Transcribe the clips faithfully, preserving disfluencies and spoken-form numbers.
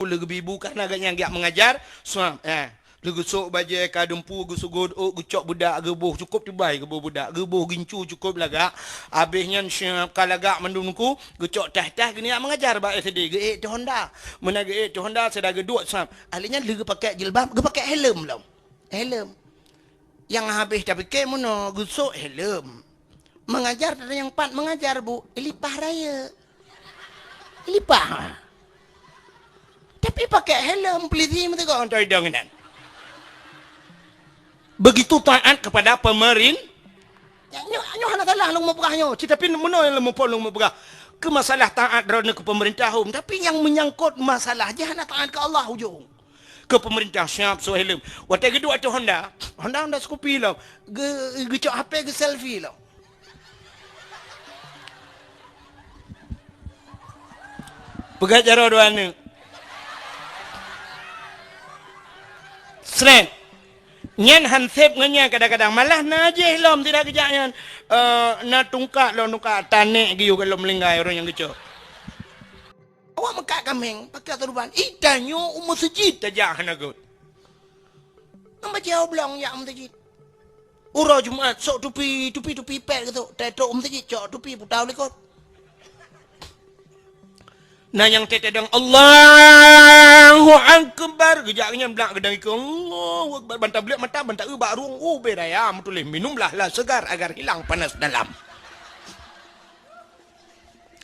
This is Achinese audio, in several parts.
Lheueh geubi bu ka na gobnyan geujak meungajar, suab, eh. Lheueh geusok bajée ka dumpeue, geusugot ôk, geucok beudak, geuboh cukôp teubai, geuboh beudak, geuboh gincu cukôp lagak. Abéh nyan siab ka lagak mandum teungku, geucok taih-taih, geunyak meungajar bak S D, geuék teuh honda. Meunan geuék teuh honda, sira geuduek suab. Ahli nyan lheueh geupakék jilbab, geupakék helm lom. Helm. Nyang habéh tapike meunoe geusok helm. Meungajar teuh nyang pat meungajar, Bu, ilipah rayeuk. Ilipah. Tapi pakai helm, polisi meuteugok ngon idong inan. Begitu taat kepada pemerin-, nyoe, nyoe hana salah lôn meupeugah nyoe. Ci, tapi meunoe nyang lôn muphom lôn meupeugah. Keu masalah taat droeneuh keu pemerintah hom, tapi nyang menyangkut masalah jih hana taat keu Allah ujong. Keu pemerintah siab sok helm. Watée geuduek ateueh Honda, Honda, Honda Scoopy lom. Geu-, geucok H P geuselfie lom. Peugah jaroe dua aneuk. Sret. Nyan han sép ngon nyan kadang-kadang. Malah na jih lom sira geujak nyan. Eh, na tungkat lom, tungkat tanek geuyue lom linggai ureuëng nyang geucok. Awak meukat kaméng, pakai turban. Ih, tanyoe u meuseujid tajak hana göt. Nyang bajée oblong jak u meuseujid. Uroe Jumat, sok tupi, tupi, tupi pet geutok. Teutrok u meuseujid, cok tupi puta u likot. Na nyang teuteudong, "Allahu Akbar." Geujak nyan blak geudang ikeue, "Allahu Akbar." Ban tablek mata, ban taeu bak rueng, ubé raya meutuléh, "Minumlah la segar agar hilang panas dalam."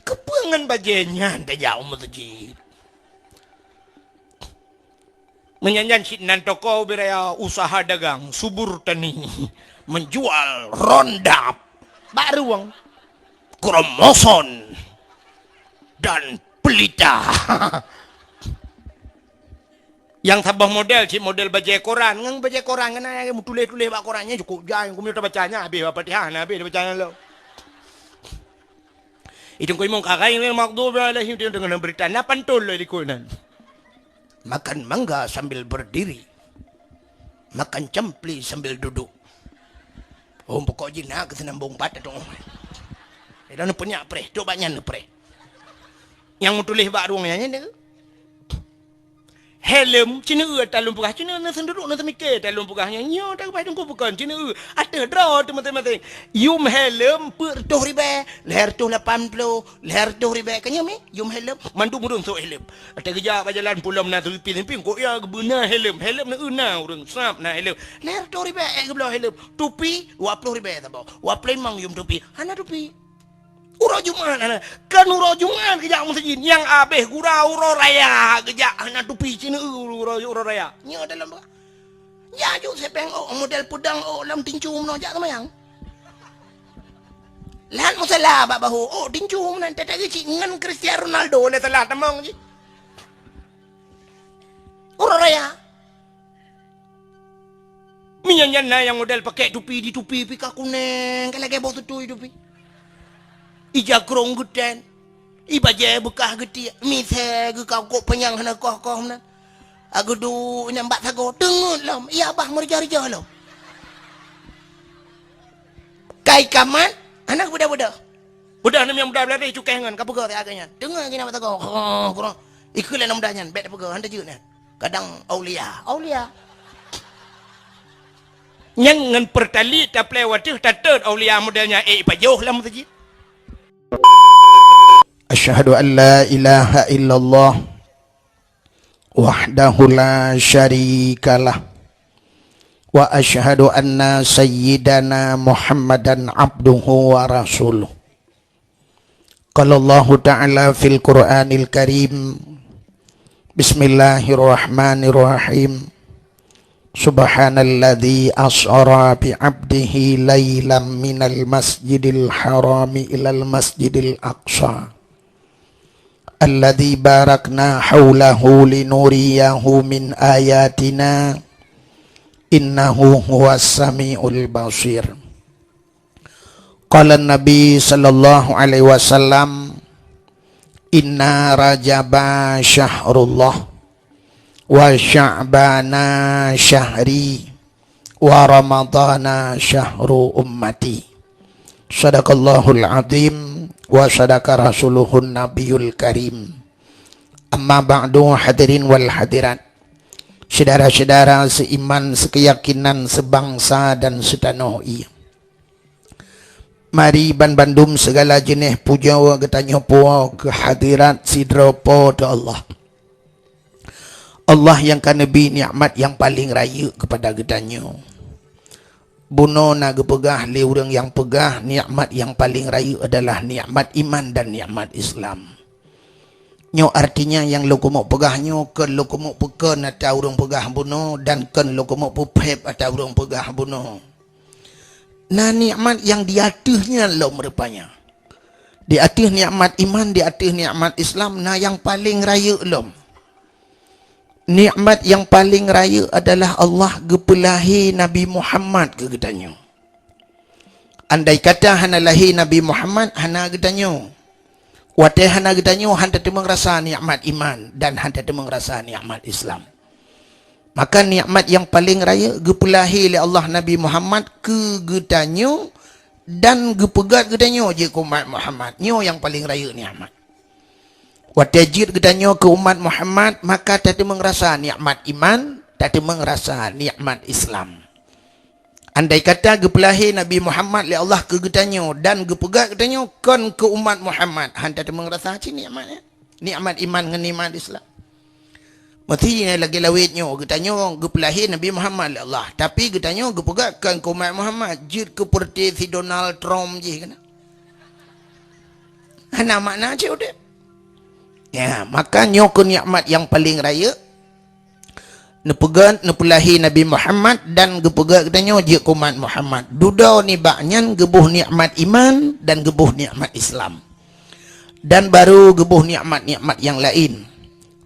Keupeue ngon bajée nyan tajak u meuseujid? Meunyan nyan cit nan toko ubé raya usaha dagang, subur tani, menjual rondap, bak rueng, kromoson, dan pelita. Nyang saboh model, cit model bajée koran. Ngon bajée koran, ngon ayat meutuléh-tuléh bak koran nyan cukôp jai, keumeunyoe tabaca nyan habéh Al-Fatihah, na habéh tabaca nyan lom. Itu kau imong kagai ni maghdubi alaihim, dia dengan berita. Na pantun lé likot nan. Makan mangga sambil berdiri. Makan campli sambil duduk. Oh, pokok jih na keuseunambong pat tu. Ida neupeunyak preh, tu bak nyan neupreh. Nyang meutuléh bak rueng nyan, nyan. Helm, ceuneue ata lôn peugah, ceuneue na seunduruk na seumike ata lôn peugah nyan. Nyoe ata geubai teungku bukon, ceuneue. Ateueh droe teuh maséng-maséng. Yum helm peuet reutôh ribée, lhée reutôh lapan ploh, lhée reutôh ribée. Ka nyoe mi, yum helm, mandum ureuëng sok helm. Ata geujak bak jalan pulo meunan seuleumping-seuleumping, kok ya geubeuna helm. Helm na eu na ureuëng sab na helm. Lhée reutôh ribée ék geubloe helm. Tupi, dua ploh ribée saboh. Dua ploh limong yum tupi. Hana tupi. Uroe Jumat hana. Kan uroe Jumat geujak meuseujid. Nyang abéh gura uroe raya geujak hana tupi ceuneue uroe, uroe raya. Nyoe dalam ba-, ya ju sepeng ôk model peudong ôk lam tincu meunoe jak seumayang. Lam musala bak bahu ôk tincu meunan teuh cit ngon Cristiano Ronaldo lé salah tamong jih. Uroe raya. Meunyan nyan na nyang model pakai tupi, di tupi pih ka kunéng, ka lagée boh tutui tupi. Ija krong geutén, i bajée beukah geutiek, misée geukakok panyang hana koh-koh meunan. Ageudu inan bak sagoe, teungeut lom, iya bah meurija-rija lom. Kai kamat, hana beudôh-beudôh. Beudôh nem nyang muda beulari cukéh ngon, ka peugah siat geuh nyan. Teungoh geuh nyan bak sagoe, krong, krong. Ikheun lé nyang muda nyan, bék tapeugah, hana teujeuet nyan. Kadang aulia, aulia. Nyang ngon peurtali taplé wateuh tatot aulia model nyan, eh, ipajoh lam meuseujid. Asyhadu an la ilaha illallah wahdahu la syarikalah. Wa asyhadu anna sayyidana Muhammadan abduhu wa rasuluh. Qala Allahu ta'ala fil Qur'anil Karim, Bismillahirrahmanirrahim. Subhanalladzi asra bi 'abdihi lailam minal masjidil harami ilal masjidil aqsa. Alladzi barakna haulahu linuriyahu min ayatina, innahu huwas samiul basir. Qala Nabi sallallahu alaihi wasallam, "Inna Rajaba syahrullah, wa Sya'bana syahri, wa Ramadana syahru ummati." Sadaqallahul azim, wa sadaqa rasuluhun nabiyul karim. Amma ba'du, hadirin wal hadirat, syedara-syedara seiman, sekeyakinan, sebangsa dan setanoh ie. Mari banbandum segala jeuneh pujoe geutanyoe puwoe keu hadirat sidroe Po teu Allah. Allah nyang ka neubri nikmat nyang paleng rayeuk keupada geutanyoe. Bunoe na geupeugah lé ureuëng nyang peugah nikmat nyang paleng rayeuk adalah nikmat iman dan nikmat Islam. Nyoe artinya nyang lôn keumeuk peugah nyoe kon lôn keumeuk peukon ata ureuëng peugah bunoe dan kon lôn keumeuk peupheb ata ureuëng peugah bunoe. Na nikmat nyang di ateueh nyan lom rupanya. Di ateueh nikmat iman, di ateueh nikmat Islam, na nyang paleng rayeuk lom. Nikmat nyang paleng rayeuk adalah Allah geupeulahé Nabi Muhammad keu geutanyoe. Andai kata hana lahé Nabi Muhammad, hana geutanyoe. Watée hana geutanyoe, hana tateumeung rasa nikmat iman dan hana tateumeung rasa nikmat Islam. Maka nikmat nyang paleng rayeuk geupeulahé lé Allah Nabi Muhammad keu geutanyoe dan geupeugét geutanyoe jeuet keu umat Muhammad. Nyoe nyang paleng rayeuk nikmat. Watée jeuet geutanyoe keu umat Muhammad, maka tateumeung rasa nikmat iman, tateumeung rasa nikmat Islam. Andai kata geupeulahé Nabi Muhammad lé Allah keu geutanyoe dan geupeugét geutanyoe kon keu umat Muhammad, hana tateumeung rasa cit nikmat nyan. Nikmat iman ngon nikmat Islam. Meusti lagée lawét nyoe, geutanyoe geupeulahé Nabi Muhammad lé Allah, tapi geutanyoe geupeugét kon keu umat Muhammad, jeuet keu peureuté si Donald Trump jih keunan. Hana makna cit udeb. Ya, maka nyoe keuh nikmat nyang paleng rayeuk. Neupeugét, neupeulahé Nabi Muhammad dan geupeugét geutanyoe jeuet keu umat Muhammad. Dudoe nibak nyan geuboh nikmat iman dan geuboh nikmat Islam. Dan baru geuboh nikmat-nikmat nyang laén.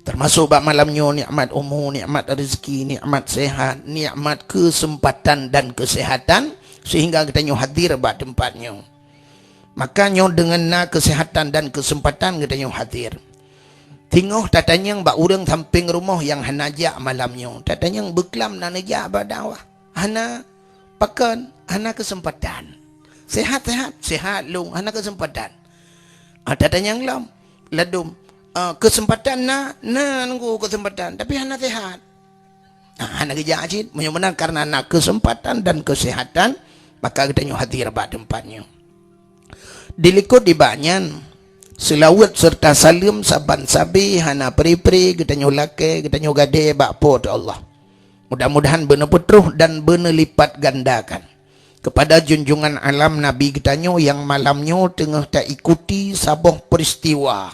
Teumasok bak malam nyoe nikmat umu, nikmat rezeki, nikmat sehat, nikmat keuseumpatan dan keusehatan sehingga geutanyoe hadir bak teumpat nyoe. Maka nyoe deungon na keusehatan dan keuseumpatan geutanyoe hadir. Teungoh tatanyong bak ureuëng sampéng rumoh nyang hana jak malam nyoe, tatanyong beuklam na neujak bak dakwah? Hana. Pakon? Hana keuseumpatan. Sehat-sehat, sehat lom, hana keuseumpatan. Ah, tatanyong lom, ladom, ah, keuseumpatan na, na nunggu keuseumpatan, tapi hana sehat. Ah, hana geujak cit, meunyoe meunan kareuna na keuseumpatan dan keusehatan, maka geutanyoe hadir bak teumpat nyoe. Dilikot nibak nyan, seulaweuet serta saleuem saban sabe hana pri-pri geutanyoe lakée, geutanyoe gadée bak Po teu Allah. Mudah-mudahan beuneupeutroh dan beuneulipatgandakan keupada junjungan alam Nabi geutanyoe nyang malam nyoe teungoh taikuti saboh peuristiwa.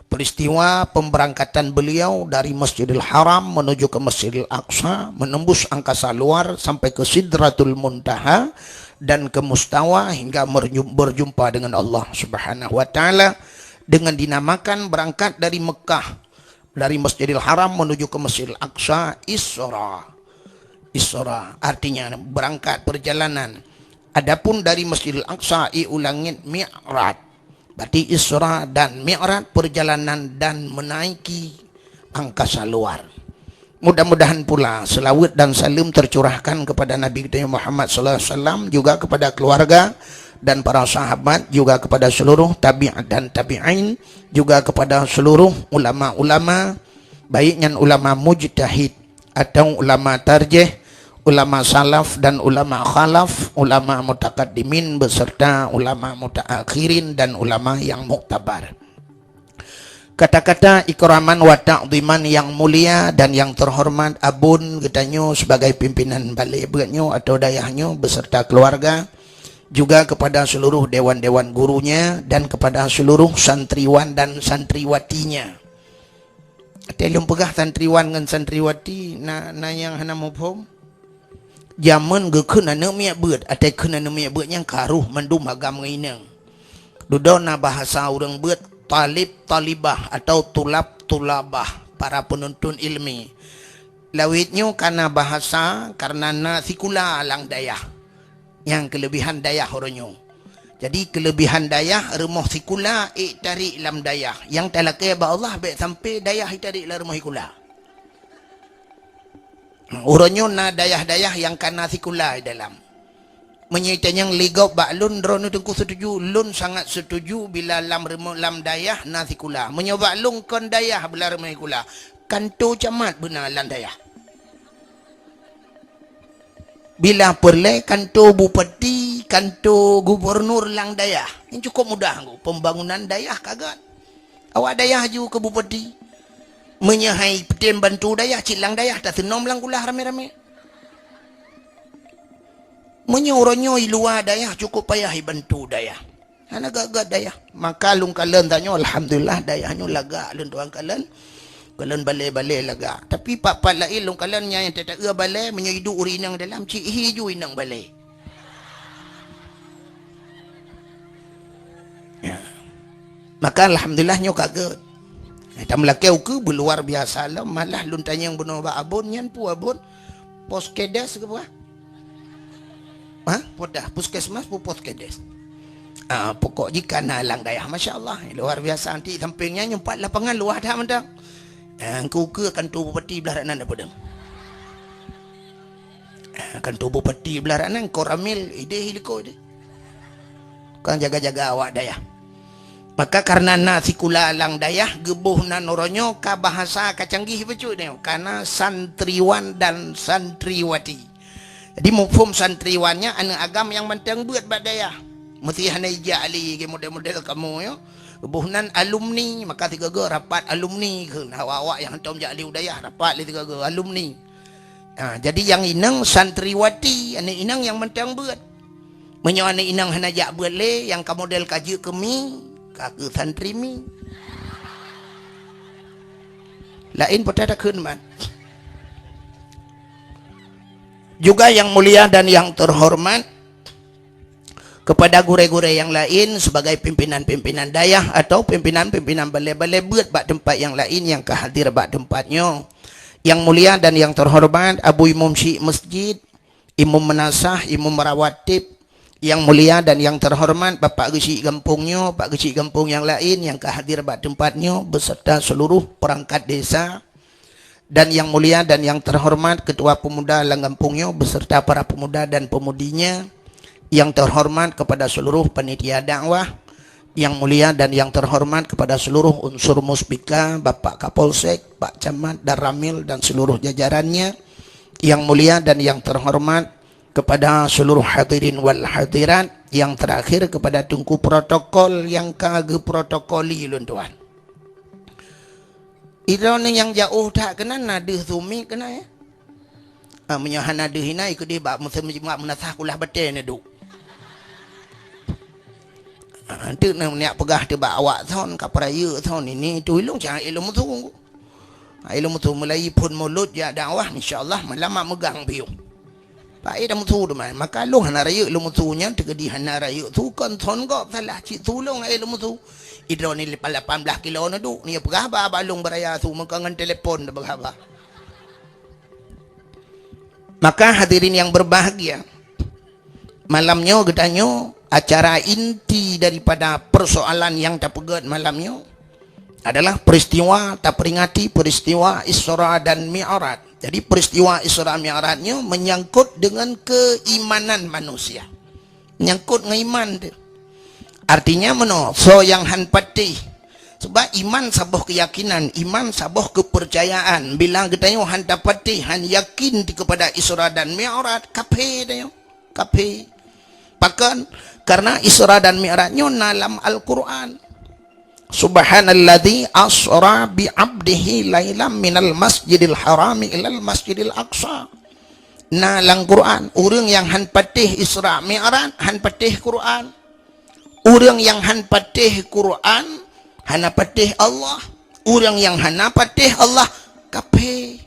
Peuristiwa pemberangkatan beliau dari Masjidil Haram menuju ke Masjidil Aqsa, menembus angkasa luar sampai ke Sidratul Muntaha dan ke Mustawa hingga merju-, berjumpa dengan Allah Subhanahu wa Ta'ala, dengan dinamakan berangkat dari Mekah, dari Masjidil Haram menuju ke Masjidil Aqsa, Isra. Isra artinya berangkat, perjalanan. Adapun dari Masjidil Aqsa i u langét, Mi'raj. Berarti Isra dan Mi'raj perjalanan dan menaiki angkasa luar. Mudah-mudahan pula seulaweuet dan saleuem tercurahkan kepada Nabi kita Muhammad sallallahu alaihi wasallam, juga kepada keluarga dan para sahabat, juga kepada seluruh tabi'at dan tabi'in, juga kepada seluruh ulama-ulama, baik nyan ulama mujtahid atau ulama tarjih, ulama salaf dan ulama khalaf, ulama mutakaddimin beserta ulama mutaakhirin dan ulama yang muktabar. Kata-kata ikraman wa ta'ziman yang mulia dan yang terhormat abon geutanyoe sebagai pimpinan balé beuet nyoe atau dayah nyoe beserta keluarga, juga kepada seluruh dewan-dewan gurunya dan kepada seluruh santriwan dan santriwatinya. Watée lôn peugah santriwan ngon santriwati, na, na nyang hana muphom. Jameun geukheun aneuëk miet beuet, watée kheun aneuëk miet beuet nyang ka roh mandum agam ngon inong. Dudoe na bahasa ureuëng beuet talib talibah atau tulab tulabah, para penuntut ilmi. Lawét nyoe ka na bahasa kareuna na sikula lam dayah. Nyang keuleubihan dayah uroe nyoe. Jadi, keuleubihan dayah rumoh sikula ék tarék lam dayah. Nyang talakée bak Allah bék sampai dayah itarék lam rumoh sikula. Uroe nyoe na dayah-dayah nyang ka na sikula di dalam. Meunyoe itanyong lé gob bak lôn, droeneuh Teungku setuju, lôn sangat setuju bila lam rumoh, lam dayah na sikula. Meunyoe bak lôn kon dayah bila rumoh sikula, kanto camat beuna lam dayah. Bila peureulée kanto bupati, kanto gubernur lam dayah. Nyan cukôp mudah, pembangunan dayah ka gét. Awak dayah ju keu bupati. Meunyoe hai peutem bantu dayah, cit lam dayah, taseunom lam kulah ramé-ramé. Meunyoe uroe nyoe i luwa dayah, cukôp payah ibantu dayah. Hana gét-gét dayah. Maka lôn kalon tanyoe, alhamdulillah, dayah nyoe lagak lôn tuan kalon. Kalon balée-balée lagak. Tapi pat-pat laén lôn kalon nyang ta-, taeu balée, meunyoe iduek ureuëng inong dalam, cit hi ju inong balée. Ya. Maka alhamdulillah nyoe ka gét. Eh, tameulakée ukeue beuluar biasa lom, malah lôn tanyong bunoe bak abon, nyan peue abon? Poskedes keu peue? Ha? Peue dah, puskesmas peue poskedes? Ah, pokok jih ka na lam dayah, masya Allah, luar biasa. Nanti samping nyan nyoe pat lapangan luwah that mantong. Ah, ukeue-ukeue kanto bupati blah rak nan peudeueng. Ah, kanto bupati blah rak nan, Koramil, ideh iliko ideh. Kon jaga-jaga awak dayah. Maka kareuna na sikula lam dayah, geuboh nan uroe nyoe ka bahasa ka canggih bacut nyoe, ka na santriwan dan santriwati. Jadi, mufhum santriwan nyan aneuëk agam nyang mantong beuet bak dayah. Meusti hana ijak lé, model-model kamoe nyoe. Geuboh nan alumni, maka sigoe-goe rapat alumni kheun. Awak-awak nyang hantom jak lé u dayah, rapat lé sigoe-goe alumni. Ha, jadi nyang inong santriwati, aneuëk inong nyang mantong beuet. Meunyoe aneuëk inong hana jak beuet lé, nyang ka model ka jeuet keu mi, ka keu santri mi. Laén peue takheun man. Juga yang mulia dan yang terhormat, kepada gurée-gurée nyang laén sebagai pimpinan-pimpinan dayah atau pimpinan-pimpinan balée-balée beuet bak teumpat nyang laén nyang ka hadir bak teumpat nyoe. Yang mulia dan yang terhormat Abu Imum Syik Masjid, Imum Meunasah, Imum Rawatib, yang mulia dan yang terhormat Bapak Geuchik gampông nyoe, Pak Geuchik gampông nyang laén nyang ka hadir bak teumpat nyoe, beserta seluruh perangkat desa, dan yang mulia dan yang terhormat Ketua Pemuda lam gampông nyoe beserta para pemuda dan pemudinya, yang terhormat kepada seluruh panitia dakwah, yang mulia dan yang terhormat kepada seluruh unsur muspika, Bapak Kapolsek, Pak Camat, Danramil, dan seluruh jajarannya, yang mulia dan yang terhormat kepada seluruh hadirin wal hadirat, yang terakhir kepada Teungku protokol nyang ka geuprotokoli lôn tuan. Droeneuh nyang jiôh that keunan na deuh sumi keunan, ya. Ah, meunyoe hana deuh inan, keudeh bak meuseum Jumat Meunasah kulah batée neuduek. Ah, teuk na neujak peugah teuh bak awak thon, ka peurayeuk thon, ini itu ilong cang ilong musu. Ah, ilong musu mulai phon mulod jak dakwah, insya Allah malam mak meugang piôh. Pak, eh, dah musu teuma. Maka lôn hana rayeuk lôn musu nyan, teukeudi hana rayeuk su kon thon gob salah cit su lôn, eh, lôn musu. Idroe ni lepas lapan belas kilo na duek, ni peugah ba, ba lôn beuraya su meuka ngon telepon dah peugah ba. Maka hadirin yang berbahagia, malam nyoe geutanyoe acara inti daripada persoalan yang tapeugét malam nyoe adalah peristiwa, taperingati peristiwa Isra dan Mi'raj. Jadi, peristiwa Isra Mi'raj nyoe menyangkut dengan keimanan manusia. Nyangkut ngon iman tu. Artinya meunoe, soe nyang han patéh. Sebab iman saboh keyakinan, iman saboh kepercayaan. Bila geutanyoe han tapatéh, han yakin kepada Isra dan Mi'raj, kafé tanyoe. Kafé. Pakon? Karena Isra dan Mi'raj nyoe na lam Al-Quran. Subhanalladzi asra bi abdihi lailam minal masjidil harami ilal masjidil aqsa. Na lam Quran, ureuëng nyang han patéh Isra Mi'raj, han patéh Quran. Ureuëng nyang han patéh Quran, hana patéh Allah. Ureuëng nyang hana patéh Allah, kafé.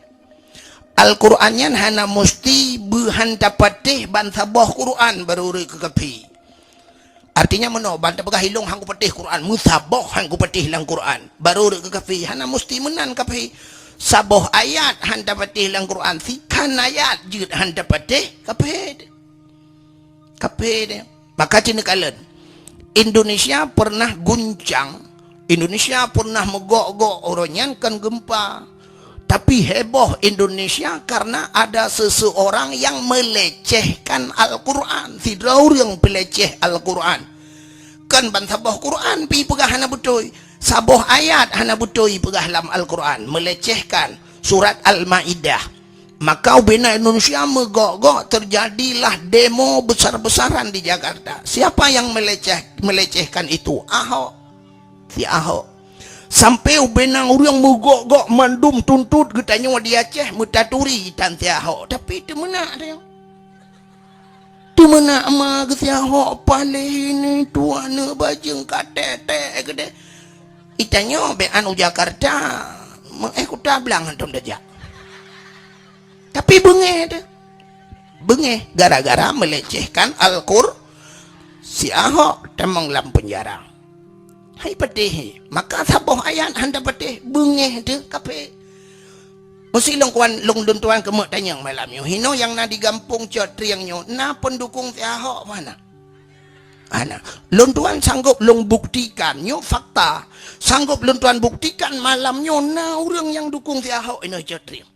Al-Quran nyan hana musti beuhan tapatéh ban saboh Quran baru rhot keu kafé. Artinya meunoe, ban tapeugah ilong han kupatéh Quran, meusaboh han kupatéh lam Quran, baru rhot keu kafé, hana musti meunan kafé. Saboh ayat han tapatéh lam Quran, sikhan ayat jeuet han tapatéh, kafé. Kafé dia. Maka cit neukalon. Indonesia pernah guncang, Indonesia pernah meugok-gok uroe nyan kan gempa. Tapi heboh Indonesia karena ada seseorang yang melecehkan Al-Quran. Sidroe ureuëng peuleceh Al-Quran. Kon ban saboh Quran pi peugah hana beutôi. Saboh ayat hana beutôi peugah lam Al-Quran. Melecehkan surat Al-Maidah. Maka ubena Indonesia meugok-gok, terjadilah demo besar-besaran di Jakarta. Siapa yang meleceh, melecehkan itu? Ahok. Si Ahok. Sampai ubena ureuëng meugok-gok mandum tuntot geutanyoe di Aceh meutaturi tan si Ahok. Tapi teumeunak tanyoe. Teumeunak ma geusi Ahok paléh ini tuan bajeueng ka tek-tek keudeh. Itanyoe bék anu Jakarta, meu-, eh, Kuta Blang hantom tajak. Tapi beungéh teuh. Beungéh gara-gara melecehkan Al-Qur-, si Ahok tamong lam penjara. Hai patéh, maka saboh ayat hana patéh, beungéh teuh kafé. Meusi lôn kuan, lôn, lôn tuan keumeuk tanyong malam nyoe. Hinoe nyang na di gampông Cot Trieng nyoe, na pendukung si Ahok mana? Hana. Lôn tuan sanggup lôn buktikan, nyoe fakta. Sanggup lôn tuan buktikan malam nyoe na ureuëng nyang dukung si Ahok inoe Cot Trieng.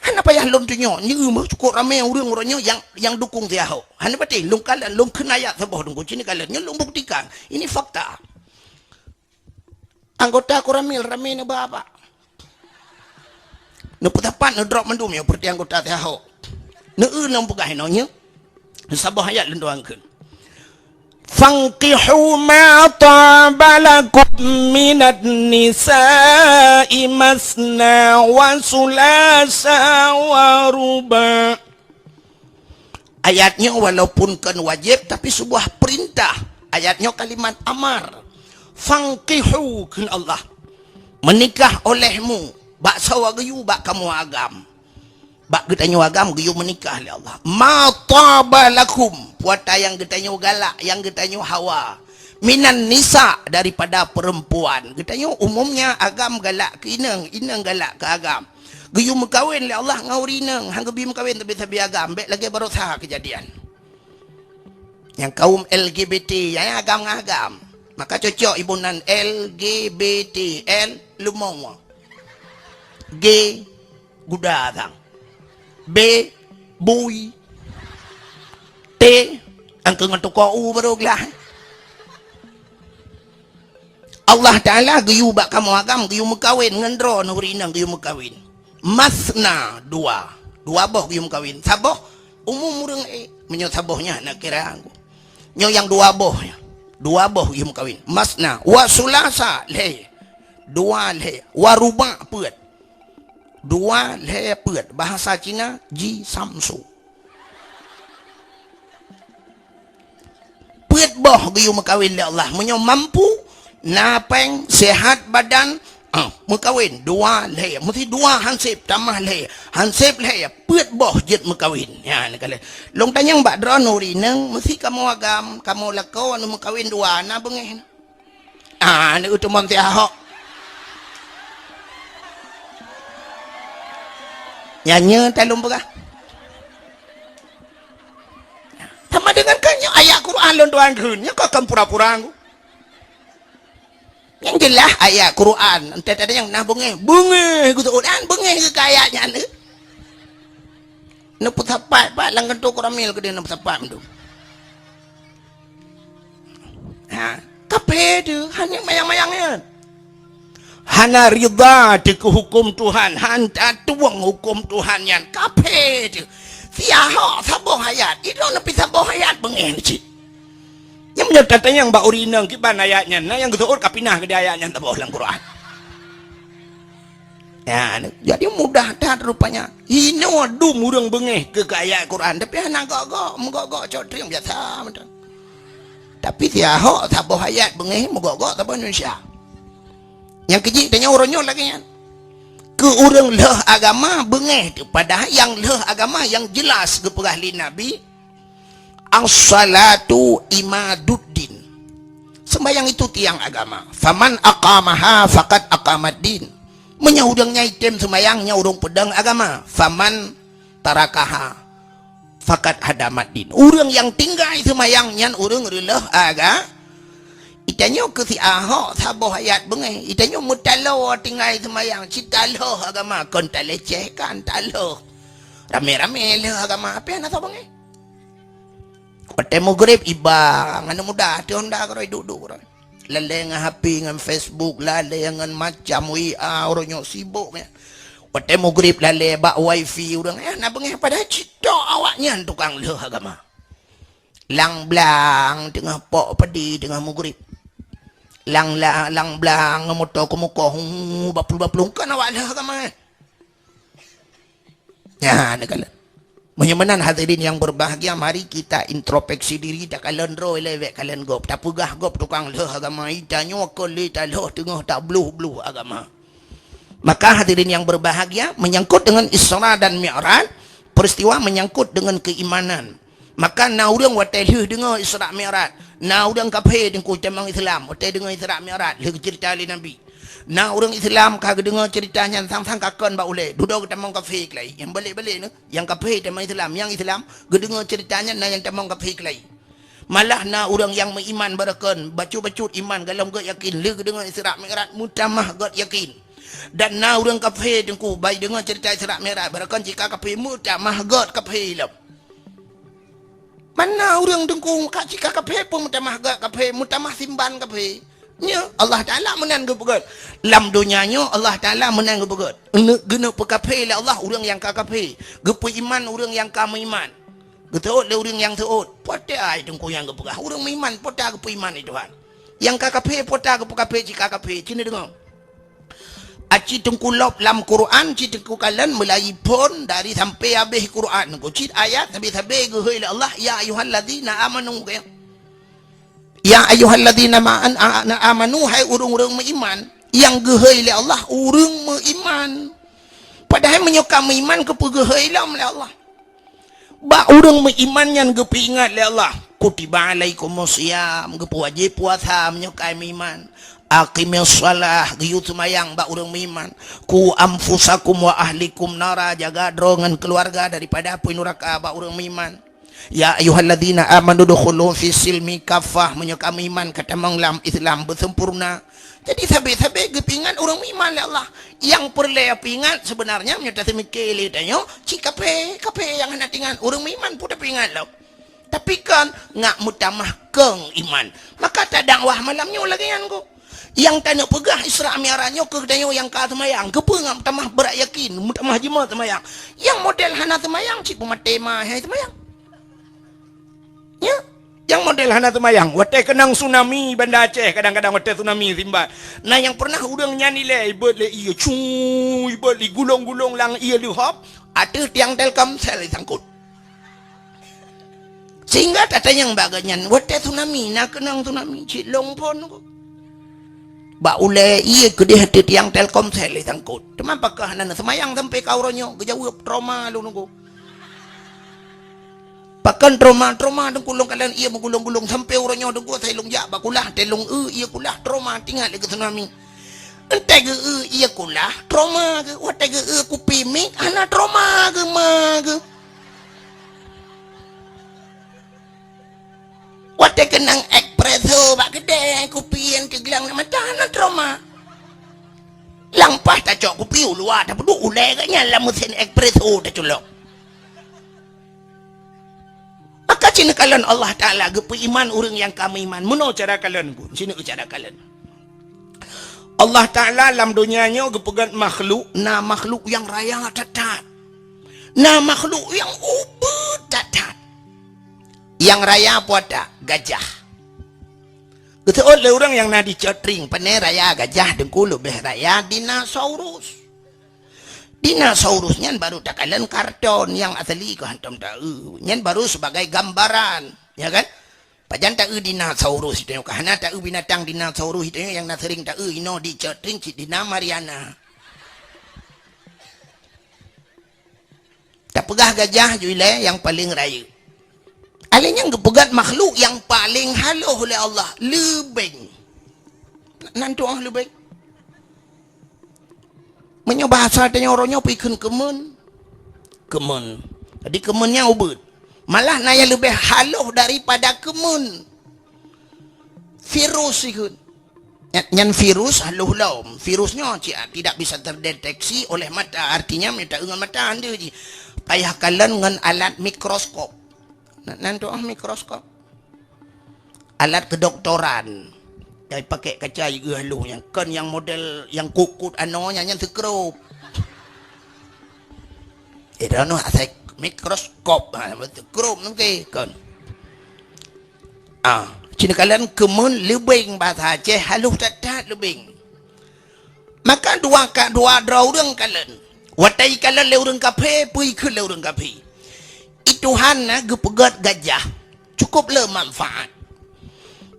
Hana payah lôn tunyok, nyoe meuh cukôp ramé ureuëng uroe nyoe nyang, nyang dukung si Ahok. Hana patéh, lôn kalon, lôn kheun ayat saboh teungku, ci neukalon. Nyoe lôn buktikan. Ini fakta. Anggota Koramil ramé neuba bak. Neupeusapat neudrop mandum nyoe peureuté anggota si Ahok. Neu-eu lôn peugah inoe nyoe. Saboh ayat lôn tuan kheun. "Fankihu ma taba lakum minan nisa'i masna wa sulasa wa ruba." Ayat nyoe walaupun kon wajéb, tapi sebuah perintah. Ayat nyoe kalimat amar. "Fankihu," kheun Allah. "Meunikah olehmu bak sawa geuyue bak kamoe agam." Bak geutanyoe agam geuyue meunikah lé Allah. "Ma taba lakum," puata nyang geutanyoe galak, nyang geutanyoe hawa. "Minan nisa," daripada perempuan. Geutanyoe umumnya agam galak keu inong, inong galak keu agam. Geuyue meukawen lé Allah ngon ureuëng inong, han geubi meukawen tapi sabe agam, bék lagée baroesa keujadian. Nyang kaum L G B T, ya, agam ngon agam. Maka cocok iboh nan L G B T, L leumo. G guda sang. B bui. T angkeu ngon tukoe u baru glah. Allah Taala geuyue bak kamoe agam geuyue meukawen ngon droe nuri inong geuyue meukawen. Masna dua. Dua boh geuyue meukawen. Saboh umum ureuëng ék. Meunyoe saboh nyan nak kira aku. Nyoe nyang dua boh nyan. Dua boh geuyue meukawen. Masna wa sulasa lhée. Dua lhée. Wa ruba peuet. Dua lhée peuet. Bahasa Cina ji samsu. Peuet boh geuyue meukawen lé Allah. Meunyoe mampu, na péng, sehat badan, ah, meukawen dua lhée. Meusti dua hanseb tamah lhée. Hanseb lhée, peuet boh jeuet meukawen. Ya, neukalon. Lôn tanyong bak droeneuh ureuëng inong, meusti kamoe agam, kamoe lakoe anu meukawen dua, na beungéh. Ah, aneuk teumon si Ahok. Nyan nyoe talôn peugah. Sama dengan kan nyoe ayat Quran lôn tuan kheun, nyoe kok kan pura-pura ngku. Nyang jeulaih ayat Quran, entah ada nyang nah beungéh, beungéh gitu, dan beungéh ke ayat nyan. Neupeusapat pat lam kantô Koramil keudeh neupeusapat mandum. Ha, kaphé teuh, hana mayang-mayang nyan. Hana ridha teuh keu huköm Tuhan, han tatueng huköm Tuhan nyan. Kaphé teuh. Si Ahok saboh ayat, idong neupeusaboh ayat beungéh cit. Nyang meunyoe tatanyong bak ureuëng inong kiban ayat nyan, na nyang geuseuôt ka pinah keudeh ayat nyan saboh lam Quran. Ya, jadi mudah that rupanya. Inoe dum ureuëng beungéh keu, keu ayat Quran, tapi hana gok-gok, meugok-gok cot trieng biasa mantong. Tapi si Ahok saboh ayat beungéh meugok-gok saboh Indonesia. Nyang keujih tanyoe uroe nyoe lagée nyan. Keu ureuëng lheueh agama beungéh teuh, padahai nyang lheueh agama nyang jeulaih geupeugah lé Nabi, "As-salatu imaduddin." Sembahyang itu tiang agama. "Faman aqamaha faqad aqamaddin." Meunyoe ureuëng nyang item sembahyang nyan ureuëng peudong agama. "Faman tarakaha faqad hadamaddin." Ureuëng nyang tinggai sembahyang nyan ureuëng reuleueh aga-, Tanyoe keu si Ahok saboh ayat beungéh. Itanyoe meutaloe tinggai seumayang, cit taloh agama, kon talecehkan, taloh. Ramé-ramé lheueh agama, apa nyang na saboh beungéh? Watée meugrib iba, ngon muda, teuh honda keurôi, duek-duek keurôi. Lalée ngon H P, ngon Facebook, lalée ngon macam W A, uroe nyoe sibok nyan. Watée meugrib lalée bak wifi ureuëng, eh, na beungéh padahai cit tok awaknyan tukang lheueh agama. Lam blang teungoh pok peudi teungoh meugrib. Lam, lam, lam blang moto keumukoh, hu, baplu-baplu, kon awak lheueh agama, eh. Nyan, takalon. Meunyoe meunan hadirin yang berbahagia, mari kita introspeksi diri, takalon droe lé bék kalon gob, tapeugah gob tukang lheueh agama, itanyoe kon lé taloh teungoh tabloh-bloh agama. Maka hadirin yang berbahagia, menyangkut dengan Isra dan Mi'raj, peristiwa menyangkut dengan keimanan. Maka na ureuëng watée lheueh deungoe Isra Mi'raj, na ureuëng kafé teungku tamong Islam watée deungoe Isra Mi'raj lheueh geuceurita lé Nabi. Na ureuëng Islam ka geudeungoe ceurita nyan sang-sang ka kon bak ulée, dudoe geutamong kafé keulai. Nyang balek-balek nyoe, nyang kafé tamong Islam, nyang Islam geudeungoe ceurita nyan na nyang tamong kafé keulai. Malah na ureuëng nyang meuiman barokon, bacut-bacut iman golom gét yakin, lheueh geudeungoe Isra Mi'raj meutamah gét yakin. Dan na ureuëng kafé teungku, bai deungoe ceurita Isra Mi'raj, barokon cit ka kafé meutamah gét kafé lom. Mana ureuëng teungku ka cit ka kafé pun meutamah gét kafé, meutamah simban kafé. Nyoe Allah Taala meunan geupeugét. Lam donya nyoe Allah Taala meunan geupeugét. Geuneuk peukafé lé Allah ureuëng nyang ka kafé, geupeuiman ureuëng nyang ka meuiman. Geuteuôt lé ureuëng nyang teuôt. Pote ai teungku nyang geupeugah ureuëng meuiman, pote geupeuiman lé Tuhan. Nyang ka kafé, pote geupeukafé cit ka kafé. Cit neudeungoe. Aci teungku lop lam Quran, cit teungku kalon meulayi phon dari sampai habéh Quran. Cit ayat sabe-sabe geuhôi lé Allah, "Ya ayyuhalladzina amanu," keu. "Ya ayyuhalladzina ma-, an-, a-, na amanu," hai ureuëng-ureuëng meuiman. Nyang geuhôi lé Allah ureuëng meuiman. Padahai meunyoe ka meuiman, keupeue geuhôi lom lé Allah? Bak ureuëng meuiman nyan geupeuingat lé Allah, "Kutiba alaikumus siyam," geupeuwajéb puasa meunyoe ka meuiman. "Aqimis shalah," geuyue seumayang bak ureuëng meuiman. "Qu anfusakum wa ahlikum nara," jaga droe ngon keuluwarga daripada apui nuraka bak ureuëng meuiman. "Ya ayyuhalladzina amanu dukhulu fis silmi kaffah," meunyoe ka meuiman ka tamong lam Islam beusempurna. Jadi sabe-sabe geupeuingat ureuëng meuiman lé Allah. Nyang peureulée peuingat seubeunarnya meunyoe taseumike lé tanyoe, cit kafé, kafé nyang hana teuingat, ureuëng meuiman peue tapeuingat lom. Tapi kon ngak meutamah kong iman. Maka tadakwah malam nyoe lagée nyan kok. Nyang taneuk peugah Isra Mi'raj nyoe keu tanyoe nyang ka seumayang, keupeue ngak meutamah brat yakin, meutamah jimat seumayang. Nyang model hana seumayang cit peumaté ma hai seumayang. Nya, nyang model hana seumayang. Watée keunong tsunami Banda Aceh, kadang-kadang watée tsunami simba. Na nyang pernah ureuëng nyan ilée, ibeuet lé ié, cu, ibeuet lé gulong-gulong lam ié leuhop, ateueh tiang Telkomsel isangkot. Sehingga tatanyong bak geuhnyan, watée tsunami, na keunong tsunami, cit lôn phon kok. Bak ulée ié keudeh ateueh tiang Telkomsel isangkot. Teuma pakon hana seumayang sampai ka uroe nyoe, geujaweueb trauma lôn kok. Pakon trauma, trauma teungku lôn kalon ié meugulong-gulong sampai uroe nyoe teungku asai lôn jak bak kulah, teuh lôn eu ié kulah, trauma teuingat lé keu tsunami. Entée geu eu ié kulah, trauma geu, watée geu eu kupi mic, hana trauma geu ma geu. Watée keunong espresso bak keudée, kupi nyang teuglang lam mata, hana trauma. Lampah tacok kupi u luwa, tapeuduek ulée geuhnyan lam meusén espresso taculok. Maka cit neukalon Allah Taala geupeuiman ureuëng nyang ka meuiman. Meunoe cara kalon gun, cit neueu cara kalon. Allah Taala lam donya nyoe geupeugét makhluk, na makhluk nyang raya that-that. Na makhluk nyang ubeut that-that. Nyang raya peue that? Gajah. Geuseuôt lé ureuëng nyang na di Cotring, pane raya gajah teungku leubeh raya dinosaurus. Dinosaurus nyan baru takalon karton, nyang asli keu hantom taeu. Nyan baru sebagai gambaran, ya kan? Pajan taeu dinosaurus itu nyoe ka hana taeu binatang dinosaurus itu nyoe nyang na sering taeu inoe di Cotring cit dina Mariana. Tapeugah gajah ju ilée nyang paleng rayeuk. Alé nyang geupeugét makhluk nyang paleng haloh lé Allah, leubeng. Nan tuoh leubeng. Meunyoe bahasa tanyoe uroe nyoe peue kheun keumeun? Keumeun. Jadi keumeun nyan ubeut. Malah na nyang leubeh haloh daripada keumeun. Virus ikheun. Nyan, nyan virus halôh lom. Virus nyoe ci-, tidak bisa terdeteksi oleh mata. Artinya, mita ngon mata ande ji. Payah kalon ngon alat mikroskop. Nan, nan tu, ah, mikroskop. Alat kedoktoran. Nyang pakai kaca jigeuh halôh nyan. Kon nyang model nyang kut-kut anoe nyan, nyan seukrop. Eh, dah noh asai mikroskop. Ha, seukrop mungkin kon. Ah, cina kalian kemun leubeng bahasa Aceh halôh that-that leubeng. Maka dua ka, dua droe ureuëng kalon. Watée kalon lé ureuëng kafé, peue ikheun lé ureuëng kafé. I Tuhan na geupeugét gajah, cukup le manfaat.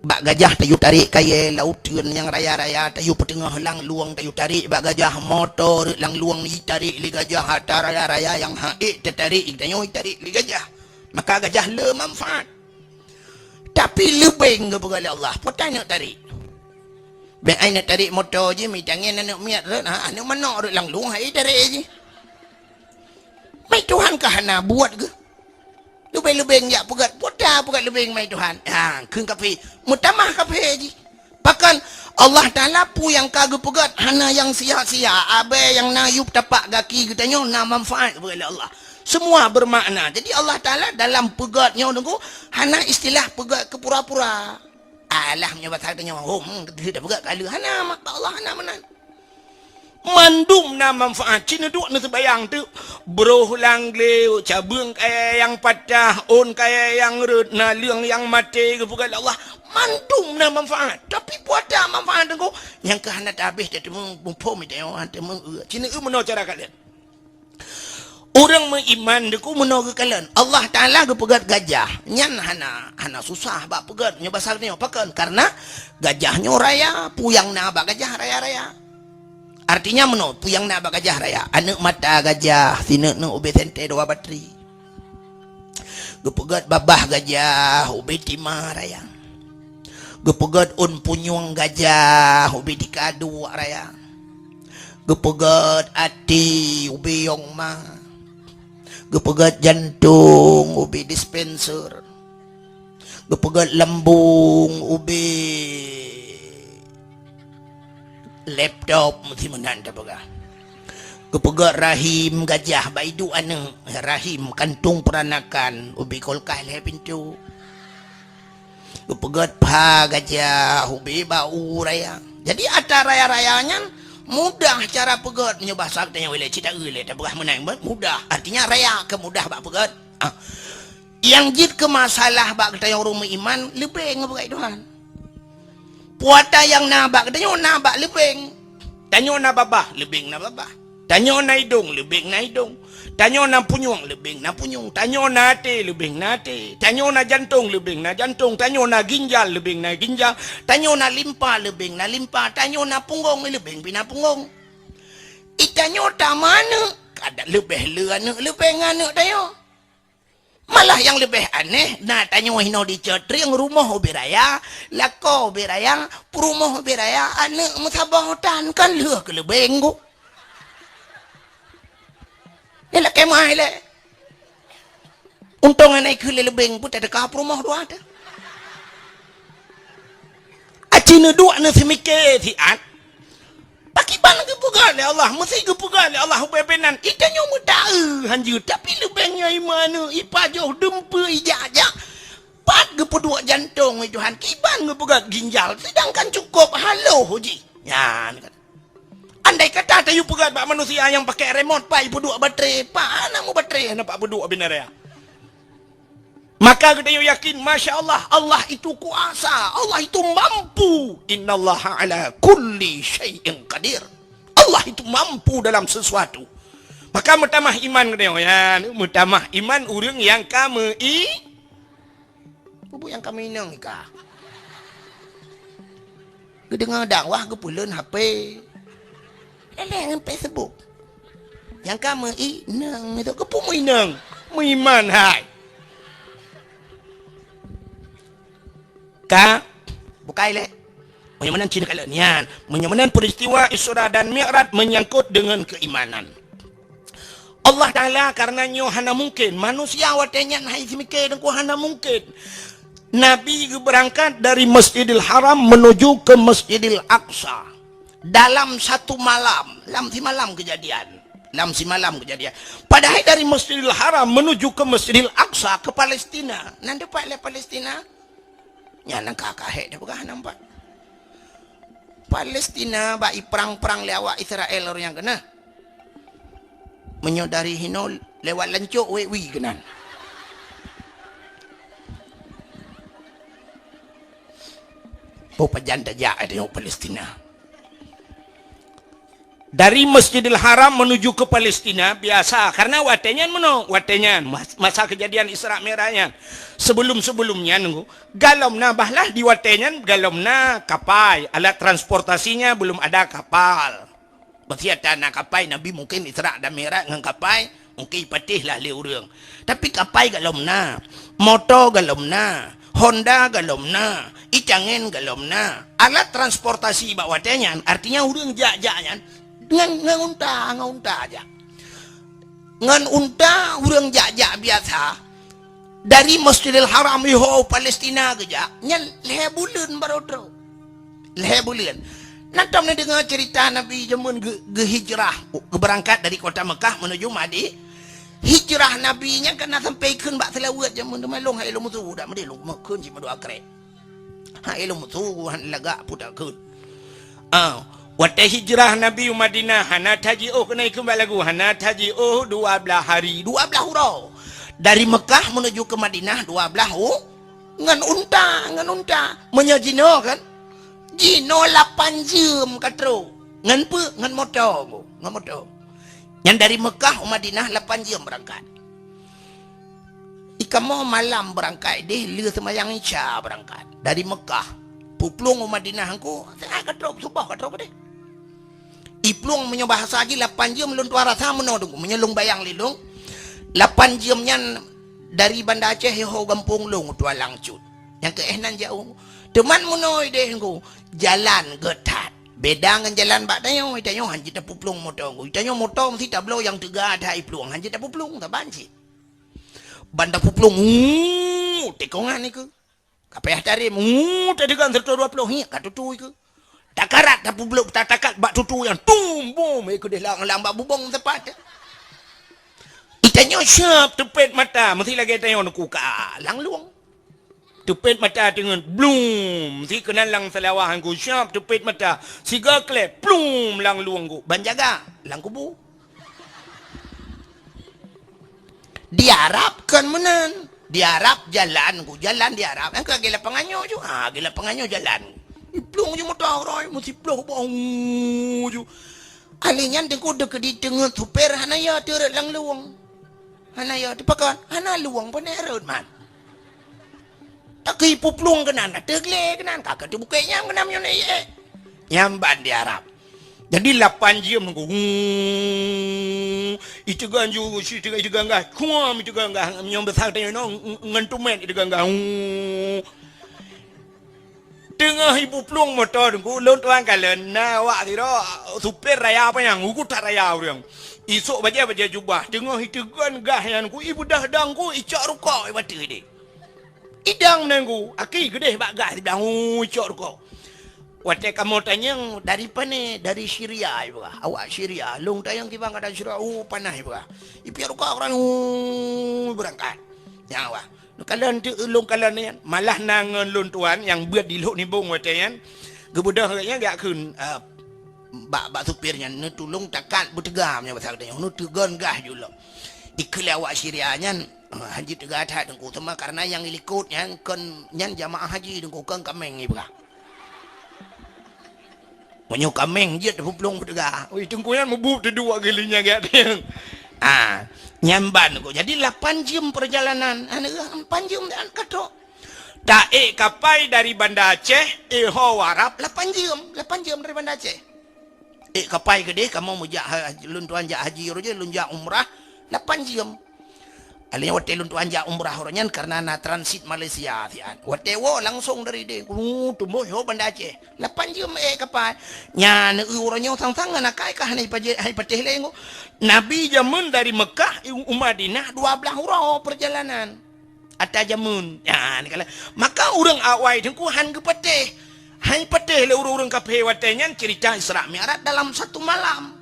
Bak gajah tayue tarek kayée lauteuen nyang raya-raya, tayue peuteungoh langlueng, tayue tarek bak gajah moto rot langlueng, jitarek lé gajah atra raya-raya nyang ha'ék teutarek, tanyoe jitarek lé gajah. Maka gajah le manfaat. Tapi leubeng geupeugah lé Allah, peue ta neuk tarek. Bék ai neuk tarek moto jih, mitangen aneuk miet rot, ha, aneuk manok rot langlueng, hai tarek jih. Mai Tuhan ka hana buet geuh. Leubeng-leubeng jak peugét, peue ta peugét leubeng mai Tuhan. Ha, kheun kafé, meutamah kafé jih. Pakon Allah Taala peue nyang ka geupeugét hana nyang sia-sia, abée nyang na yup tapak gaki geutanyoe na manfaat geupeugét lé Allah. Semua bermakna. Jadi Allah Taala dalam peugét nyoe teungku hana istilah peugét keu pura-pura. Alah meunyoe basa geutanyoe, hom, teupeugét ka lheueh hana, mak Allah hana meunan. Mandum na manfaat. Cit neuduek neuseubayang teuk, broh lam glé, cabeueng kayée nyang patah, ôn kayée nyang rot, naleueng nyang maté, geupeugah lé Allah. Mandum na manfaat. Tapi peue ta manfaat teungku, nyang keu hana tabéh teuteumé muphom, teumeung, teumeung, eu. Cit neu eu meunoe cara kalon. Ureuëng meuiman teungku meunoe geukalon. Allah Taala geupeugét gajah. Nyan hana, hana susah bak peugét. Nyoe basa geutanyoe pakon? Karena gajah nyoe raya, peue nyang na bak gajah raya-raya. Artinya meunoe, peue nyang na bak gajah raya. Aneuk mata gajah, sineuk-neuk ubé sentée dua batri. Geupeugét babah gajah, ubé tima raya. Geupeugét ôn punyueng gajah, ubé tika duek raya. Geupeugét até, ubé yong ma. Geupeugét jantong, ubé dispenser. Geupeugét lambung, ubé laptop, meusi meunan tapeugah. Geupeugét rahim gajah, bak iduek aneuk, rahim, kantong peranakan, ubé kulkas lhée pintoe. Geupeugét pha gajah, ubé bak u raya. Jadi, atra raya-raya nyan mudah cara peugét. Meunyoe basa geutanyoe ilée cit ta eu lé, tapeugah meunan, mudah. Artinya, raya keu mudah bak peugét. Ah. Nyang jeuet keu masalah bak geutanyoe ureuëng meuiman, leubeng geupeugét Tuhan. Peue ta nyang na bak geutanyoe na bak leubeng. Tanyoe na babah, leubeng na babah. Tanyoe na idong, leubeng na idong. Tanyoe na punyueng, leubeng na punyueng. Tanyoe na até, leubeng na até. Tanyoe na jantong, leubeng na jantong. Tanyoe na ginjal, leubeng na ginjal. Tanyoe na limpa, leubeng na limpa. Tanyoe na punggong, leubeng pih na punggong. I tanyoe ta meuaneuk, kada leubeh le aneuk leubeng aneuk tanyoe. Malah nyang leubeh aneh, na tanyoe hinoe di Ceutrieng, rumoh ubé raya, lakoe ubé raya, peurumoh ubé raya, aneuk meusaboh tan, kan lheueh keu leubeng ku. Nyan lakée meu'ah ilée. Untông hana ikheun lé leubeng pun teuka peurumoh dua teuh. Aci neuduek neuseumiké siat. Pakiban geupeugah lé Allah, meusi geupeugah lé Allah ubé-ubé nan. Itanyoe meutaeu hanjeuet, tapi leubeng nyan iman, ipajoh, dumpeue, ijak-jak. Pat geupeuduek jantong, wahai Tuhan, kiban geupeugah ginjal, sedangkan cukôp haloh jih. Nyan, andai kata tayue peugah bak manusia nyang pakai remote, pat ipeuduek baterai, pat hana meubaterai, hana pat peuduek binaraya. Maka geutanyoe yakin, masya Allah, Allah itu kuasa, Allah itu mampu. Innallaha ala kulli syai'in qadir. Allah itu mampu dalam sesuatu. Maka meutamah iman geutanyoe, ya, meutamah iman ureuëng nyang ka meu-i-, Bubu nyang ka meuinong ika. Geudeungoe dakwah geupeuleuen H P. Leleng ngon Facebook. Nyang ka meuinong itu, keupeue meuinong? Meuiman hai. Ka bukai lé. Meunyoe meunan cit ka lheueh nyan. Meunyoe meunan peristiwa Isra dan Mi'raj menyangkut dengan keimanan. Allah Taala karena nyoe hana mungkin. Manusia watée nyan hai seumiké teungku hana mungkin. Nabi geubeurangkat dari Masjidil Haram menuju ke Masjidil Aqsa dalam satu malam, lam simalam kejadian. Lam simalam kejadian. Padahai dari Masjidil Haram menuju ke Masjidil Aqsa ke Palestina. Nan tepat lé Palestina? Nyan nyang ka kahek teupeugah nampak. Palestina bak iprang-prang lé awak Israel ureuëng nyang keunah. Meunyoe dari hinoe lewat lancok wek wi keunan. Boh pajan tajak ada nyang Palestina. Dari Masjidil Haram menuju ke Palestina biasa karena watée nyan meunoe, watée nyan mas- masa kejadian Isra Mi'raj nyan. Sebelum-sebelum nyan nunggu galom na bahlah di watée nyan galom na kapai, alat transportasinya belum ada kapal. Berarti ata na kapai Nabi mungkin Isra dan Mi'raj ngon kapai, mungkin ipatéh lah lé ureuëng. Tapi kapai galom na, moto galom na, Honda galom na, icangen galom na. Alat transportasi bak watée nyan, artinya ureuëng jak-jak nyan ngon, ngon unta, ngon unta jak. Ngon unta ureuëng jak-jak biasa dari Masjidil Haram iho Palestina geujak, nyan lhée buleuen baru trok. Lhée buleuen. Nah tom neudeungoe cerita Nabi jameun geu- geuhijrah, geubeurangkat dari kota Mekah menuju Madi. Hijrah Nabi nyan kana sampai kheun bak seulaweuet jameun teuma lôn hai lôn musu dak meudeh lôn kheun cit meudua krek. Hai lôn musu han lagak putak kheun. Ah, watée hijrah Nabi u Madinah hana tajiôh keunoe kheun bak lagu hana tajiôh dua belas hari, dua belas uroe. Dari Mekah menuju ke Madinah dua belas u- Ngon unta, ngon unta. Meunyoe jinoe kan, jinoe lapan jeuem ka trok. Ngon peue? Ngon moto, ngon moto. Nyan dari Mekah u Madinah lapan jeuem beurangkat. Ikamoe malam beurangkat deh lheueh seumayang Isya beurangkat. Dari Mekah puplueng u Madinah engku, ka trok suboh ka trok deh. Iplueng meunyoe bahasa jih lapan jeuem lôn tuan rasa meunoe teungku. Meunyoe lôn bayang lé lôn, lapan jeuem nyan dari Banda Aceh iho gampông lôn tuan langsut. Nyang keu éh nan jauh. Teuma meunoe deh teungku, jalan geutat. Beda ngon jalan bak tanyoe, tanyoe han jeuet tapuplueng moto teungku. Tanyoe moto meusti tabloe nyang teuga that iplueng, han jeuet tapuplueng saban cit. Ban tapuplueng, uu, tikongan ikeu. Ka payah tarem, uu, tadeugan seratus dua puluh hiek ka tutui keu. Takarat tapubloe tatakat bak tutui nyang tum bom ikeu deh lang-lang bak bubong tepat. Itanyoe siap teupet mata meusi lagée tanyoe neuku ka lang lueng. Teupet mata teungeut blum si keunan lang seulawah angku siap teupet mata siga klep plum lang lueng ku ban jaga lang kubu. Di Arab kon meunan. Di Arab jalan ku jalan di Arab. Nyang ka gila penganyo ju. Ha gila penganyo jalan. Iplueng ju motor roi meusi ploh boh ju. Ahli nyan teungku deuk di teungeut super hana ya teureut lang lueng. Hana ya teupakon hana lueng pun rot man. Takui puplueng keunan, teuglé keunan, ka keu teubukée nyang keunan meunyoe na ié. Nyang ban di Arab. Jadi lapan jeuem nunggu. Iteugan ju, iteugan gah, kuam iteugan gah, nyang besar teunoe ngon tumet iteugan gah. Teungoh ipuplueng moto teungku, lôn tuan kalon na awak sidroe supir raya panyang, ugut that raya ureuëng. Isok bajée-bajée jubah, teungoh iteugan gah nyan ku, ibeudah dang ku, icok rukok ibateue deh. Idang nanggu, aki geudeh bak gah siblang, uu, cok rukok. Watée kamoe tanyong, "Dari pane?" "Dari Syria," ipeugah. "Awak Syria." Lôn tanyong, "Kiban keuadaan Syria?" "Uu, panas," ipeugah. Ipiep rukok, urang, uu, beurangkat. Nyang awak. Neukalon teuk lôn kalon nyan, malah na ngon lôn tuan nyang beuet di lhok nibong watée nyan. Geubeudôh gobnyan geujak kheun, eh, bak, bak supir nyan, "Neutulông takat beuteuga meunyoe basa geutanyoe, neuteugon gah ju lom." Ikheun lé awak Syria nyan, Haji teuga that teungku, teuma kareuna nyang ilikot nyan kon nyan jamaah haji teungku, kon kaméng ipeugah. Meunyoe kaméng jeuet teuplueng peuteuga. Ui teungku nyan mubup teuduek geuh lé nyan gak teueng. Ah, nyan ban teungku. Jadi lapan jeuem perjalanan. Aneuk lapan jeuem dan katrok. Taék kapai dari Banda Aceh, iho Arab lapan jeuem, lapan jeuem dari Banda Aceh. Ék kapai keudeh kamoe meujak ha-, lôn tuan jak haji roh jih, lôn jak umrah lapan jeuem. Alèh nyan watèe lôn tuan jak umrah roh nyan kareuna na transit Malaysia siat. Watèe woe langsong dari deh, uh, tumbôh ho Banda Aceh. Lapan jeuem ék kapai. Nyan eu uroe nyoe sang-sang ngon akai ka hana ipaje-, hana ipatéh lé ngon. Nabi jameun dari Mekah u Madinah dua blaih uroe perjalanan. ata jameun. Nyan, kalau maka ureuëng awai teungku hán geupatéh. Hán patéh lé ureuëng-ureuëng kafé watée nyan cerita Isra Mi'raj dalam satu malam.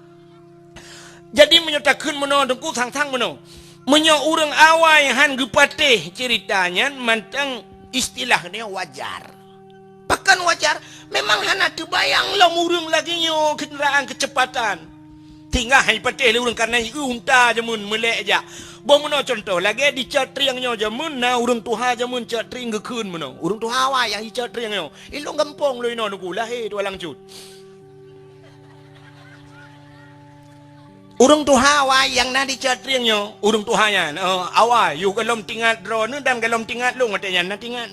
Jadi meunyoe takheun meunoe teungku, sang-sang meunoe. Meunyoe ureuëng awai hán geupatéh cerita nyan, mantong istilah nyoe wajar. Pakon wajar? Memang hana teubayang lom ureuëng lagée nyoe kendaraan keucepatan. Tinggai patéh lé ureuëng kareuna i unta jameun meulek jak. Boh meunoe cuntoh, lagée di Catrieng nyoe jameun na ureuëng tuha jameun Catrieng geukheun meunoe. Ureuëng tuha awai nyang i Catrieng nyoe. Ilong gampông lôn inoe nuku lahé dua langcut. Ureuëng tuha awai nyang na di Catrieng nyoe, ureuëng tuha nyan, eh, awai, yôh gohlom tingat droeneuh dan gohlom tingat lôn watée nyan na tingat.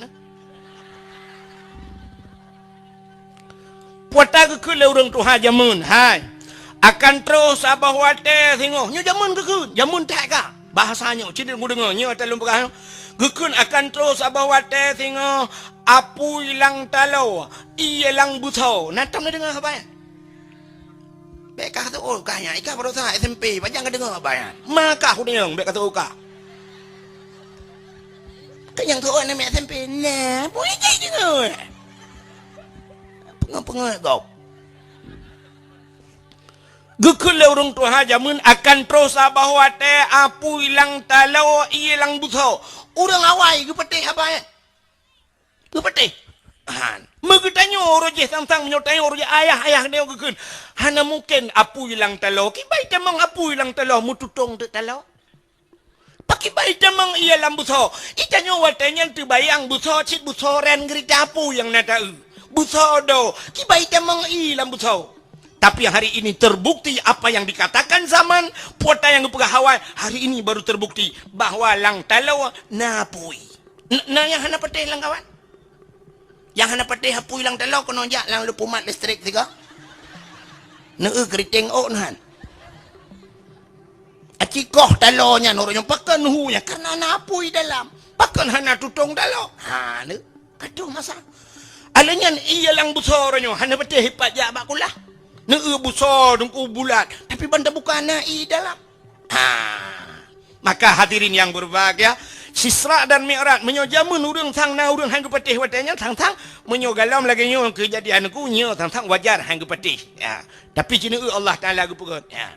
Puata geukheun lé ureuëng tuha jameun, hai, akan troh saboh watée singoh. Nyoe jameun geukheun, jameun that ka. Bahasa nyoe, cit geudeungoe, nyoe ata lôn peugah nyoe. Geukheun akan troh saboh watée singoh, apui lam taloe, ié lam beusoe. Na tom na deungoe haba nyan? Bék ka seuôt kah nyan, i kah baroesa S M P, pajan ka deungoe haba nyan. Ma kah udeueng, bék ka seuôt kah. Keu nyang seuôt aneuk miet S M P, nah, bui jai deungoe. Peungeut-peungeut gob. Geukheun lé ureuëng tuha jameun akan troh saboh watée apui lam taloe ié lam beusoe. Ureuëng awai geupatéh haba nyan. Geupatéh. Han. Meugeutanyoe uroe jih sang-sang meunyoe tanyoe uroe jih ayah-ayah nyoe geukheun. Hana mungken apui lam taloe. Kiban tamong apui lam taloe meututong teuk taloe. Pakriban tamong ié lam beusoe. Itanyoe watée nyan teubayang beusoe cit beusoe ran geurita apui nyang na taeu. Beusoe do. Kiban tamong ié lam beusoe. Tapi hari ini terbukti apa yang dikatakan zaman, puata nyang geupeugah awai, hari ini baru terbukti bahwa lam taloe na apui. N-, na nyang hana patéh lam kawan? Nyang hana patéh apui lam taloe keunoe jak lam leupumat listrik sigoe. Neu-eu keuriteng ôk neuhan. Aci koh taloe nyan uroe nyoe pakon hu nyan kareuna na apui dalam. Pakon hana tutong taloe? Ha, neu. Aduh masa. Alèh nyan ié lam beusoe uroe nyoe hana patéh ipat jak bak kulah. Neu-eu beusoe teungku bulat, tapi ban tabuka na ié dalam. Ha. Maka hadirin yang berbahagia, Isra dan Mi'raj, meunyoe jameun ureuëng sang na ureuëng han geupatéh watée nyan sang-sang, meunyoe gohlom lagée nyoe keujadian ku nyoe sang-sang wajar han geupatéh. Ya. Tapi ci neu-eu Allah Taala geupeugét. Ya.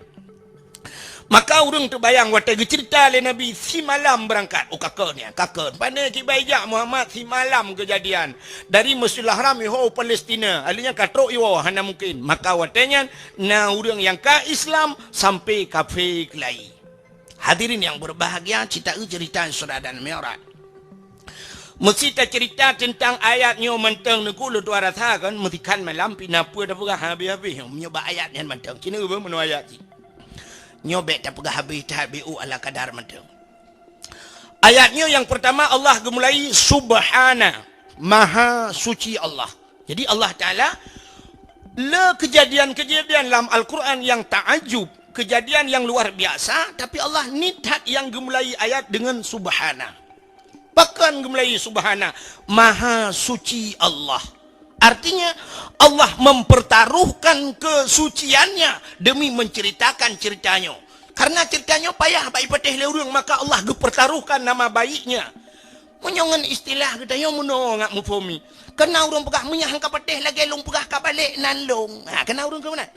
Maka ureuëng teubayang watée geuceurita lé Nabi simalam beurangkat. Oh, ka kheun nyan, ka kheun. Pane kiban jak Muhammad simalam keujadian. Dari Masjidil Haram iho Palestina. Alèh nyan ka trok iwoe hana mungken. Maka watée nyan na ureuëng nyang ka Islam sampai kafé keulayi. Hadirin yang berbahagia, ci ta-eu ceurita Isra dan Mi'raj. Meusti taceurita teuntang ayat nyoe mantong teungku, lôn tuan rasa kan, meusikan malam pih na peue tapeugah habéh-habéh nyoe meunyoe bak ayat nyan mantong. Ci neu-eu beuh meunoe ayat jih. Nyoe bék tapeugah habéh that, bék u ala kadar mantong. Ayat nyoe nyang peurtama Allah geumulai Subhana, Maha Suci Allah. Jadi Allah Taala le keujadian-keujadian lam Al-Quran nyang taajub, keujadian nyang luar biasa, tapi Allah niet that nyang geumulai ayat deungon Subhana. Pakon geumulai Subhana, Maha Suci Allah. Artinya Allah mempertaruhkan kesuciannya demi menceritakan ceritanya. Karena ceritanya payah bak ipatéh lé ureuëng, maka Allah geupertaruhkan nama baiknya. Meunyoe ngon istilah geutanyoe meunoe ngat meuphom i. Kana ureuëng peugah meunyoe han ka patéh lagée lôn peugah ka balek nan lôn. Ha, kana ureuëng keu meunan.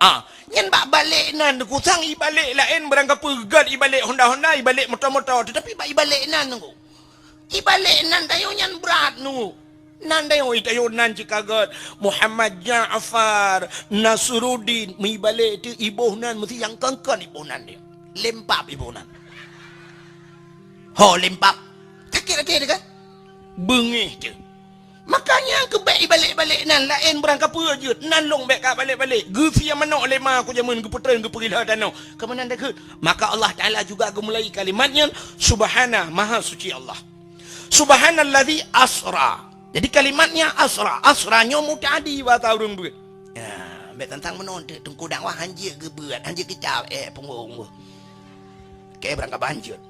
Ah, nyan bak balek nan teungku sang ibalek laén barang kapeue gét ibalek honda-honda, ibalek moto-moto, tetapi bak ibalek nan teungku. Ibalek nan tanyoe nyan brat teungku. Nan tanyoe, tanyoe nan cit ka gét Muhammad Ja'far Nasruddin, meuibalek teuh iboh nan meusti nyang kon-kon iboh nan dia. Lempap iboh nan. Ho lempap. Sakét até dia kan? Beungéh teuh. Makanya keu bék ibalek-balek nan laén barang kapeue jeuet, nan lôn bék ka balek-balek. Geusie manok lé ma ku jameun geupeutreun geupeugila tanoh. Keu meunan takheun. Maka Allah Taala juga geumulai kalimat nyan, Subhana, Maha Suci Allah. Subhanalladzi asra. Jadi kalimatnya asra. Asra nyoe muta'addi bahasa ureuëng beuet. Ya, bék tantang meunoe teungku dakwah hanjeuet geubeuet, hanjeuet kitab, eh, punggong. Oke, barang ka banjeuet.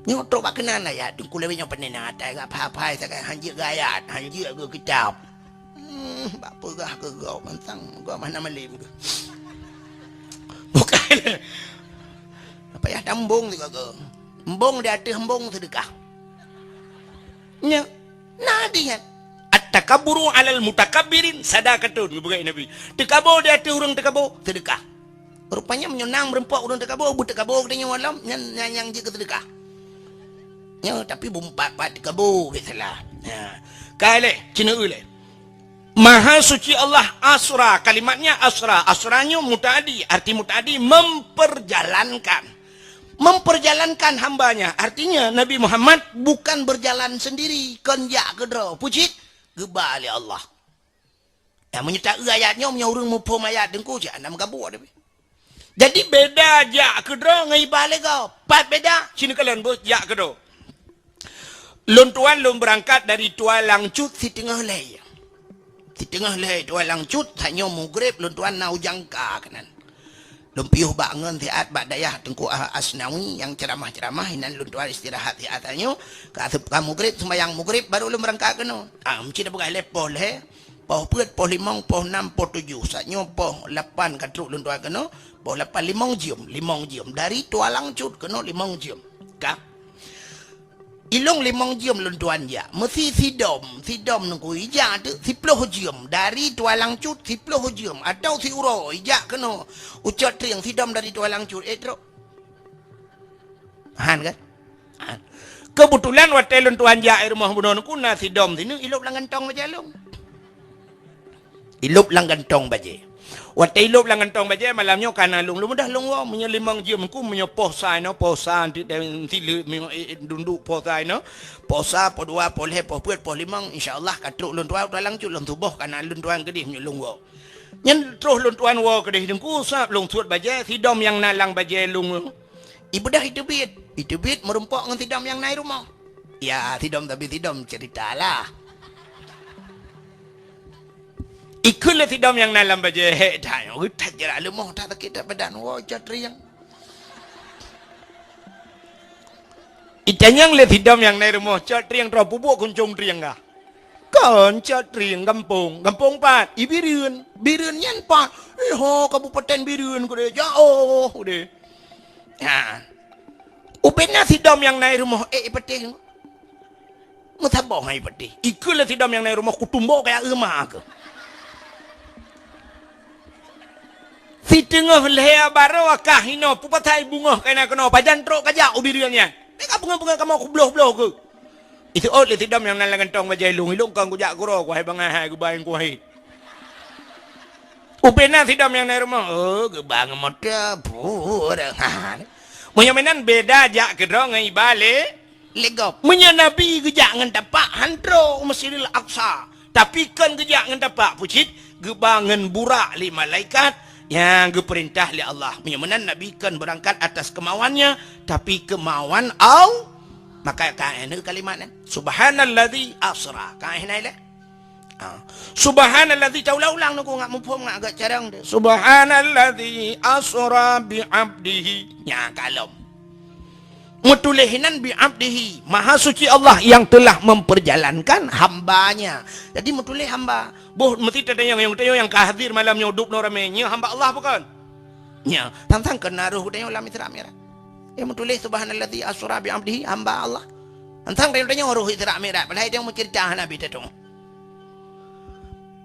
Nyoe trok bak keunan ayat, teungku lewat nyoe peuninah atai gak phai-phai sagai hanjeuet geuayat, hanjeuet geukitab. Hmm, bak peugah keu gob mantang, gob hana malem keu. Bukan. Payah tambong sigoe. Embong di ateueh embong seudeukah. Nyo, na hadih nyan. "At-takabburu 'alal mutakabbirin sadaqatun," geupeugah Nabi. Teukabo di ateueh ureuëng teukabo, seudeukah. Rupanya meunyoe na meurumpok ureuëng teukabo, beuteuka boh geutanyoe lom, nyan, nyan nyang jeuet keu seudeukah. Nyo, tapi bumpat-pat teukabo, biasalah. Ha. Ka lé, cina lé. Maha Suci Allah asra, kalimatnya asra. Asra nyoe mutaadi, arti mutaadi memperjalankan. Memperjalankan hambanya, artinya Nabi Muhammad bukan berjalan sendiri, kon jak keudroe. Pucit, geuba lé Allah. Ya, meunyoe ta-eu ayat nyoe, meunyoe ureuëng muphom ayat teungku, cit hana meugabuk tapi. Jadi, beda jak keudroe ngon iba lé gob. Pat beda, sinoe kalon beuh jak keudroe. Lôn tuan lôn beurangkat dari Tualang Cut siteungoh lhée. Siteungoh lhée Tualang Cut, tanyoe mugreb lôn tuan na u Jangka keunan. Lôn piôh bak ngon siat bak dayah Teungku Asnawi nyang ceramah-ceramah, inan lôn tuan istirahat siat tanyoe, ka aseup ka mugreb, seumayang mugreb, baru lôn beurangkat keunoe. Ah, meucit peugah lé poh lhée. Poh peuet, poh limong, poh nam, poh tujoh. Saat nyoe poh lapan ka trok lôn tuan keunoe, poh lapan limong jeuem, limong jeuem. Dari Tualang Cut keunoe limong jeuem. Ka. Ilong limong jeuem lôn tuan jak. Meusi sidom, sidom nungku ijak teuk siploh jeuem. Dari Tualang Cut siploh jeuem. Atau siuroe ijak keunoe. U Cot Trieng sidom dari Tualang Cut. Eh, trok. Han kan? Han. Keubeutulan watée lôn tuan jak i rumoh bunoe nungku na sidom sineuk ilop lam gantong bajée lôn. Ilop lam gantong bajée. Watée ilop lam gantong bajée malam nyoe ka na lôn, lôn mudah lôn woe. Meunyoe limong jeuem nungku, meunyoe poh sa inoe, poh sa anti tem sileuk, meunyoe, eh, eh, dunduk poh sa inoe, poh sa, poh dua, poh lhée, poh peuet, poh limong, insya Allah ka trok lôn tuan, tuan langcut lôn tuboh ka na lôn tuan keudeh meunyoe lôn woe. Nyan troh lôn tuan woe keudeh teungku, sab lôn suet bajée, sidom nyang na lam bajée lôn. Ibeudôh iteubiet. Iteubiet meurumpok ngon sidom nyang na i rumoh. Ya, sidom tapi sidom cerita lah. Ikheun lé sidom nyang na lam bajée hék that nyoe, geutat jarak leumoh, that sakét that badan, woe Cot Trieng. Itanyong lé sidom nyang na i rumoh, Cot Trieng, troh peubuet kuncong trieng kah? Kon Cot Trieng gampông. Gampông pat? I Bireuen. Bireuen nyan pat? Eh, ho, Kabupaten Bireuen keudeh, jaoh keudeh. Ha. Ubena sidom nyang na i rumoh, eh, i patéh. Meusaboh hai patéh. Ikheun lé sidom nyang na i rumoh, kutumbok kaya euma keuh. Siteungoh lhée baroe ka hinoe, peue pasai beungoh ka na keunoe, pajan trok kajak u Bireuen nyan. Meuka beungoh-beungoh kamoe kubloh-bloh keuh. Iseuôt lé sidom nyang na lam gantong bajée lôn, ilôn kon kujak keudroe, kuhai bangai hai geuba nyang kuhai. Ubena sidom nyang na i rumoh, oh, geuba ngon moto, puh, ha. Meunyoe meunan beda jak keudroe ngon iba lé, lé gob. Meunyoe Nabi geujak ngon tapak, han trok u Masjidil Aqsa. Tapi kon geujak ngon tapak, pucit, geuba ngon burak lé malaikat, nyang geupeurintah lé Allah. Meunyoe meunan Nabi kon beurangkat atas kemauannya, tapi kemauan Al-, maka ka éh kalimat nyan. Subhanalladzi asra. Ka éh nai lé? Ha. Subhanalladzi, taulang-ulang nungku ngat muphom ngat agak carang deh. Subhanalladzi asra bi abdihi. Nya kalom. Meutuléh nan bi abdihi, Maha Suci Allah yang telah memperjalankan hamba-Nya. Jadi meutuléh hamba. Boh meusti tatanyong, nyang tatanyong nyang ka hadir malam nyoe dub noe ramé, nyoe hamba Allah bukon? Nya, tang-tang keunaroh geutanyoe lam Isra Mi'raj. Nyang meutuléh subhanalladzi asra bi abdihi, hamba Allah. Tang-tang tanyoe roh Isra Mi'raj, padahai tanyoe meuceurita hana bi tatong.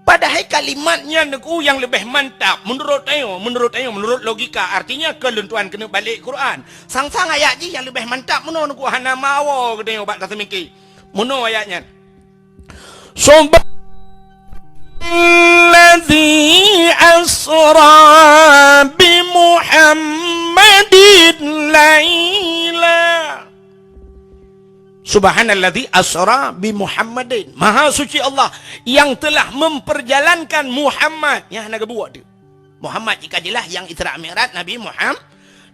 Padahai kalimat nyan nungku nyang leubeh mantap meunurot tanyoe, meunurot tanyoe, meunurot logika, artinya keu lôn tuan keuneuk balek Quran. Sang-sang ayat jih nyang leubeh mantap meunoe nungku hana meuawoe geutanyoe bak taseumiké. Meunoe ayat nyan. Subhanalladzi asra bi Muhammadin laila. Subhanalladzi asra bi Muhammadin. Maha suci Allah yang telah memperjalankan Muhammad. Nyang hana geubuet tu. Muhammad jika jeulaih nyang Isra Mi'raj Nabi Muhammad.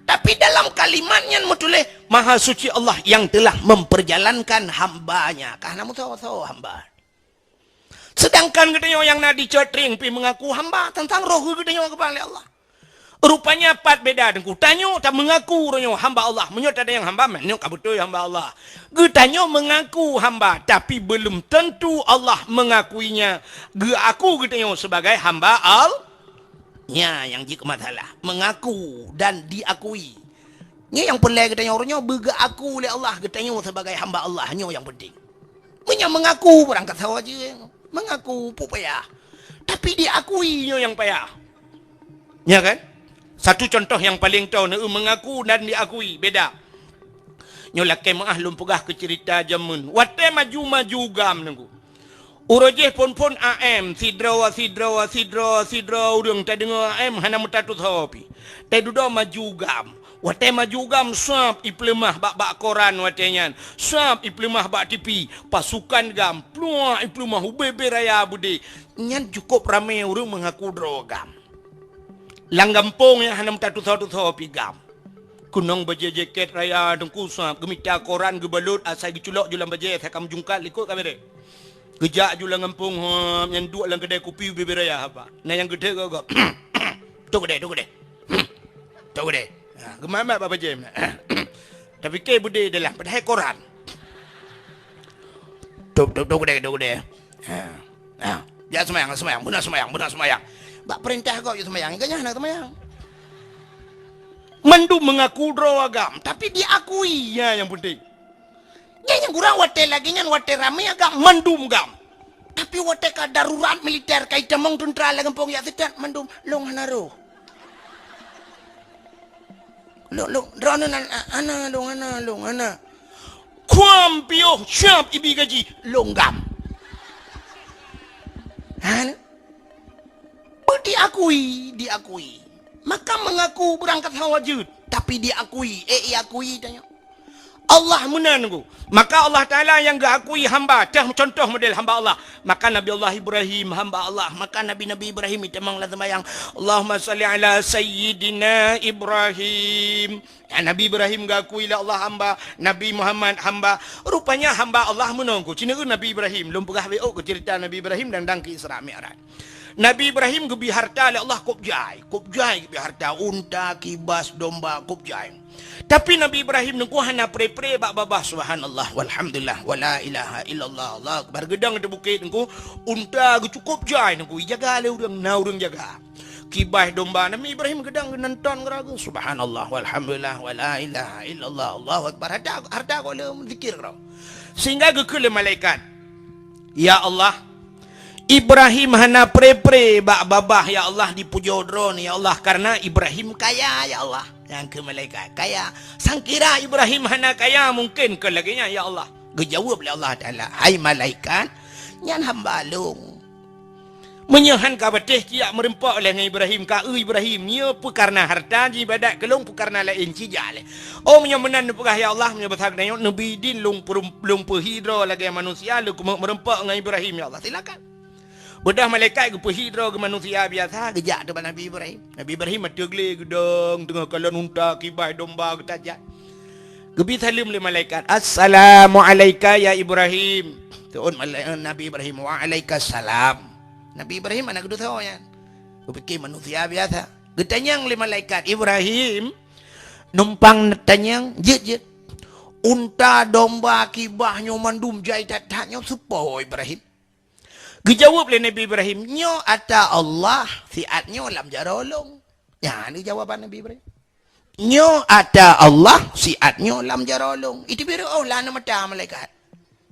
Tapi dalam kalimat nyan meutuléh, Maha suci Allah yang telah memperjalankan hamba-Nya. Ka hana meusawa-sawa hamba. Sedangkan geutanyoe nyang na di Cot Trieng pih meungaku hamba, teuntang roh geutanyoe geuba lé Allah. Rupanya pat beda teungku. Tanyoe tameungaku uroe nyoe hamba Allah. Meunyoe tatanyong hamba, meunyoe ka beutôi hamba Allah. Geutanyoe meungaku hamba, tapi belum tentu Allah mengakuinya. Geuaku geutanyoe sebagai hamba Allah. Nya nyang jeuet keu masalah. Meungaku dan diakui. Nyoe nyang peureulée geutanyoe uroe nyoe beugeuaku lé Allah geutanyoe sebagai hamba Allah, nyoe nyang penting. Meunyoe meungaku barang kata sawa jeueng, meungaku peue payah. Tapi diakui nyoe nyang payah. Ya kan? Satu contoh nyang paleng tho, neu meungaku dan diakui, beda. Nyoe lakée meuah lôn peugah keu ceurita jameun. Watée maju-maju GAM nunggu. Uroe jih phon-phon A M, sidroe, sidroe, sidroe, sidroe ureuëng tadeungoe A M hana meutatusoe pih. Teududoe maju GAM. Watée maju GAM sab ipeuleumah bak-bak koran watée nyan. Sab ipeuleumah bak T V. Pasukan GAM, pluak ipeuleumah ubé-bé raya beudé. Nyan cukôp ramé ureuëng meungaku droe GAM. Lam gampông nyang hana meutatusoe-tusoe pih GAM. Keunong bajée jakét raya teungku sab, geumita koran geubalot asai geuculok ju lam bajée asai ka meujungkat likot ka bereh. Geujak ju lam gampông, hom, nyan duek lam keudée kupi ubé-bé raya haba. Na nyang geuthée gob-gob. Tok keudée, tok keudée. Tok keudée. Ha, geumamat bak bajée. Tapike beudé dalam, padahai koran. Tok, tok, tok keudée, tok keudée. Ha. Ha. Jak seumayang, seumayang, beuna seumayang, beuna seumayang. Bak peurintah gob jak seumayang, ingat nyan hana seumayang. Mandum meungaku droe GAM, tapi diakui, nyan nyang penting. Nyan nyang kurang watée lagée nyan, watée ramé GAM, mandum GAM. Tapi watée ka darurat militer, ka itamong teuntra lam gampông jak seutat, mandum lôn hana roh. Lôn, lôn, droeneuh nan, a-, hana lôn, hana lôn, hana. Kuam piôh siab ibi gaji, lôn GAM. Hana. Beu diakui, diakui. Maka meungaku beurangkat hawa jeuet, tapi diakui, eh, iakui tanyoe. Allah meunan ku. Maka Allah Taala nyang geuakui hamba, teuh contoh model hamba Allah. Maka Nabi Allah Ibrahim hamba Allah. Maka Nabi-Nabi Ibrahim itamong lam seumayang, "Allahumma salli ala Sayyidina Ibrahim." Ya, Nabi Ibrahim geuakui lé Allah hamba, Nabi Muhammad hamba. Rupanya hamba Allah meunan ku. Cina Nabi Ibrahim, lôn peugah W O keu cerita Nabi Ibrahim dan dang keu Isra Mi'raj. Nabi Ibrahim geubi harta lé Allah kôb jai, kôb jai geubi harta, unta, kibas, domba, kôb jai. Tapi Nabi Ibrahim nungku hana pre-pre bak babah, subhanallah, walhamdulillah, wala ilaha illallah, Allahu akbar. Geudong di bukét nungku, unta geucukôp jai nungku, ijaga lé ureuëng, na ureuëng jaga. Kibas domba, Nabi Ibrahim geudong geunan ton geuragu, subhanallah, walhamdulillah, wala ilaha illallah, Allahu akbar. Harta, harta kôb lé zikir keudroe. Sehingga geukheun lé malaikat, "Ya Allah, Ibrahim hana pre-pre bak babah, ya Allah, dipujoe Droeneuh, ya Allah, karena Ibrahim kaya, ya Allah." Nyang keu malaikat kaya. Sangkira Ibrahim hana kaya, mungken kon lagée nyan, ya Allah. Geujaweueb lé Allah Taala, "Hai malaikat, nyan hamba lôn. Meunyoe han ka patéh, cijak meurumpok lé ngon Ibrahim, ka eu Ibrahim, nyoe peu kareuna harta jiibadat keu lôn, peu kareuna laén, cijak lé. Oh, meunyoe meunan neupeugah, ya Allah, meunyoe basa geutanyoe, neubi idin lôn peurum-, lôn peuhi droe lagée manusia, lôn keumeuk meurumpok ngon Ibrahim, ya Allah, silakan." Beudôh malaikat geupeuhi droe keu manusia biasa, geujak teubak Nabi Ibrahim. Nabi Ibrahim ateueh glé geudong, teungoh kalon unta, kibas, domba, geutajak. Geubi saleuem lé malaikat, "Assalamu alaika ya Ibrahim." Seuôt malai-, Nabi Ibrahim, "Wa alaika salam." Nabi Ibrahim hana geuteusoe nyan. Geupike manusia biasa. Geutanyong lé malaikat, "Ibrahim, numpang neutanyong, jeuet, jeuet. Unta, domba, kibas nyoe mandum jai that-that nyoe soe po, Ibrahim?" Geujaweueb lé Nabi Ibrahim, "Nyoe ata Allah, siat nyoe lam jaroe lôn." Nyan jawaban Nabi Ibrahim. "Nyoe ata Allah, siat nyoe lam jaroe lôn." Iteubiet reuôh lam mata malaikat.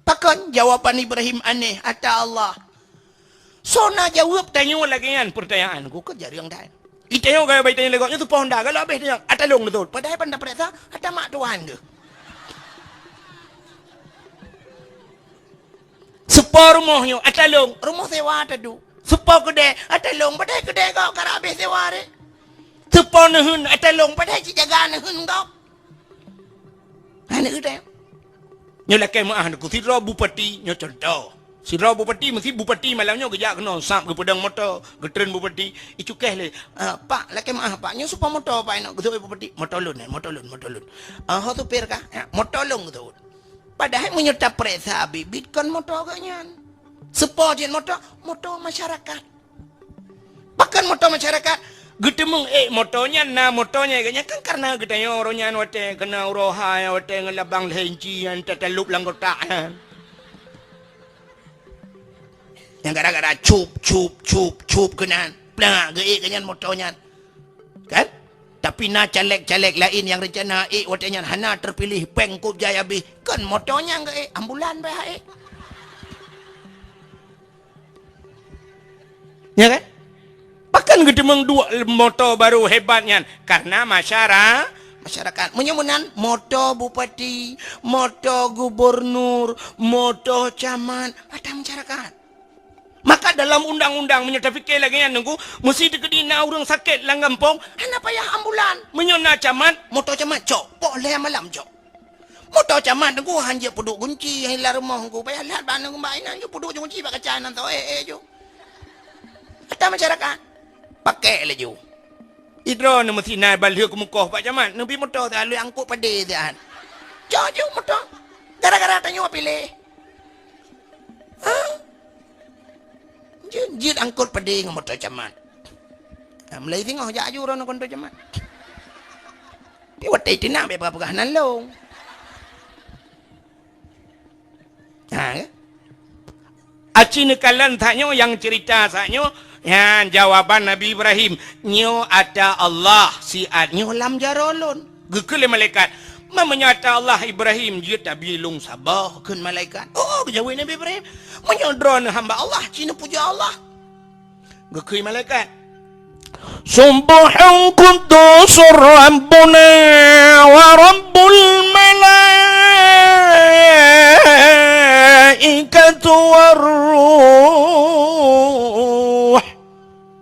Pakon jawaban Ibrahim aneh, "Ata Allah"? Soe na jaweueb tanyoe lagée nyan peurtanyaan? Ku keu jareueng that. Itanyong gaya bai tanyong lé gob, nyoe soe po Honda, galak habéh tanyong, "Ata lôn neutôt." Padahai pan tapeuriksa, ata mak tuan geuh. Soe po rumoh nyoe, "Ata lôn," rumoh sewa tadu. Soe po keudée, "Ata lôn," padahai keudée gob karab habéh sewa ré. Soe po neuheun, "Ata lôn," padahai cit jaga neuheun gob. Hana keudée. Nyoe lakée meuah nungku, sidroe bupati, nyoe contoh. Sidroe bupati, meusi bupati malam nyoe geujak keunoe, sab geupeudong moto, geutreun bupati, icukéh lé, "Ah, Pak, lakée meuah, Pak, nyoe soe po moto, Pak, inong?" Geuseuôt bupati, "Moto lôn, eh, moto lôn, moto lôn." "Ah, ho supir kah?" "Ya, moto lôn," geuseuôt. Padahai meunyoe tapeuriksa biet-biet kon moto geuh nyan. Soe po jeuet moto? Moto masyarakat. Pakon moto masyarakat? Geuteumeung ék moto nyan, na moto nyan geuh nyan kan kareuna geutanyoe uroe nyan watée keunoe uroe hai, watée ngon labang lhée inci nyan tatalop lam kotak nyan. Nyang gara-gara cup, cup, cup, cup keunan. Plak, geuék geuh nyan moto nyan. Kan? Tapi na caleg-caleg laén nyang reuncana ék watée nyan hana teupiléh, péng kôb jai habéh, kon moto nyang geuék, ambulan beh ék. Ya kan? Pakon geuteumeung duek moto barô hebat nyan? Karena masyara-, masyarakat. Meunyoe meunan, moto bupati, moto gubernur, moto camat, ata masyarakat. Maka dalam undang-undang, meunyoe tapike lagée nyan, Teungku, meusi teukeudi na ureuëng sakét lam gampông, hana payah ambulan. Meunyoe na camat, moto camat cok, poh lhée malam cok. Moto camat, Teungku, han jeuet peuduek gunci, han lam rumoh, Teungku, payah lhat bak aneuk bak inan, jeuet peuduek gunci bak kaca nan tho, eh, eh, ju. Ata masyarakat, pakai laju. Idroe neuh meusi na ban lheueh keumukoh bak camat, neubi moto siat, lheueh angkot padé siat. Cok ju moto. Gara-gara tanyoe piléh. Ha? Jeuet, jeuet angkot padé ngon moto camat. Ha, mulai singoh jak ju droeneuh ngon moto camat. Tapi watée teunak bék peugah-peugah nan lôn. Ha, ya? Aci neukalon saat nyoe, nyang cerita saat nyoe, nyan jawaban Nabi Ibrahim, "Nyoe ata Allah siat nyoe lam jaroe lôn." Geukheun lé malaikat, "Meunyoe ata Allah Ibrahim, jeuet tabi lôn saboh," kheun malaikat. Oh, geujaweueb Nabi Ibrahim, "Meunyoe droeneuh hamba Allah, ci neupuja Allah." Geukheun malaikat, "Subbuhun quddusur Rabbuna wa Rabbul malaikati war ruh."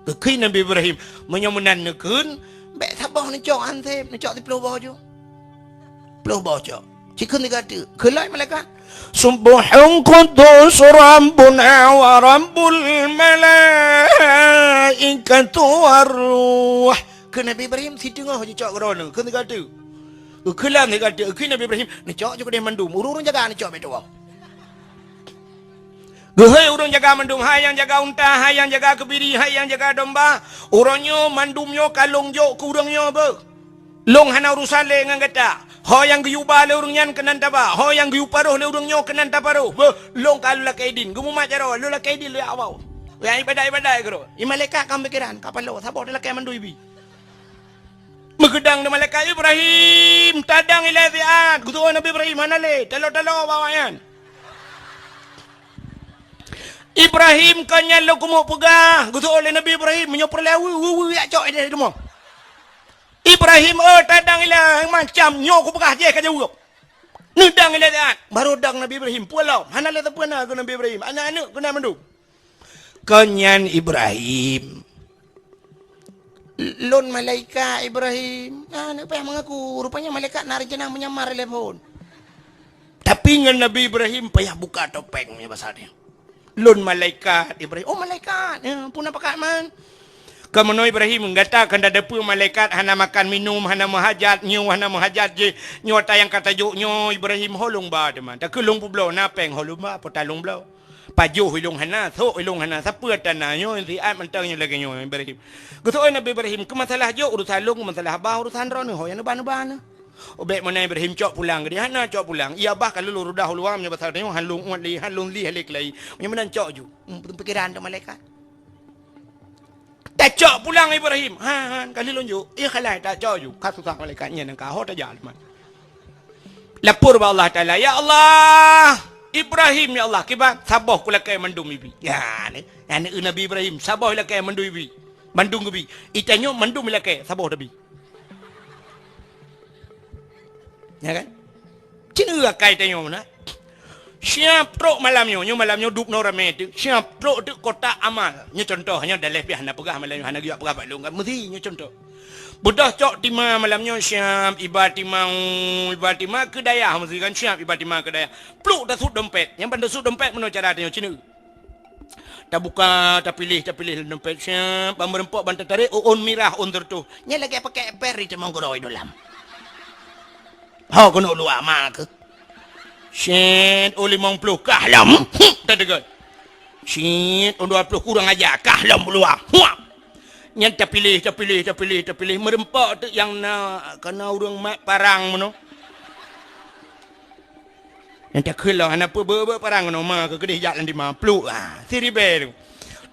Geukheun Nabi Ibrahim, "Meunyoe meunan neukheun, bék saboh neucok han sép, neucok siplôh boh ju." Ploh boh cok. Ci kheun sigoe teuk. Kheun lom malaikat, "Subbuhun quddus Rabbuna wa Rabbul malaikati war ruh." Kheun Nabi Ibrahim, "Siteungoh jicok keu droeneuh." Kheun sigoe teuk. Kheun lom sigoe teuk. Kheun Nabi Ibrahim, "Neucok ju keudeh mandum. Ureuëng-ureuëng jaga neucok bék tuwoe." Geuhôi ureuëng jaga mandum, hai nyang jaga unta, hai nyang jaga keubiri, hai nyang jaga domba, uroe nyoe mandum nyoe ka lôn jok keu ureuëng nyoe beuh. Lôn hana urusan lé ngon gata. Ho nyang geuyue ba lé ureuëng nyan keunan taba, ho nyang geuyue paroh lé ureuëng nyoe keunan taparoh. Beuh, lôn ka lôn lakée idin. Geumumat jaroe, lôn lakée idin lôn jak woe. Nyang iébadat-iébadat keudroe. Di malaikat ka meupikéran, ka paloe, saboh talakée mandum ibi. Meugeudang di malaikat, "Ibrahim, tadang ilée siat." Geuteupeue Nabi Ibrahim hana lé, talo-talo bak awaknyan. "Ibrahim, kon nyan lôn keumeung peugah." Geuteupeue lé Nabi Ibrahim, "Meunyoe peureulée weu, weu, weu, jak cok ideh teuma." "Ibrahim, oh, tadang ilée macam nyoe kupeugah jih ka jaweueb. Neudang ilée siat." Barô dang Nabi Ibrahim, peue lom, hana lé sapeue na keu Nabi Ibrahim, aneuëk-aneuëk keunan mandum. "Kon nyan Ibrahim." "Lôn malaikat Ibrahim." Nah, neuk payah mengaku. Rupanya malaikat na rencana menyamar lé phon. Tapi ngon Nabi Ibrahim payah buka topeng meunyoe basa nyoe. "Lôn malaikat Ibrahim." "Oh, malaikat. Ya, peue na pakat man?" "Kamoe nyoe Ibrahim, gata kanda deupeu malaikat hana makan minum, hana meuhajat, nyoe hana meuhajat jih. Nyoe ata nyang ka tajok nyoe Ibrahim, ho lôn ba teuma. Takheun lôn peubloe, na péng ho lôn ba, peue ta lôn bloe. Pajoh ilông hana, sôk ilông hana, sapeue ata na nyoe, siat mantong nyoe lagée nyoe Ibrahim." Geuteupeue Nabi Ibrahim, "Keu masalah jok urusan lôn, keu masalah ba urusan droeneuh, ho nyang neuba-neuba neuh." Oh, bék meunan Ibrahim, cok pulang. Geudeh hana cok pulang. Iya bah ka lôn rudah u luwa, meunyoe basa tanyoe, han lôn uet lé, han lôn lieh lé keulai. Meunyoe meunan cok ju. Hmm, pikéran tu malaikat. Tacok pulang Ibrahim. Ha, ha, ka lheueh lôn jok. Iya khalai tacok ju. Ka susah malaikat nyan ka ho tajak teuma. Lapor bak Allah Taala, "Ya Allah, Ibrahim, ya Allah, kiban saboh kulakée mandum ibi." Ya, ni. Nyan Nabi Ibrahim, saboh ilakée mandum ibi. Mandum geubi. Itanyoe mandum ilakée, saboh tabi. Ya kan? Cina akai tanyoe na. Siap trok malam nyoe, nyoe malam nyoe dub noe ramé teuk. Siap trok teuk kotak amal. Nyoe contoh, nyoe daleh pih hana peugah malam nyoe, hana geujak peugah bak lôn kan. Meusi nyoe contoh. Beudôh cok tima malam nyoe siap iba tima, iba tima keu dayah meusi kan, siap iba tima keu dayah. Pluk tasut dompet. Nyang ban tasut dompet meunoe cara tanyoe cina. Tabuka, tapiléh, tapiléh lam dompet siap, ban meureumpok ban tatarek, ôn mirah, ôn teureutôh. Nyan lagée pakai per di teumong gurôi dolam. Ho keuneuk luwa ma keuh. Siet, oh, limong ploh kah lom. Huh, tadeungon. Siet, oh, dua ploh kurang aja kah lom luwa. Huap. Nyan tapiléh, tapiléh, tapiléh, tapiléh. Meureumpok teuk nyang na, kana ureuëng mat parang meunoe. Nyang takheun lom hana peue beu-beu parang keunoe ma keuh keudeh jak lam dima pluk, ha, siribée tu.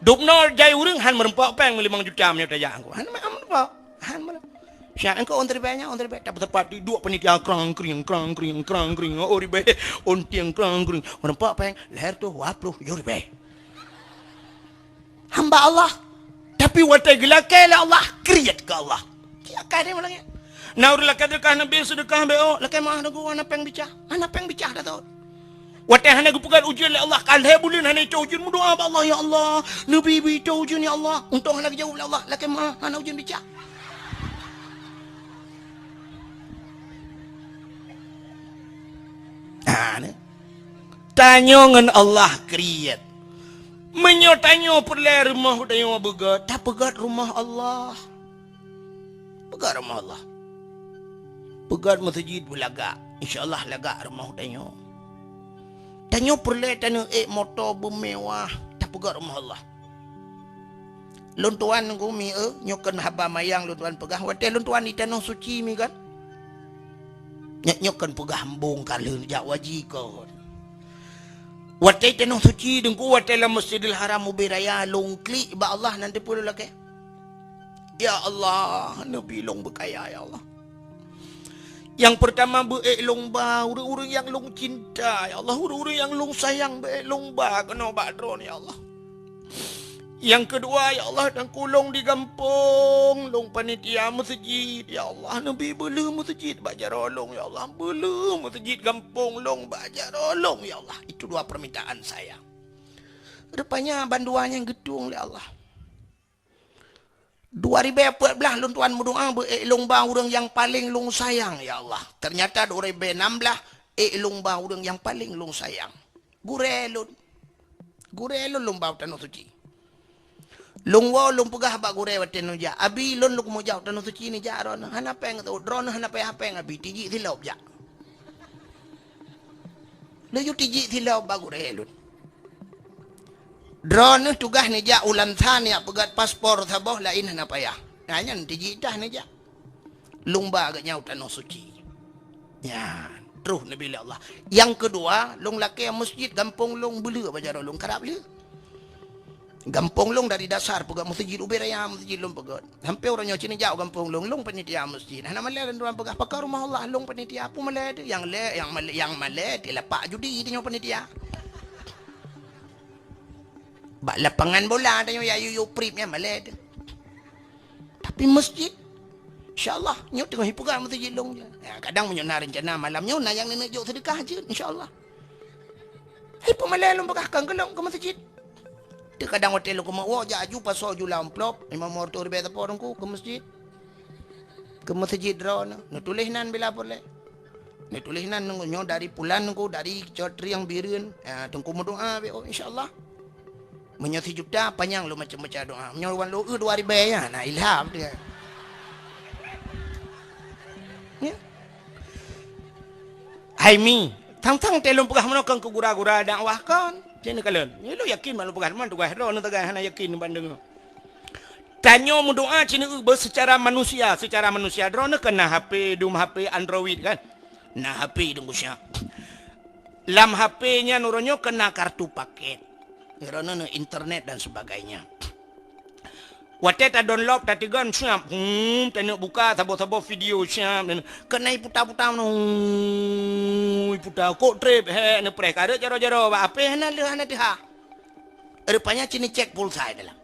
Dub noe jai ureuëng han meureumpok péng limong juta meunyoe tajak angku. Han meureumpok, han meureumpok. Siat engkau on ribèe nyan, on ribèe. Tapi tepat di dua panitia krang kring, krang kring, krang kring, on ribèe, on tieng krang kring. Meureumpok péng, lahé tuh dua ploh tujoh ribèe. Hamba Allah. Tapi watèe geulakèe lé Allah, kriet keu Allah. Siat ka deh malam nyan. Na ureueng lakèe seudeukah, Nabi seudeukah bèk, oh, lakèe meuah, Teungku, hana péng bicah. Hana péng bicah dah tu. Watèe hana geupeugöt ujeuen lé Allah, ka lhèe buleuen hana itoe ujeuen, meudoa bak Allah, "Ya Allah, neubi, bi itoe ujeuen, ya Allah." Untông hana geujaweueb lé Allah, lakèe meuah, hana ujeuen bicah. Ha, ni. Tanyoe ngon Allah kriet. Meunyoe tanyoe peureulèe rumoh tanyoe beugöt, tapeugöt rumoh Allah. Peugöt rumoh Allah. Peugöt meuseujid beulagak. Insya Allah lagak rumoh tanyoe. Tanyoe peureulèe tanyoe ék moto beumewah, tapeugöt rumoh Allah. Lôn tuan Teungku mi, eh, nyoe kheun haba manyang lôn tuan peugah, watèe lôn tuan di Tanoh Suci mi kan. Nyoe, nyoe kheun peugah embong ka lheueh jak waji kon. Watèe Tanoh Suci Teungku, watèe lam Masjidil Haram ubé raya lôn klik bak Allah, nan teupeue lôn lakèe. Ya Allah, neubi lôn beukaya, ya Allah. Nyang peurtama beuék lôn ba ureueng-ureueng nyang lôn cinta, ya Allah, ureueng-ureueng nyang lôn sayang beuék lôn ba keunoe bak Droeneuh, ya Allah. Nyang keudua, ya Allah, Teungku, lôn di gampông, lôn panitia meuseujid, ya Allah, neubi beuleueh meuseujid bak jaroe lôn, ya Allah, beuleueh meuseujid gampông lôn bak jaroe lôn, ya Allah. Itu dua permintaan saya. Rupanya bandua nyan geutueng lé Allah. Dua ribèe peuet blah lôn tuan meudoa beuék lôn ba ureueng nyang paleng lôn sayang, ya Allah. Ternyata dua ribèe nam blah ék lôn ba ureueng nyang paleng lôn sayang. Gurèe lôn. Gurèe lôn lôn ba u Tanoh Suci. Lôn woe lôn peugah bak gurèe watèe neujak, "Abi, lôn lôn keumeujak u Tanoh Suci neujak droeneuh. Hana péng, droeneuh hana payah péng, Abi, tijik silop jak." Laju tijik silop bak gurèe lôn. Droeneuh tugaih neujak u Lansa neujak peugöt paspor saboh, laén hana payah. Nah, nyan tijik tah neujak. Lôn ba geuh nyan u Tanoh Suci. Nyan, troh neubi lé Allah. Nyang keudua, lôn lakèe meuseujid gampông lôn beuleueh bak jaroe lôn, karab lheueh. Gampông lôn dari dasar peugöt meuseujid, ubé raya meuseujid lôn peugöt. Sampoe uroe nyoe ci neujak u gampông lôn, lôn panitia meuseujid. Hana malèe lôn tuan peugah, "Pakon rumoh Allah?" Lôn panitia, peue malèe teuh? Nyang lé, nyang malèe, nyang malèe teuh lapak judi tanyoe panitia. Bak lapangan bola tanyoe ya yue-yue prip nyan malèe teuh. Tapi meuseujid, insya Allah, nyoe teungoh jipeugah meuseujid lôn jih. Ya, kadang meunyoe na reuncana malam nyoe, na nyang neuneuk jok seudeukah jeuet, insya Allah. Hai peumalèe lôn peugah kon keu lôn keu meuseujid. Teukadang watèe lôn keumeung woe jak aju pasoe ju lam amplop, limong reutôh ribèe sapo Teungku keu meuseujid. Keu meuseujid droeneuh, neutuléh nan bila peureulèe. Neutuléh nan nyoe dari pulan Teungku, dari Cot Rieng Bireuen, ya, Teungku meudoa bèk, oh, insya Allah. Meunyoe sijuta, panyang lôn macam-macam doa. Meunyoe wan lôn eu dua ribèe, ya, na ilham dia. Ya. Hai mi, tang-tang teuh lôn peugah meunoe kon keu gura-gura dakwah kon. Cit neukalon. Nyoe lôn yakin mak lôn peugah, teuma tugaih droeneuh tagai hana yakin bandum. Tanyoe meudoa cit neueu beu secara manusia, secara manusia. Droeneuh kan na H P, dum H P Android kan. Na H P dum siap. Lam H P nyan uroe nyoe kan na kartu paket. Droeneuh na internet dan sebagainya. Watèe ta-download, tateugon siap, hmm, taneuk buka saboh-saboh video siap, dan keuneuk puta-puta meunoe, hmm, puta kok trép, he, neupreh kareuet jaroe-jaroe bak H P hana leuh hana teuhah. Rupanya cit neucek pulsa dalam.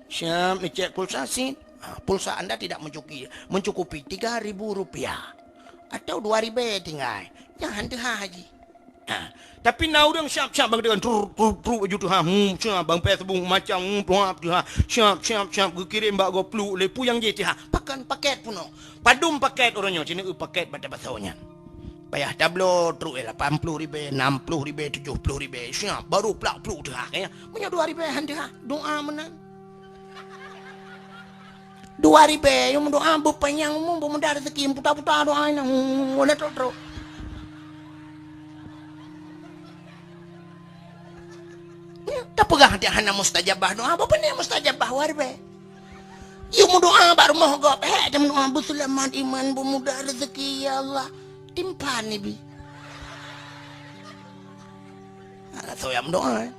Siap neucek pulsa sit. Ha, pulsa anda tidak mencukupi, mencukupi tiga ribu rupiah. Atau dua ribèe tinggai. Nyan han teuhah haji. Ha, tapi na ureueng siap-siap bang dengan truk truk truk aju teuhah. Hmm, siap bang Facebook macam, hmm, tuha teuhah. Siap siap siap geukirém bak gopluk lé peue nyang jih teuhah. Pakon paket peunoh. Padum paket uroe nyoe, cit neueu paket bak tabasoe nyan. Payah tabloe truk, eh, lapan ploh ribèe, nam ploh ribèe, tujoh ploh ribèe. Siap baru plak pluk teuhah, ya. Meunyoe dua ribèe han teuhah, doa meunan. Dua ribèe, nyang meudoa beupanyang umu, beumudah rezeki, puta-puta doa nyan, hmm, na trok-trok. Ya, tapeugah hana mustajabah doa, bapa ni mustajabah dua ribèe. Yue meudoa bak rumoh gob, eh, dan meudoa beuseulamat iman, beumudah rezeki, ya Allah. Timpan ni bi. Nah, soe nyang meudoa, eh.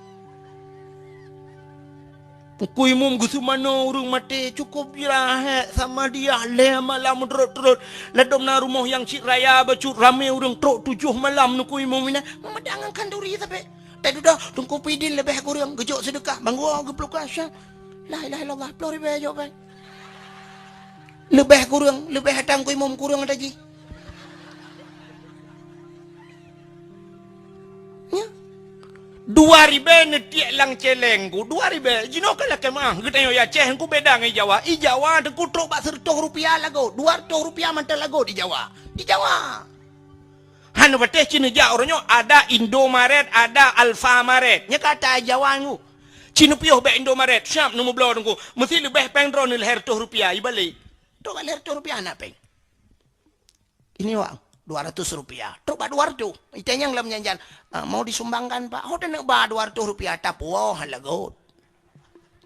Teungku Imum geuseumanoe ureuëng maté, cukup jirahat sama dia lhée malam meurot-rot. Ladom na rumoh nyang cit raya bacut ramé ureuëng trok tujoh malam Teungku Imum inan. Meumada ngon khanduri sabe. Teududoe Teungku Pidin leubeh kureueng geujok seudeukah, banggua geupluka syah. La ilaha illallah, ploh ribée jok péng. Leubeh kureueng, leubeh ata Teungku Imum kureueng ata jih. Nya. Dua ribée neutiek lam celeng ku, dua ribée. Jinoe ka lakée meuah, geutanyoe i Aceh Teungku beda ngon i Jawa. I Jawa Teungku trok bak seureutôh rupiah lagot, dua reutôh rupiah mantong lagot i Jawa. Di Jawa. Hana patéh ci neujak uroe nyoe ada Indomaret, ada Alfamaret. Nyan ka ata i Jawa Teungku. Ci neupiôh bak Indomaret, siab neumeubloe Teungku. Meusti leubeh péng droeneuh lhée reutôh rupiah, ibalek. Trok bak lhée reutôh rupiah na péng. Ini wak, dua ratus rupiah. Trok bak dua ratus. Itanyong lam janjan, "Ah, mau disumbangkan, Pak?" "Oh, teuneuk ba dua ratus rupiah, tapuwoe lagot."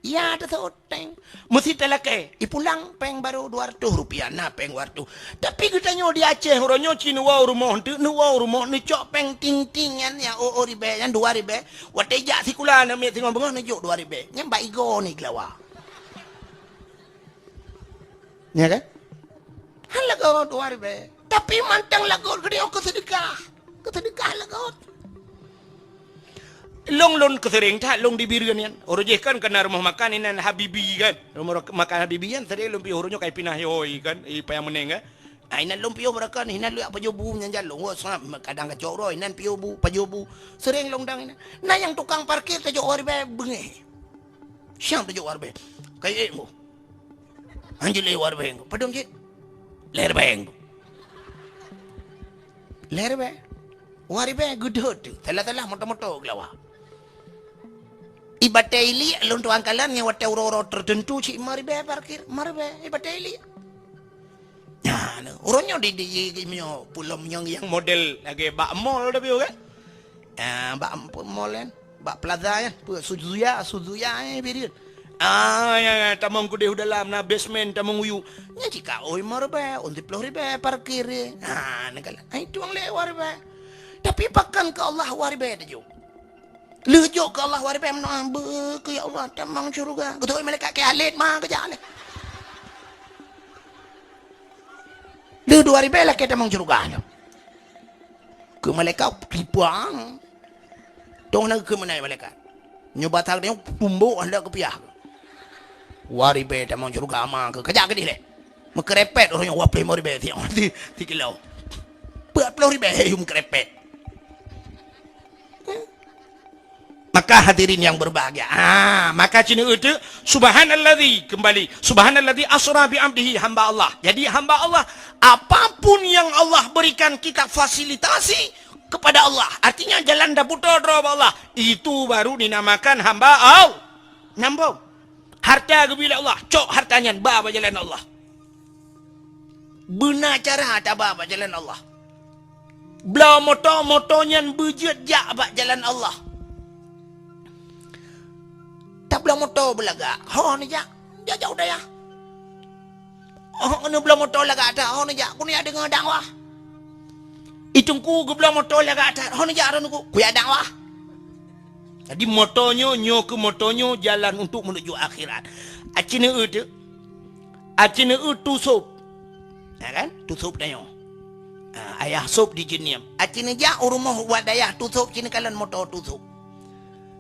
Ya, teuseuôt péng. Meusti talakée, ipulang péng barô dua ratus rupiah, na péng dua ratus. Tapi geutanyoe di Aceh, uroe nyoe ci neuwoe u rumoh, enteuk neuwoe u rumoh, neucok péng ting-ting nyan, nyang ô-ô ribée, nyan dua ribée. Watée jak sikula, aneuk miet singoh beungoh neujok dua ribée. Nyan bak igoe ni geulawa. Ya kan? Han lagot dua ribée. Tapi mantong lagot geutanyoe keu seudeukah. Keu seudeukah lagot. Lôn, lôn keuseureng that lôn di Bireuen nyan. Uroe jih kan keuna rumoh makan inan Habibi kan. Rumoh makan Habibi nyan seureng lôn piôh uroe nyoe ka ipinah ihôi kan, i Paya Meuneng kan. Ah, inan lôn piôh beureukan, inan lôn jak pajoh bu nyan jan lôn. Wah, seungab kadang kacok uroe, inan piôh bu, pajoh bu. Seureng lôn dang inan. Na nyang tukang parkir tajok dua ribée beungéh. Siang tajok dua ribée. Kayée ék bu. Hanjeuet lé dua ribée. Padum cit? Lhée ribée. Lhée ribée. Dua ribée geudeuet tu. Salah-salah moto-moto geulawa. I batée iliek lôn tuan kalon nyang watée uroe-uroe tertentu cit lima ribée parkir. Lima ribée. I batée iliek. Nah, uroe nyoe di, di, di, di meunyoe pulom nyang, nyang model lagée bak mall tapi kan. Ah, bak mall kan. Bak plaza nyan, peue Suzuya, Suzuya, eh, Bireuen. Ah, ya, ya, tamong keudeh u dalam, na basement, tamong u yue. Nyan cit ka oi lima ribée, ôn siplôh ribée parkir, eh. Ah, neukalon. Ai tueng lé dua ribée. Tapi pakon keu Allah dua ribée tajok. Lheueh jok keu Allah dua ribée meunoe, beu keu ya Allah, tamong syeuruga. Geutôi malaikat keu Khalid ma keujak lé. Lheueh dua ribée lakée tamong syeuruga nyoe. Keu malaikat tipuang. Tong na keu meunan malaikat. Nyoe batang nyoe pumbok handak keupiah. Dua ribée tamong syeuruga ma keu kajak keudeh lé. Meukeurepet ureuëng nyoe dua ploh lima ribée tiok ti, ti kilo. Dua ploh ribée yum keurepet. Maka hadirin yang berbahagia. Ah, maka ci neueu teuk, subhanalladzi, kembali. Subhanalladzi asra bi abdihi, hamba Allah. Jadi hamba Allah, apapun yang Allah berikan kita fasilitasi kepada Allah. Artinya jalan daputo droe bak Allah. Itu baru dinamakan hamba Allah. Nyambung. Harta geubri lé Allah, cok harta nyan ba bak jalan Allah. Beuna cara taba bak jalan Allah. Bloe moto, moto nyan beujeuet jak bak jalan Allah. Tabloe moto beulagak, ho neujak, jak-jak u dayah. Oh, neubloe moto lagak that, ho neujak, keuneuk jak deungoe dakwah. I teungku geubloe moto lagak that, ho neujak droeneuh, kujak dakwah. Jadi moto nyoe, nyoe keuh moto nyoe jalan untuk menuju akhirat. Aci neueu teuk. Aci neueu tusôb. Ya kan? Tusôb tanyoe. Ah, ayah sôb di Jeuniem. Aci neujak u rumoh wat dayah tusôb, ci neukalon moto tusôb.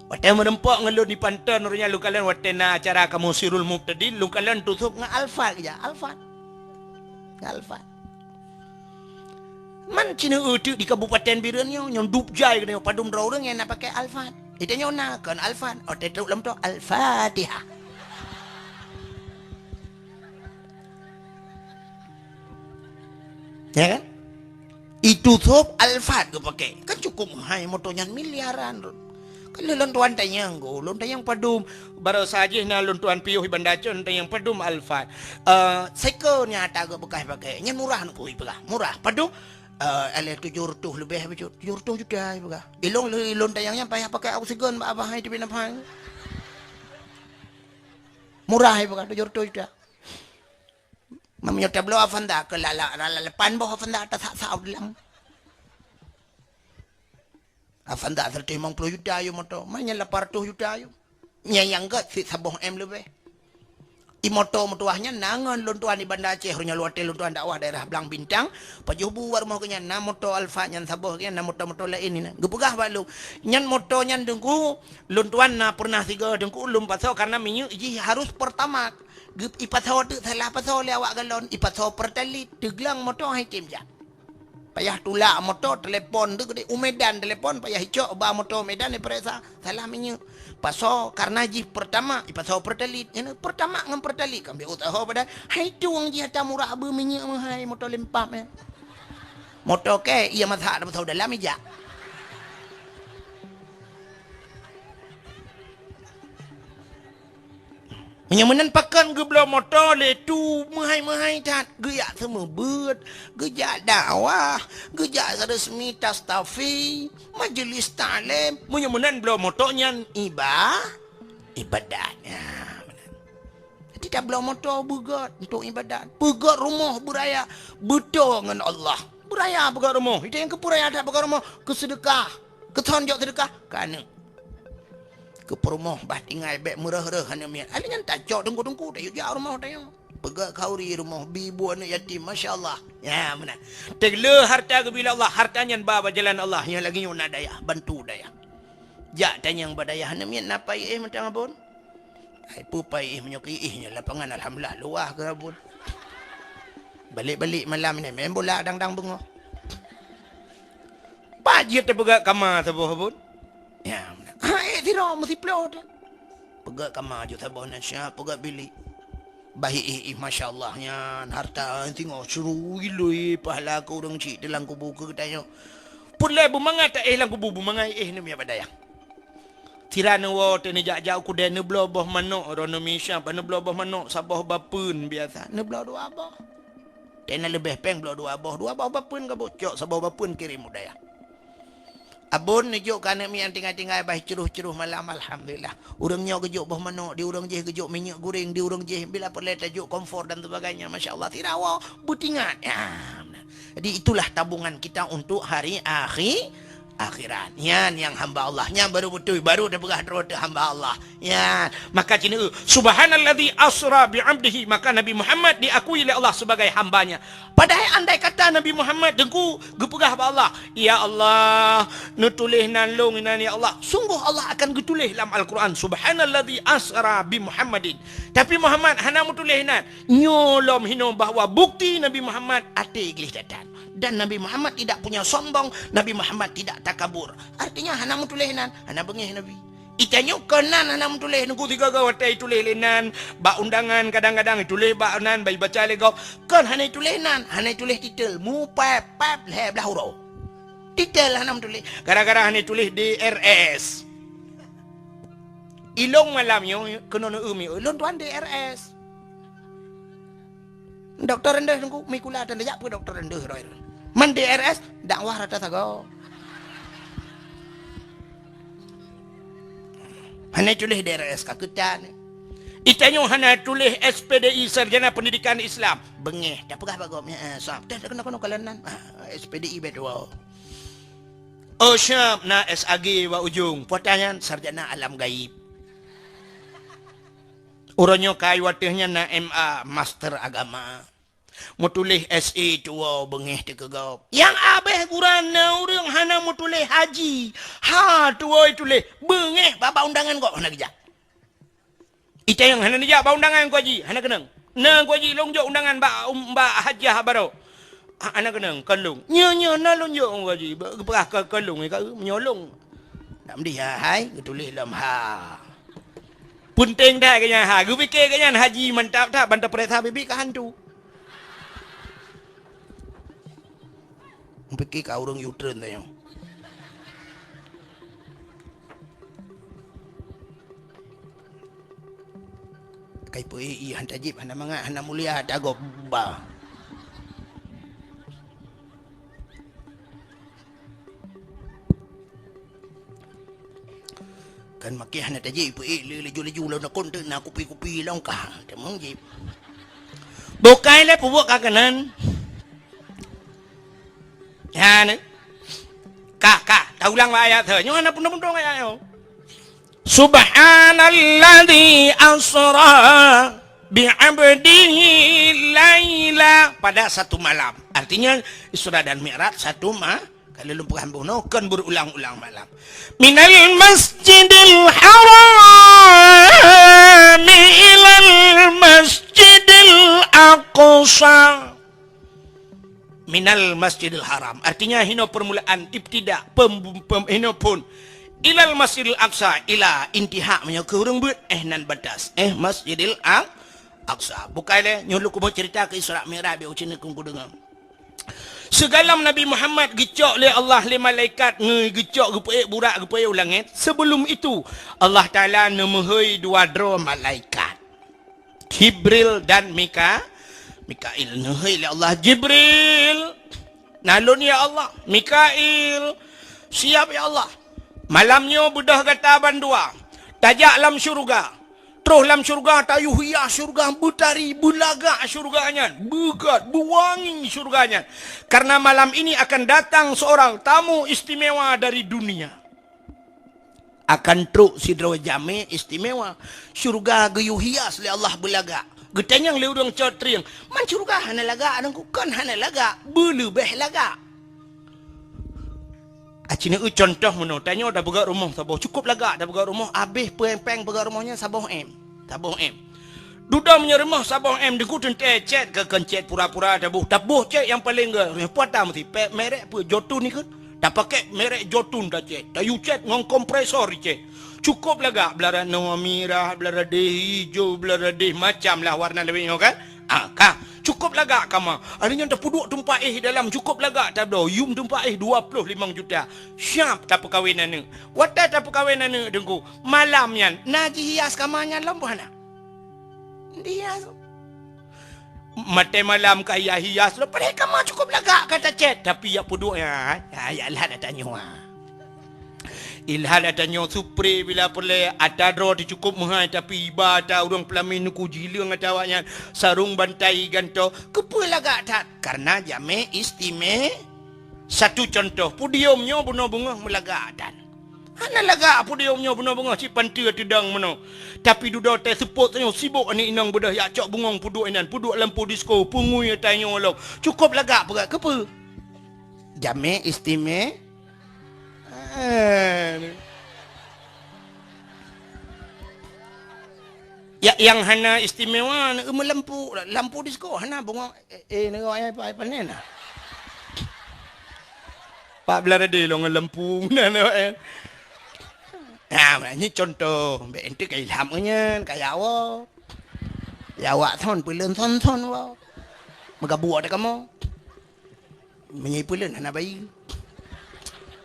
Watée meureumpok ngon lôn di Panton, ureuëng nyan lôn kalon watée na acara kamoe Sirul Mubtadin, lôn kalon tusôb ngon Alphard geujak. Alphard. Ngon Alphard. Man ci neueu teuk di Kabupaten Bireuen nyoe, nyang dub jai geutanyoe padum droe ureuëng nyang na pakai Alphard. Di tanyoe na kon Alphard, oh, teutôb lom tu Al-Fatihah. Ya kan? Itu sôb Alphard geupakai. Kan cukup hai moto nyan miliaran. Kan lôn tuan tanyong go, lôn tanyong padum. Barosa jih na lôn tuan piôh i Banda Aceh, lôn tanyong padum Alphard. Eh, seko nyata geubeukah pakai. Nyan murah nuku ipeugah. Murah. Padum? Eh, aleh tujoh reutôh leubeh bacut. Tujoh reutôh juta ipeugah. Ilôn, ilôn tanyong nyan payah pakai oksigen bak abah hai teubiet nafai. Murah ipeugah tujoh reutôh juta. Meunyoe tabloe Avanza keu la, la, la, la, lapan boh Avanza tasak-sak u dalam. Avanza seratus lima puluh juta yum moto, manyang lapan ratus juta yum. Nyang, nyang gét cit saboh M leubeh. I moto meutuwah nyan na ngon lôn tuan di Banda Aceh, uroe nyoe watèe lôn tuan dakwah daerah Blang Bintang, pajoh bu bak rumoh geuh nyan na moto Alphard nyan saboh geuh nyan na moto-moto laén nyan. Geupeugah bak lôn, nyan moto nyan Teungku, lôn tuan na pernah sigoe Teungku lôn pasoe karena minyeuk jih harus Pertamax. Geu-, ipasoe teuk salah pasoe lé awak galon, ipasoe Pertalite, teugleng moto han item jak. Payah tulak moto, telepon tu geude u Medan telepon, payah icok ba moto Medan dipeuriksa, salah minyeuk. Pasoe karena jih Pertamax, ipasoe Pertalite. Nyan Pertamax ngon Pertalite kan biasa usaha pada. Hai tueng jih ata murah beu minyeuk meuhai moto lempam ya. Moto ke, iya masak dah pasoe dalam ijak. Meunyoe meunan pakon geubloe moto lé tu meuhai-meuhai that, geujak seumeubeuet, geujak dakwah, geujak resmi tastafi, majelis taklim. Meunyoe meunan bloe moto nyan iba-, ibadat. Ya, meunan. Jadi tabloe moto beugöt untuk ibadat. Peugöt rumoh beuraya beutôi ngon Allah. Beuraya peugöt rumoh. Itu nyang keupeue raya that peugöt rumoh, keu seudeukah. Keu thon jok seudeukah, keu aneuk. Keu peurumoh bah tinggai bèk meureuh-reuh aneuk miet. Akhé nyan tacok teungku-teungku, tayue jak rumoh tanyoe. Peugöt khauri rumoh bi bu aneuk yatim, masya Allah. Ya, meunan. Teuk le harta geubri lé Allah, harta nyan ba bak jalan Allah, nyang lagèe nyoe na dayah, bantu dayah. Jak tanyong bak dayah, aneuk miet na paiéh mantong Abon? Hai peue paiéh meunyoe keu iéh nyoe lapangan alhamdulillah luwah keu Abon. Balek-balek malam nyoe main bola dang-dang beungoh. Pat jeuet teupeugöt kama saboh Abon? Ya, meunan. Ha, éh, sidroe meusiploh teuh. Peugöt kama ju saboh nan siap peugöt bilik. Bah iéh, iéh, masya Allah, nyan harta singoh sirui lui pahala keu ureueng chik di lam kubu keu geutanyoe. Peureulèe beumangat taéh lam kubu, beumangat iéh neumi bak dayah. Sira neuwoe teuh neujak-jak u keudè neubloe boh manok, droeneuh misah, bah neubloe boh manok saboh bapeuen biasa, neubloe dua boh. Teuh na leubeh péng bloe dua boh, dua boh bapeuen ka bocok, saboh bapeuen kirém u dayah. Abon neujok keu aneuk miet nyang tinggai-tinggai bah ceuruh-ceuruh malam, alhamdulillah. Ureueng nyoe geujok boh manok, di ureueng jéh geujok minyeuk guréng, di ureueng jéh bila peureulèe tajok kompor dan sebagainya, masya Allah, sira woe beutingat. Ya, meunan. Jadi itulah tabungan kita untuk hari akhi-, akhirat. Nyan nyang hamba Allah. Nyan baru beutôi, baru tapeugah droe teuh hamba Allah. Ya, maka cina, "Subhanalladzi asra bi 'abdihi," maka Nabi Muhammad diakui lé Allah sebagai hamba-Nya. Padahai andai kata Nabi Muhammad teungku geupeugah bak Allah, "Ya Allah, neutuléh nan lôn inan ya Allah," sungguh Allah akan geutuléh lam Al-Quran, "Subhanalladzi asra bi Muhammadin." Tapi Muhammad hana meutuléh nan. Nyoe lom hinoe bahwa bukti Nabi Muhammad até gleh that-that. Dan Nabi Muhammad tidak punya sombong, Nabi Muhammad tidak takabur. Artinya hana meutuléh nan, hana beungéh Nabi. Itanyoe kon nan hana meutuléh, nunggu tiga-tiga watèe ituléh lé nan, bak undangan kadang-kadang ituléh bak nan, bak ibaca lé gob. Kon hana ituléh nan, hana ituléh titel, mupép-pép lhèe blah uroe. Titel hana meutuléh, gara-gara hana ituléh D R S. Ilôn malam nyoe keunoe neueu mi, ilôn tuan D R S. Dokto rendeh teungku, mikula tan jak peue dokto rendeh roh. Man D R S, dakwah rata sagoe. Hana tuléh D R S ka keutan. Itanyoe hana tuléh S P D I, Sarjana Pendidikan Islam. Beungéh, tapeugah bak gob, eh, sab. Teuh keunoe-keunoe kalon nan. Ah, S P D I bèk tuwoe. Oh, siap, na S A G bak ujong. Puatan nyan sarjana alam gaib. Uroe nyoe kai watèe nyan na M A, master agama. Meutuléh S A tuwoe beungéh teuh keu gob. Nyang abéh gura na ureueng hana meutuléh haji. Ha tuwoe tuléh beungéh bak undangan gob hana geujak. Itanyoe hana neujak bak undangan Teungku Haji, hana keunong. Na Teungku Haji lôn jok undangan bak, um, bak hajah baroe. Ha, hana keunong, kon lôn. Nyoe, nyoe na lôn jok Teungku Haji, geupeugah kon lôn, ka meunyoe lôn. Nak meudeh ha, hai, geutuléh lom ha. Peunteng that keu nyan ha, geupike keu nyan haji mantap that ban tapeuriksa bibi ka hantu. Pike ka ureueng U-turn tanyoe. Kai peu-ék ié han tajib, hana mangat, hana mulia, tagob ba. Kan makai hana tajib, peu-ék lé laju-laju lom nakon teuk na kupi-kupi lom ka. Teuma jib. Bukai lé peubuet ka keunan. Nyan. Ka, ka, taulang bak ayat tu. Nyoe hana peunoh-peunoh ayat nyoe. Subhanalladzi asra bi'abdihi laila, pada satu malam. Artinya, Isra dan Mi'raj satu ma-, kalau lôn peugah bunoe, kon berulang-ulang malam. Minal masjidil haram ilal masjidil aqsa. Minal Masjidil Haram. Artinya, hino permulaan, ibtida, pem-, pem-, hino phon. Ilal Masjidil Aqsa, ila, intiha, meunyoe keu ureuëng beuet, eh, nan batas. Eh, Masjidil Aq-, Aqsa. Bukai lé, nyoe lôn keumeung cerita keu Isra Mi'raj, biar ucin keu kudeungoe. Sigohlom Nabi Muhammad geucok lé Allah lé malaikat, nge-, geucok geupeuék burak, geupeuék u langét. Sebelum itu, Allah Taala neumeuhôi dua droe malaikat. Jibril dan Mika-, Mikail. Neuhôi lé Allah, "Jibril, na lôn ya Allah." "Mikail, siap ya Allah." "Malam nyoe beudôh gata bandua, tajak lam syeuruga. Troh lam syeuruga, tayue hias syeuruga, beutari, beulagak syeuruga nyan, beugét, beuwangi syeuruga nyan. Karena malam ini akan datang seorang tamu istimewa dari dunia." Akan trok sidroe jamé istimewa. Syeuruga geuyue hias lé Allah beulagak. Geutanyong lé ureuëng cot trieng, "Man syeuruga hana lagak, Teungku?" "Kon hana lagak, beuleubeh lagak." Aci neueu contoh meunoe, tanyoe tapeugét rumoh saboh, cukôp lagak tapeugét rumoh, abéh péng-péng peugét rumoh nyan saboh M. Saboh M. Dudoe meunyoe rumoh saboh M, Teungku, teuntée cét keu kon cét pura-pura taboh. Taboh cét nyang paleng gét. Peue tam si pé-, merek peue, Jotun ikheun. Tapakèk merek Jotun tacét. Tayue cét ngon kompresor icét. Cukôp lagak, blah ranoe mirah, blah radeh ijo, blah radeh macam lah warna lawét nyoe kan. Ah, ka. Cukôp lagak kama. Ari nyan tapeuduek teumpat éh dalam, cukôp lagak tabloe. Yum teumpat éh dua ploh limong juta. Siap tapeukawen aneuk. Watée tapeukawen aneuk, Teungku, malam nyan na jihias kama nyan lom boh hana? Dihias. Maté malam ka hias-hias lom, padahai kama cukôp lagak ka tacét, tapi yak peuduek nyan, ya, ya lheueh ata nyoe. Ilheueh ata nyoe, supre bila peureulée, ata droe teuh cukôp meuhai, tapi iba ata ureuëng peulamin, Teungku, jileueng ata awaknyan, sarong bantai gantoe, keupeue lagak that? Karena jamé istime-, satu contoh, podium nyoe bunoe beungoh meulagak that. Hana lagak podium nyoe bunoe beungoh cit panteue teudong meunoe. Tapi dudoe teuh seupôt tanyoe sibok aneuk inong beudôh yak cok bungong peuduek inan, peuduek lampu disko, peungui ata nyoe lom. Cukôp lagak peugah keupeue? Jamé istime-, eh. Ya, nyang hana istimewa, meulampu, lampu disko hana bungong. Eh, eh, nengok ai, ai, ai panen ah. Pak belah radé lôn ngon lampu meunan awak, eh. Nah, nyoe contoh, bèk ente ka ilham ngon nyan, ka ya Allah. Ya awak thon, peuleuen thon-thon wa. Meugabuk ata kamoe. Meunyoe peuleuen hana bayeue.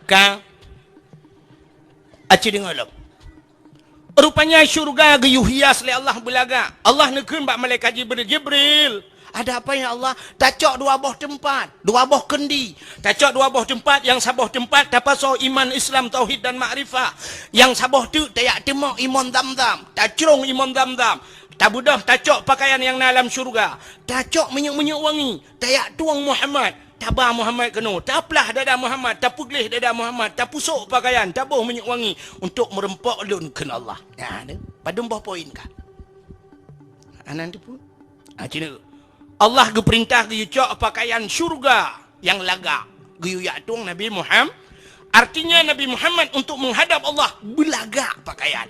Ka. Aci deungoe lom. Rupanya syeuruga geuyue hias lé Allah beulagak. Allah neukheun bak malaikat Jibril, "Jibril, ada apa ya Allah?" "Tacok dua boh teumpat, dua boh keundi. Tacok dua boh teumpat, nyang saboh teumpat tapasoe iman, Islam, tauhid dan makrifah. Nyang saboh teuk tayak teumok imon Zamzam, tacrông imon Zamzam. Tabeudôh tacok pakaian nyang na lam syeuruga. Tacok minyeuk-minyeuk wangi, tayak tueng Muhammad." Taba Muhammad keunoe, taplah dada Muhammad, tapeugleh dada Muhammad, tapusok pakaian, taboh minyeuk wangi untuk meurumpok lôn kheun Allah. Nah, tu, padum boh poin ka. Anan tu pun. Ha, cina. Allah geupeurintah geuyue cok pakaian syeuruga nyang lagak, geuyue yak tueng Nabi Muhammad. Artinya Nabi Muhammad untuk menghadap Allah beulagak pakaian.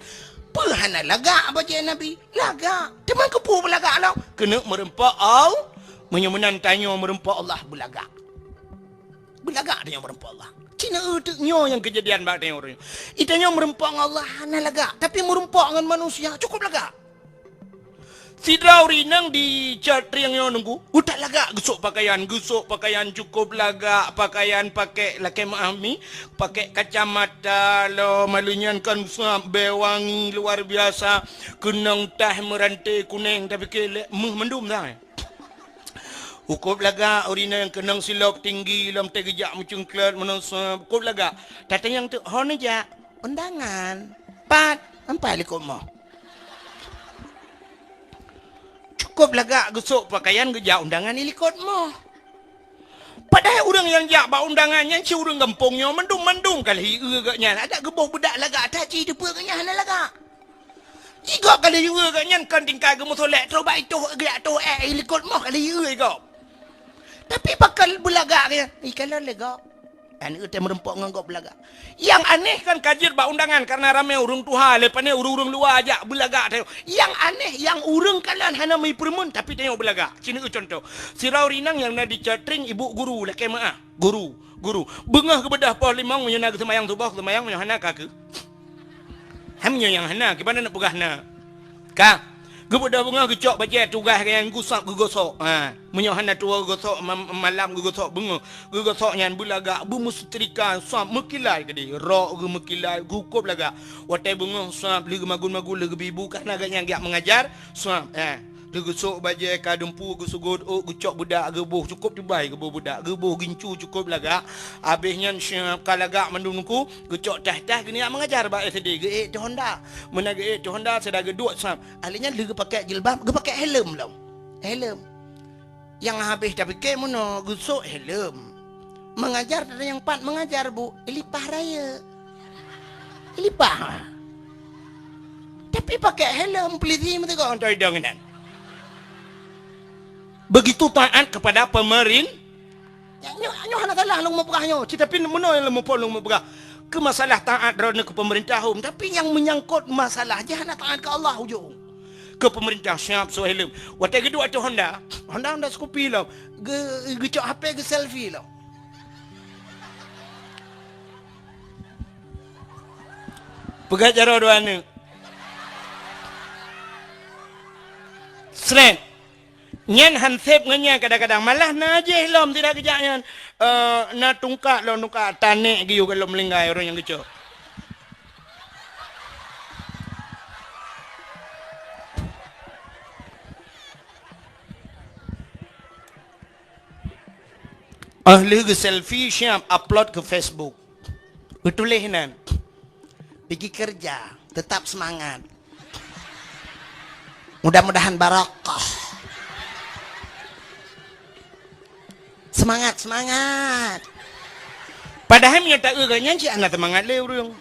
Peue hana lagak bajée Nabi? Lagak. Teuma keupeue beulagak lom? Keuneuk meurumpok Allah. Meunyoe meunan tanyoe meurumpok Allah beulagak. Beulagak tanyoe meurumpok Allah. Cina euteuk nyoe nyang keujadian bak tanyoe uroe nyoe. Itanyoe meurumpok ngon Allah hana lagak, tapi meurumpok ngon manusia cukôp lagak. Sidroe ureuëng inong di Catrieng nyoe Teungku, utak lagak geusok pakaian, geusok pakaian cukôp lagak, pakaian pakék lakée meuah mi, pakék kacamata lom, malu nyan kan sab bée wangi luar biasa, keunong tah meurante kuneng, tapi keu lé meuh mandum dah. Cukôp lagak ureuëng inong keunong silop tinggi lom teuh geujak meucungklot meunoe sab, cukôp lagak. Tatanyong teuk, "Ho neujak?" "Undangan." "Pat?" "Ampai likot moh." Cukôp lagak geusok pakaian geujak undangan di likot moh. Padahai ureuëng nyang jak bak undangan nyan cit ureuëng gampông nyoe, mandum-mandum ka lheueh jieu gobnyan. Adak geuboh beudak lagak that, ci teupeue gobnyan hana lagak. Jigob ka lheueh jieu gobnyan kon tingkai geumeusolek, troh bak itoh geujak toh ék, likot moh ka lheueh jieu gob. Tapi pakon beulagak gobnyan, ikalon lé gob. Aneuk teuh meureumpok ngon gob beulagak. Nyang aneh kan ka jeuet bak undangan kareuna ramé ureuëng tuha, lé pane ureuëng-ureuëng luwa jak beulagak tanyoe. Nyang aneh, nyang ureuëng kalon hana meupeureumeun tapi tanyoe beulagak. Ci neueu cuntoh, sidroe ureuëng inong nyang na di Cot Tring, ibu guru, lakée meuáh, guru, guru. Beungoh geubeudôh poh limong meunyoe na geuseumayang suboh, geuseumayang, meunyoe hana ka keuh. Hai meunyoe nyang hana, kiban na peugah na. Ka. Geubeudôh beungoh geucok bajée tugaih gobnyan, geusôb geugosok. Ha, meunyoe hana tuwoe geugosok, ma-, malam geugosok beungoh. Geugosok nyan beulagak, beumeusetrika, sôb meukilat keudeh. Rok geumeukilat, geukôb lagak. Watée beungoh sôb lheueh geumagun-magun lheueh geubi bu, kareuna gobnyan geujak meungajar, sôb, ha. Lheueh geusôk bajée ka dumpeue, geuseugot ôk, geucok beudak geuboh, cukôp teubai geuboh beudak, geuboh gincu cukôp lagak. Abéh nyan sôb ka lagak mandum nuku, geucok taih-taih geunijak meungajar bak S D, geuék teuh honda. Meunan geuék teuh honda, sira geuduek sôb. Ahli nyan lheueh geupakék jilbab, geupakék helm lom. Helm. Nyang habéh tapike meunoe geusôk helm. Meungajar teuh nyang pat meungajar, Bu, ilipah rayeuk. Ilipah. Tapi pakék helm, polisi meusigoe ngon idong inan. Begitu taat kepada pemerin-, Nyoe, nyoe hana salah lôn meupeugah nyoe, tetapi meunoe lôn muphom lôn meupeugah. Keu masalah taat droeneuh keu peumeurintah hom, tapi nyang meunyangkot masalah jih hana taat keu Allah ujong. Keu peumeurintah siap soe lom. Watée geuduek ateueh honda, honda, honda Scoopy lom, geu-, geucok H P geuselfie lom. Peugah jaroe dua aneuk. Sret. Nyan han sép ngon nyan kadang-kadang. Malah na jih lom sira geujak nyan, eh, na tungkak lom, tungkak tanék geuyue lom linggai ureuëng nyang geucok. Ah, lheueh geuselfie siap upload keu Facebook. Geutuléh nan, "Pigi keureuja, teutap seumangat. Mudah-mudahan barokah." Seumangat, seumangat. Padahai meunyoe taeu geuh nyan cit hana seumangat lé ureuëng.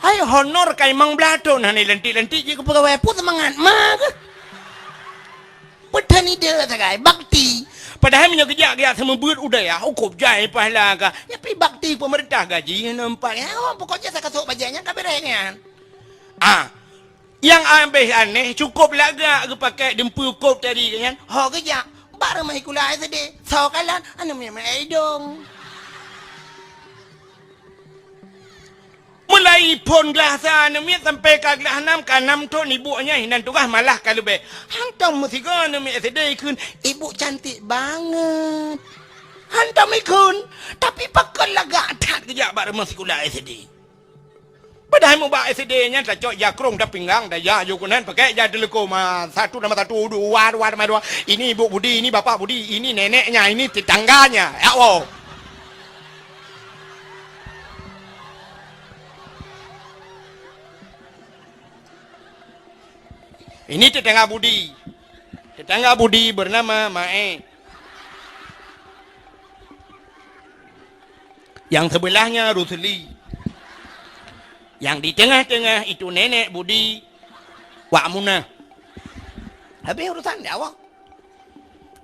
Hai honor ka limong blaih thon hana lantik-lantik jih keu peugawée, peue seumangat ma geuh. Peutani deuh sagai bakti. Padahai meunyoe geujak-geujak seumeubeuet u dayah, ukôb jai pahala ka. Nyapi bakti peumeurintah gaji hana empat. Ya, oh, pokoknya sakasok bajée nyan ka beres nyan. Ah, nyang abéh aneh, cukôp lagak geupakék dumpeue kôb tadi nyan. Ho geujak, bak rumoh sikula S D. Soe kalon, aneuk miet-miet idong. Mulai phon glah sa aneuk miet sampai ka glah nam, ka nam thon ibu nyan hinan tugaih malah ka leubeh. Hantom meusigoe aneuk miet S D ikheun, "Ibu cantik banget." Hantom ikheun, tapi pakon lagak that geujak bak rumoh sikula S D. Padahai mubak S D nyan tacok ja krong, tapinggang, taja ju keunan, pakai ja teuleuko ma satu nama satu, dua, dua nama dua. Ini Ibu Budi, ini Bapak Budi, ini neneknya, ini tetangganya. Ya Allah. Ini tetangga Budi. Tetangga Budi bernama Mae. Yang sebelahnya Rusli. Yang di tengah-tengah itu nenek Budi, Wak Munah. Habis urusan dia awak.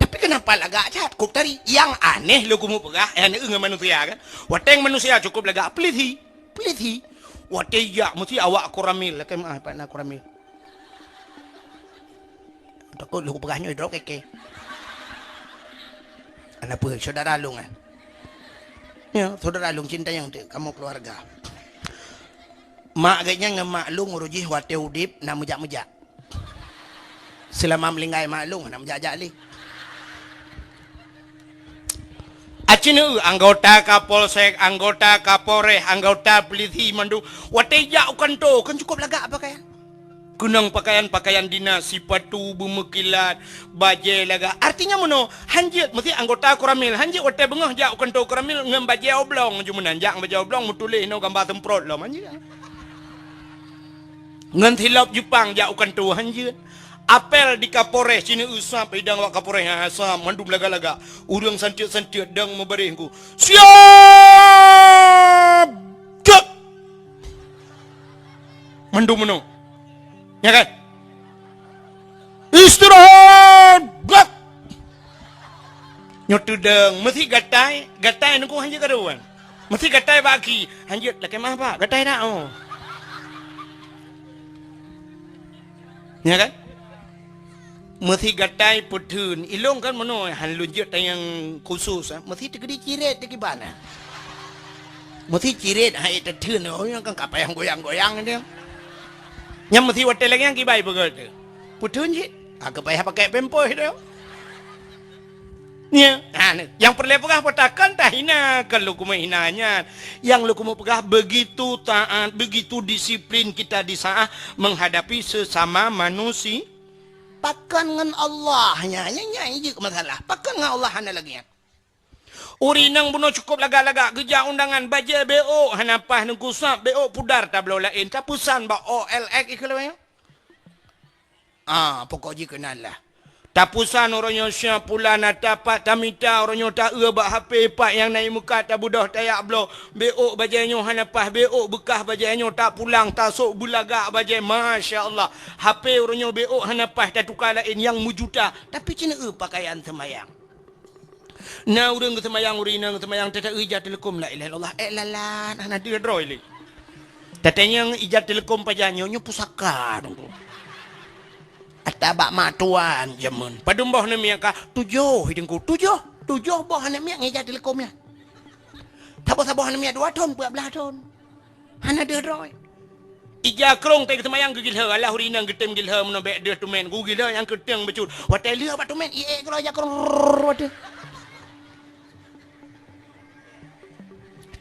Tapi kenapa lagak cat? Kok tadi yang aneh lo kumu peugah, eh, aneh ngon manusia kan? Wateng manusia cukup lagak peliti, peliti. Wateng jak mesti awak koramil, kan, ah, apa nak koramil? Takot lôn peugah nyoe droe keke. Kenapa? Saudara lôn, eh? Ya, saudara lôn cinta yang tu, kamu keluarga. Mak geuh nyan ngon mak lôn uroe jih watèe udép na meujak-meujak. Seulama meuninggai mak lôn na meujak-jak lé. Aci neu anggota Kapolsek, anggota Kapolres, anggota polisi mandum watèe jak u kantô kan cukup lagak pakaian. Keunong pakaian-pakaian dinas, sipatu beumeukilat, bajèe lagak. Artinya meunoe, hanjeuet meusti anggota Koramil, hanjeuet watèe beungoh jak u kantô Koramil ngon bajèe oblong jeuet meunan, jak ngon bajèe oblong meutuléh inoe gamba seumprot lom, hanjeuet. Ngon silop Jepang jak u kantô, hanjeuet. Apel di Kapolres, cina usap idang wak Kapolres, ha, asam, mandum lagak-lagak. Ureuëng santiek-santiek dang meubareh ku. Siap! Cek! Mandum meunoe. Ya kan? Istirahat! Gak! Nyoe teudong, meusi gatai, gatai nunggu hanjeuet karuan. Meusi gatai bak aki, hanjeuet lakée mah bak, gatai dak, oh. Ya kan? Meusi gatai peutheun, ilong kan meunoe, han lôn jeuet tayang khusus, eh. Meusi teukeudi ciret teukiban, eh. Meusi ciret hai teutheun, oh, nyang kan kapayang goyang-goyang dia. Nyang meusi watée lagée nyang kibai peugah tu. Peutheun cit, ha, keupayah pakai pampers tu. Ya, ha, ni. Yang peureulée peugah peutakon tahina, kon lôn keumeung hina nyan. Yang lôn keumeung peugah begitu taat, begitu disiplin kita di saat menghadapi sesama manusia. Pakon ngon Allah nyan, nyan, nyan jeuet masalah. Pakon ngon Allah hana lagée nyan. Ureuëng inong bunoe cukup lagak-lagak geujak undangan bajée beok hana paih nunggu sab beok pudar tabloe laén tapeusan bak O L X ikeu lawée. Ah, pokok jih keunan lah. Tapusan uroe nyoe siap pulan ata pat tamita uroe nyoe taeu bak H P pat nyang na i muka tabeudôh tayak bloe. Beok bajée nyoe hana paih beok beukah bajée nyoe tak pulang tasok beulagak bajée. Masya Allah. H P uroe nyoe beok hana paih tatuka laén nyang meujuta. Tapi cina eu pakaian seumayang. Na ureuëng geuseumayang, ureuëng inong geuseumayang, teuta ija teuleukom la ilaha illallah, eh, lalan, hana deuh droe lé. Tatanyong ija teuleukom pajan nyoe, nyoe pusaka teungku. Ata bak mak tuan jameun. Padum boh aneuk miet ka? Tujoh teungku, tujoh. Tujoh boh aneuk miet ngon ija teuleukom nyan. Saboh-saboh aneuk miet dua thon, peuet blaih thon. Hana deuh droe. Ija krong teuh geuseumayang geugilhée, alah ureuëng inong geutem gilhée meunoe bék deuh tumen, geugilhée nyang keuteng bacut. Watée lheueh bak tumen, iék keudroe ija krong, rrrr, watée.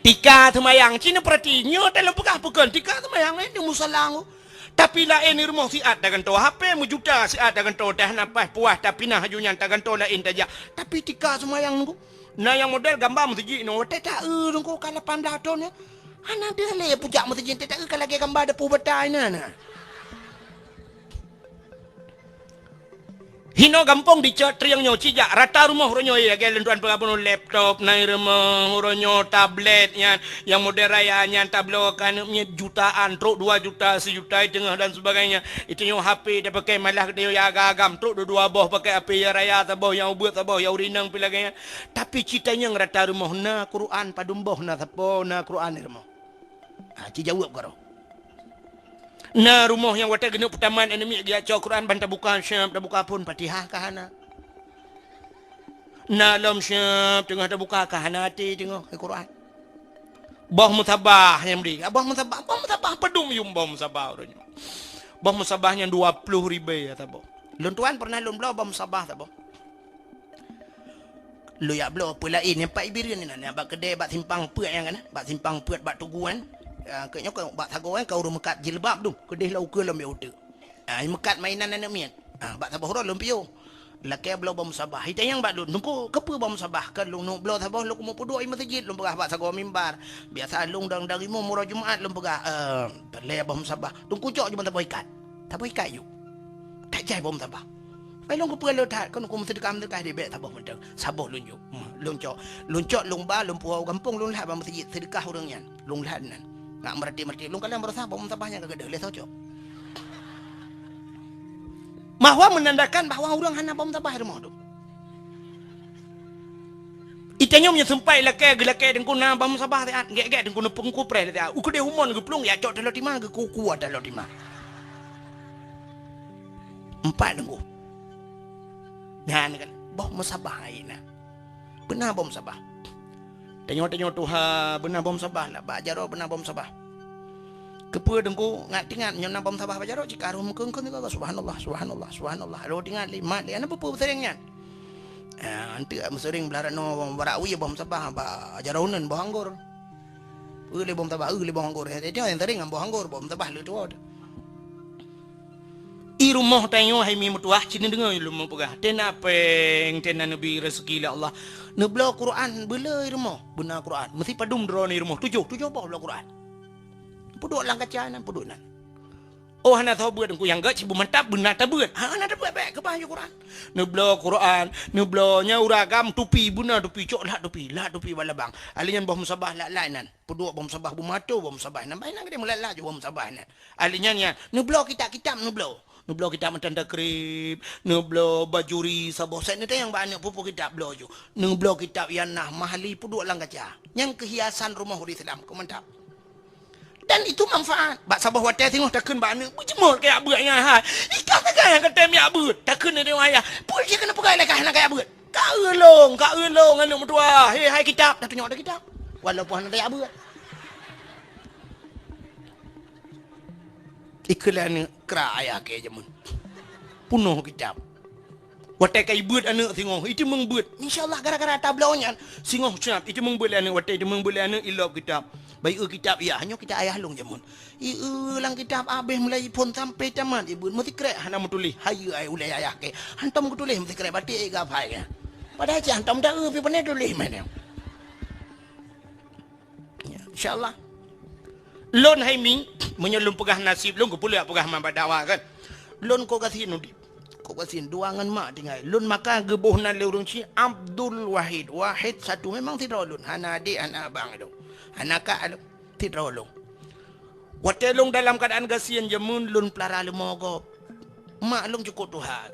Tika seumayang, cina peurati, nyoe teuh lôn peugah peukon, tika seumayang, eh, di musala ngku. Tapi laén di rumoh siat tagantoe H P meujuta, siat tagantoe teuh hana paih puas, tapinah aju nyan tagantoe laén tajak. Tapi tika seumayang ngku. Na nyang model gamba meuseujid nyoe, watée taeu teungku ka lapan blaih thon nyoe. Hana deuh lé pujak meuseujid, watée taeu ka lagée gamba deupeu bata inan na. Hinoe gampông dicok trieng nyoe cijak rata rumoh uroe nyoe lagée lôn tuan peugah bunoe laptop na i rumoh uroe nyoe tablet nyan nyang model raya nyan tabloe keu aneuk miet jutaan trok dua juta sijuta i teungoh dan sebagainya. Itu nyoe H P tapakai malah geutanyoe ya agam-agam trok dua-dua boh pakai H P ya raya saboh nyang ubeuet saboh ya ureuëng inong pi lagée nyan. Tapi ci tanyong rata rumoh na Quran padum boh na sapo na Quran di rumoh. Ha, ci jaweueb karoe. Na rumoh nyang watée geuneuk peutamat aneuk miet geujak cok Quran ban tabuka siab tabuka phon Fatihah ka hana. Na lom siab teungoh tabuka ka hana até teungoh Quran. Boh musabah nyang bri. Boh musabah, boh musabah padum yum boh musabah uroe nyoe. Boh musabah nyang dua ploh ribée ya saboh. Lôn tuan pernah lôn bloe boh musabah saboh. Lôn yak bloe peue laén nyang pat Ibireuen inan, nyang bak keudée bak simpang peuet nyang kana, bak simpang peuet bak tuguan. Ah, keu nyoe keu bak sagoe kan ka ureuëng meukat jilbab dum, keudeh lam ukeue lom bieu uteuk. Ah, meukat mainan aneuk miet. Ah, bak saboh uroe lôn piôh. Lakée bloe boh musabah. Itanyong bak lôn, "Teungku, keupeue boh musabah?" Kan lôn neuk bloe saboh lôn keumeung peuduek i meuseujid, lôn peugah bak sagoe mimbar. Biasa lôn dang-dang imum uroe Jumat lôn peugah, "Eh, peureulée boh musabah." Teungku cok jeuet saboh ikat. Saboh ikat yuk. That jai boh musabah. Pai lôn keupeue lôn that, kon keu meuseudeukah-meuseudeukah dibék saboh mantong. Saboh lôn jok. Hmm, lôn cok. Lôn cok, lôn ba, lôn puwoe u gampông, lôn lhat bak meuseujid, seudeukah ureuëng nyan. Lôn lhat nan. Ngat meurati-meurati, lôn kalon baroesa boh musabah nyang ka gadôh, lhée soe cok. Bahwa menandakan bahwa ureuëng hana boh musabah di rumoh tu. Itanyong meunyoe seumpat lakée, geulakée teungku na boh musabah siat, gét-gét teungku neupeungku preh siat. U keudeh umon geuplueng, ya cok taloh tima, geukuku taloh tima. Empat teungku. Nyan kan, boh musabah hai na. Beuna boh musabah. Tanyoe-tanyoe tuha beuna boh musabah, na bak jaroe beuna boh musabah. Keupeue teungku ngat-ingat nyoe na boh musabah bak jaroe, jika roh meukeung-keung, subhanallah, subhanallah, subhanallah. Roh ingat lé, mat lé, ana peue-peue sering nyan. Ah, anteuk meuseuring blah ranoe barak wie boh musabah, bak jaroe uneun boh anggor. Eu lé boh musabah, eu lé boh anggor. Jadi nyang sering ngon boh anggor, boh musabah leutuot. I rumoh tanyoe hai mi meutuah, ci neudeungoe lôn meupeugah. Tena péng, tena neubi rezeki lé Allah. Neubloe Quran beuleu i rumoh, beuna Quran. Meusi padum droeneuh i rumoh, tujoh, tujoh boh bloe Quran. Peuduek lam kaca nan, peuduek nan. Oh, hana soe beuet, Teungku, nyang gét sibu mantap beuna tabeuet. Ha, hana tabeuet, bék keubah ju Quran. Neubloe Quran, neubloe nyan ureueng agam tupi, beuna tupi, cok lhah tupi, lhah tupi bak labang. Ahli nyan boh musabah lak-lak nan. Peuduek boh musabah, beumato boh musabah nan. Bah inan geude meulat-lat ju boh musabah nan. Ahli nyan, nyan neubloe kitab-kitab, neubloe. Neubloe kitab matan takrib, neubloe bajuri, saboh set neutanyong bak aneuk peue-peue kitab bloe ju. Neubloe kitab Ianah, Mahalli, peuduek lam kaca. Nyang keu hiasan rumoh ureueng Islam, keu mantap. Dan itu manfaat. Bak saboh watèe singoh takheun bak aneuk, "Beujeumoe kajak beuet nyan hai. Ikah sagai nyang katém jak beuet." Takheun lé ayah, "Peue jih keuneuk peugah lé kah hana kajak beuet?" "Ka eu lôn, ka eu lôn aneuk meutuah. He, hai kitab." Tatunyok dah kitab. Walaupun hana tajak beuet. Ikheun lé aneuk kra ayah keu jameun. Punoh kitab. Watèe ka ibeuet aneuk singoh, iteumeung beuet. Insya Allah gara-gara tabloe nyan, singoh seunab iteumeung beuet lé aneuk, watèe iteumeung beuet lé aneuk, ilop kitab. Bah ieu kitab, "Yah, nyoe kitab ayah lôn jameun." Ieu lam kitab abéh mulai phôn sampai tamat ibeuet, meusikrek hana meutuléh. Hayeue ai ulèe ayah kèe. Hantom geutuléh meusikrek, batik geuhafai kèe. Padahai cit hantom taeu pih pane tuléh meunan. Ya, insya Allah. Lôn hai mi, meunyoe lôn peugah nasib lôn, keupeue lôn peugah man bak dakwah kan. Lôn kok gasien udép. Kok gasien dua ngon mak tinggai. Lôn maka geuboh nan lé ureueng chik Abdul Wahid. Wahid satu, memang sidroe lôn. Hana adék, hana abang lôn. Hana kak lôn. Sidroe lôn. Watèe lôn dalam keuadaan gasien jameun, lôn peulara leumo gob. Mak lôn cukôp tuha.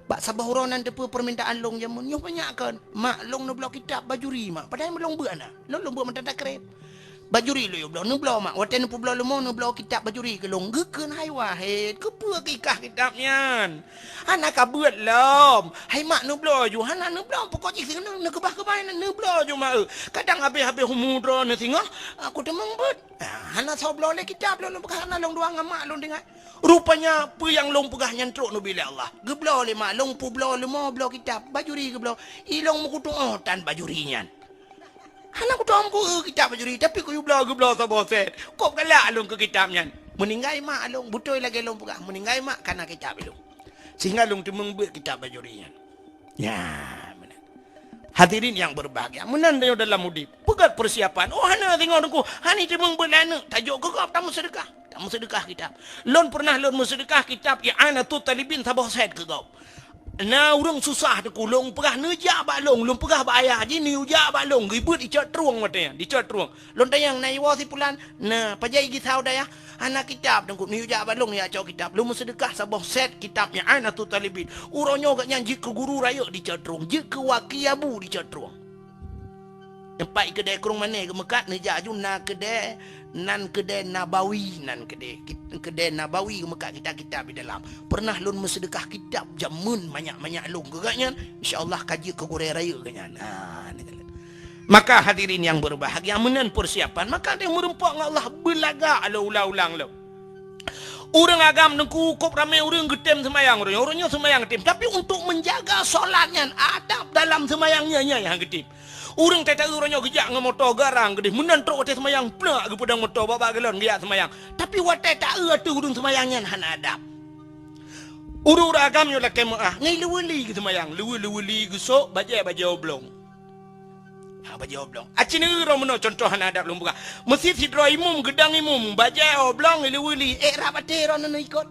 Bak saboh uroe nan teupeue peurmintaan lôn jameun, nyoe banyak kon. "Mak, lôn neubloe kitab bajuri, Mak." Padahai lôn beuet na. Lôn, lôn beuet matan takrib. "Bajuri lôn yue bloe." "Neubloe, Mak." Watèe neupeubloe leumo, neubloe kitab bajuri keu lôn. Geukheun, "Hai Wahid, keupeue kikah kitab nyan? Hana ka beuet lom. Hai Mak, neubloe ju." "Hana neubloe, pokok jih singoh neukeubah-keubah na, neubloe ju, Mak, eu. Kadang habéh-habéh umu droeneuh singoh, aku teumeung beuet." Ah, hana soe bloe lé kitab lôn, lôn peugah hana lôn dua ngon mak lôn tinggai. Rupanya peue nyang lôn peugah nyan trok neubi lé Allah. Geubloe lé mak lôn, peubloe leumo bloe kitab, bajuri geubloe. I lôn meukutuoh tan bajuri nyan. Hana kutuoh meuku kitab bajuri, tapi kuyue bloe geubloe saboh set. Kok galak lôn keu kitab nyan. Meuninggai mak lôn, beutôi lagèe lôn peugah, meuninggai mak kana kitab i lôn. Sehingga lôn teumeung beuet kitab bajuri nyan. Ya, meunan. Hadirin yang berbahagia, meunan tanyoe dalam udép. Peugöt persiapan. Oh, hana singoh Teungku, hana teumeung beuet lé aneuk, tajok keu gob tameuseudeukah. Tameuseudeukah kitab. Lôn pernah lôn meuseudeukah kitab I'anatut Talibin saboh set keu gob. Na ureueng susah Teungku, lôn peugah neujak bak lôn, lôn peugah bak ayah jih neujak bak lôn, geubeuet dicot trueng watèe nyan, dicot trueng. Lôn tanyong, "Na iwoe si pulan?" "Na, pajan i gisau dayah?" "Hana kitab, Teungku." "Neujak bak lôn, neujak cok kitab." Lôn meuseudeukah saboh set kitab I'anatut Talibin. Uroe nyoe gobnyan jeuet keu guru rayeuk dicot trueng, jeuet keu waki abu dicot trueng. Teumpat i keudè krueng mané geumeukat, neujak aju na keudè, nan keudè Nabawi, nan keudè, keudè Nabawi geumeukat kitab-kitab di dalam. Pernah lôn meuseudeukah kitab jameun manyak-manyak lôn keu gobnyan, insya Allah ka jeuet keu gurèe rayeuk gobnyan. Ha, ni keuh. Maka hadirin yang berbahagia, meunan persiapan, maka tanyoe meureumpok ngon Allah beulagak lom ulang-ulang lom. Ureueng agam Teungku, kok ramé ureueng geutém seumayang, ureueng nyoe, ureueng nyoe seumayang geutém, tapi untuk menjaga solat nyan, adab dalam seumayang nyan, nyan nyang geutém. Ureueng tata-eu uroe nyoe geujak ngon moto garang geudeh, meunan trok watèe seumayang, plak geupeudong moto bak-bak galon geujak seumayang. Tapi watèe ta-eu ateueh ureueng seumayang nyan hana adab. Ureueng-ureueng agam nyoe lakèe meu'ah, ngon ileue-leue geuseumayang, leue-leue geusok bajèe-bajèe oblong. Ha, bajèe oblong. Aci neueu droe meunoe contoh hana adab lôn peugah. Meusit sidroe imum, geudong imum, bajèe oblong, ileue-leue, ék rab até droeneuh ikot.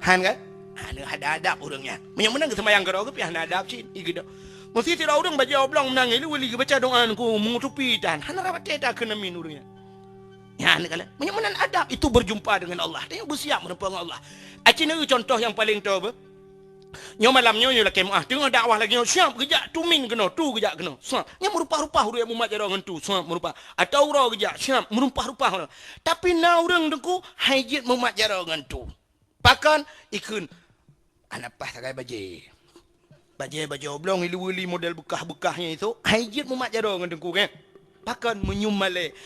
Han kan? Hana ada adab ureueng nyan. Meunyoe meunan geuseumayang keudroe geuh pih hana adab cit, i geudong. Meusit sidroe ureueng bajèe oblong meunan ngon ileue-leue baca doa Teungku meutupi tan. Hana rab até takheun amin ureueng nyan. Nyan kalon. Meunyoe meunan adab itu berjumpa dengan Allah. Tanyoe beusiap meureumpok ngon Allah. Aci neueu contoh nyang paleng toe beuh. Nyoe malam nyoe, nyoe lakèe meu'ah. Teungoh dakwah lagèe nyoe, siap geujak tumin keunoe, tu geujak keunoe. Siap. Nyan meurumpah-rumpah ureueng mumat jaroe ngon tu, siap meurumpah. Atau uroe geujak, siap meurumpah-rumpah. Tapi na ureueng Teungku, han jeuet mumat jaroe ngon tu. Pakon? Ikheun, "Hana paih sagai bajèe. Bajèe, bajèe oblong, ileue-leue model beukah-beukah nyan isok, han jeuet mumat jaroe ngon Teungku, kan?" Pakon? Meunyoe malèe.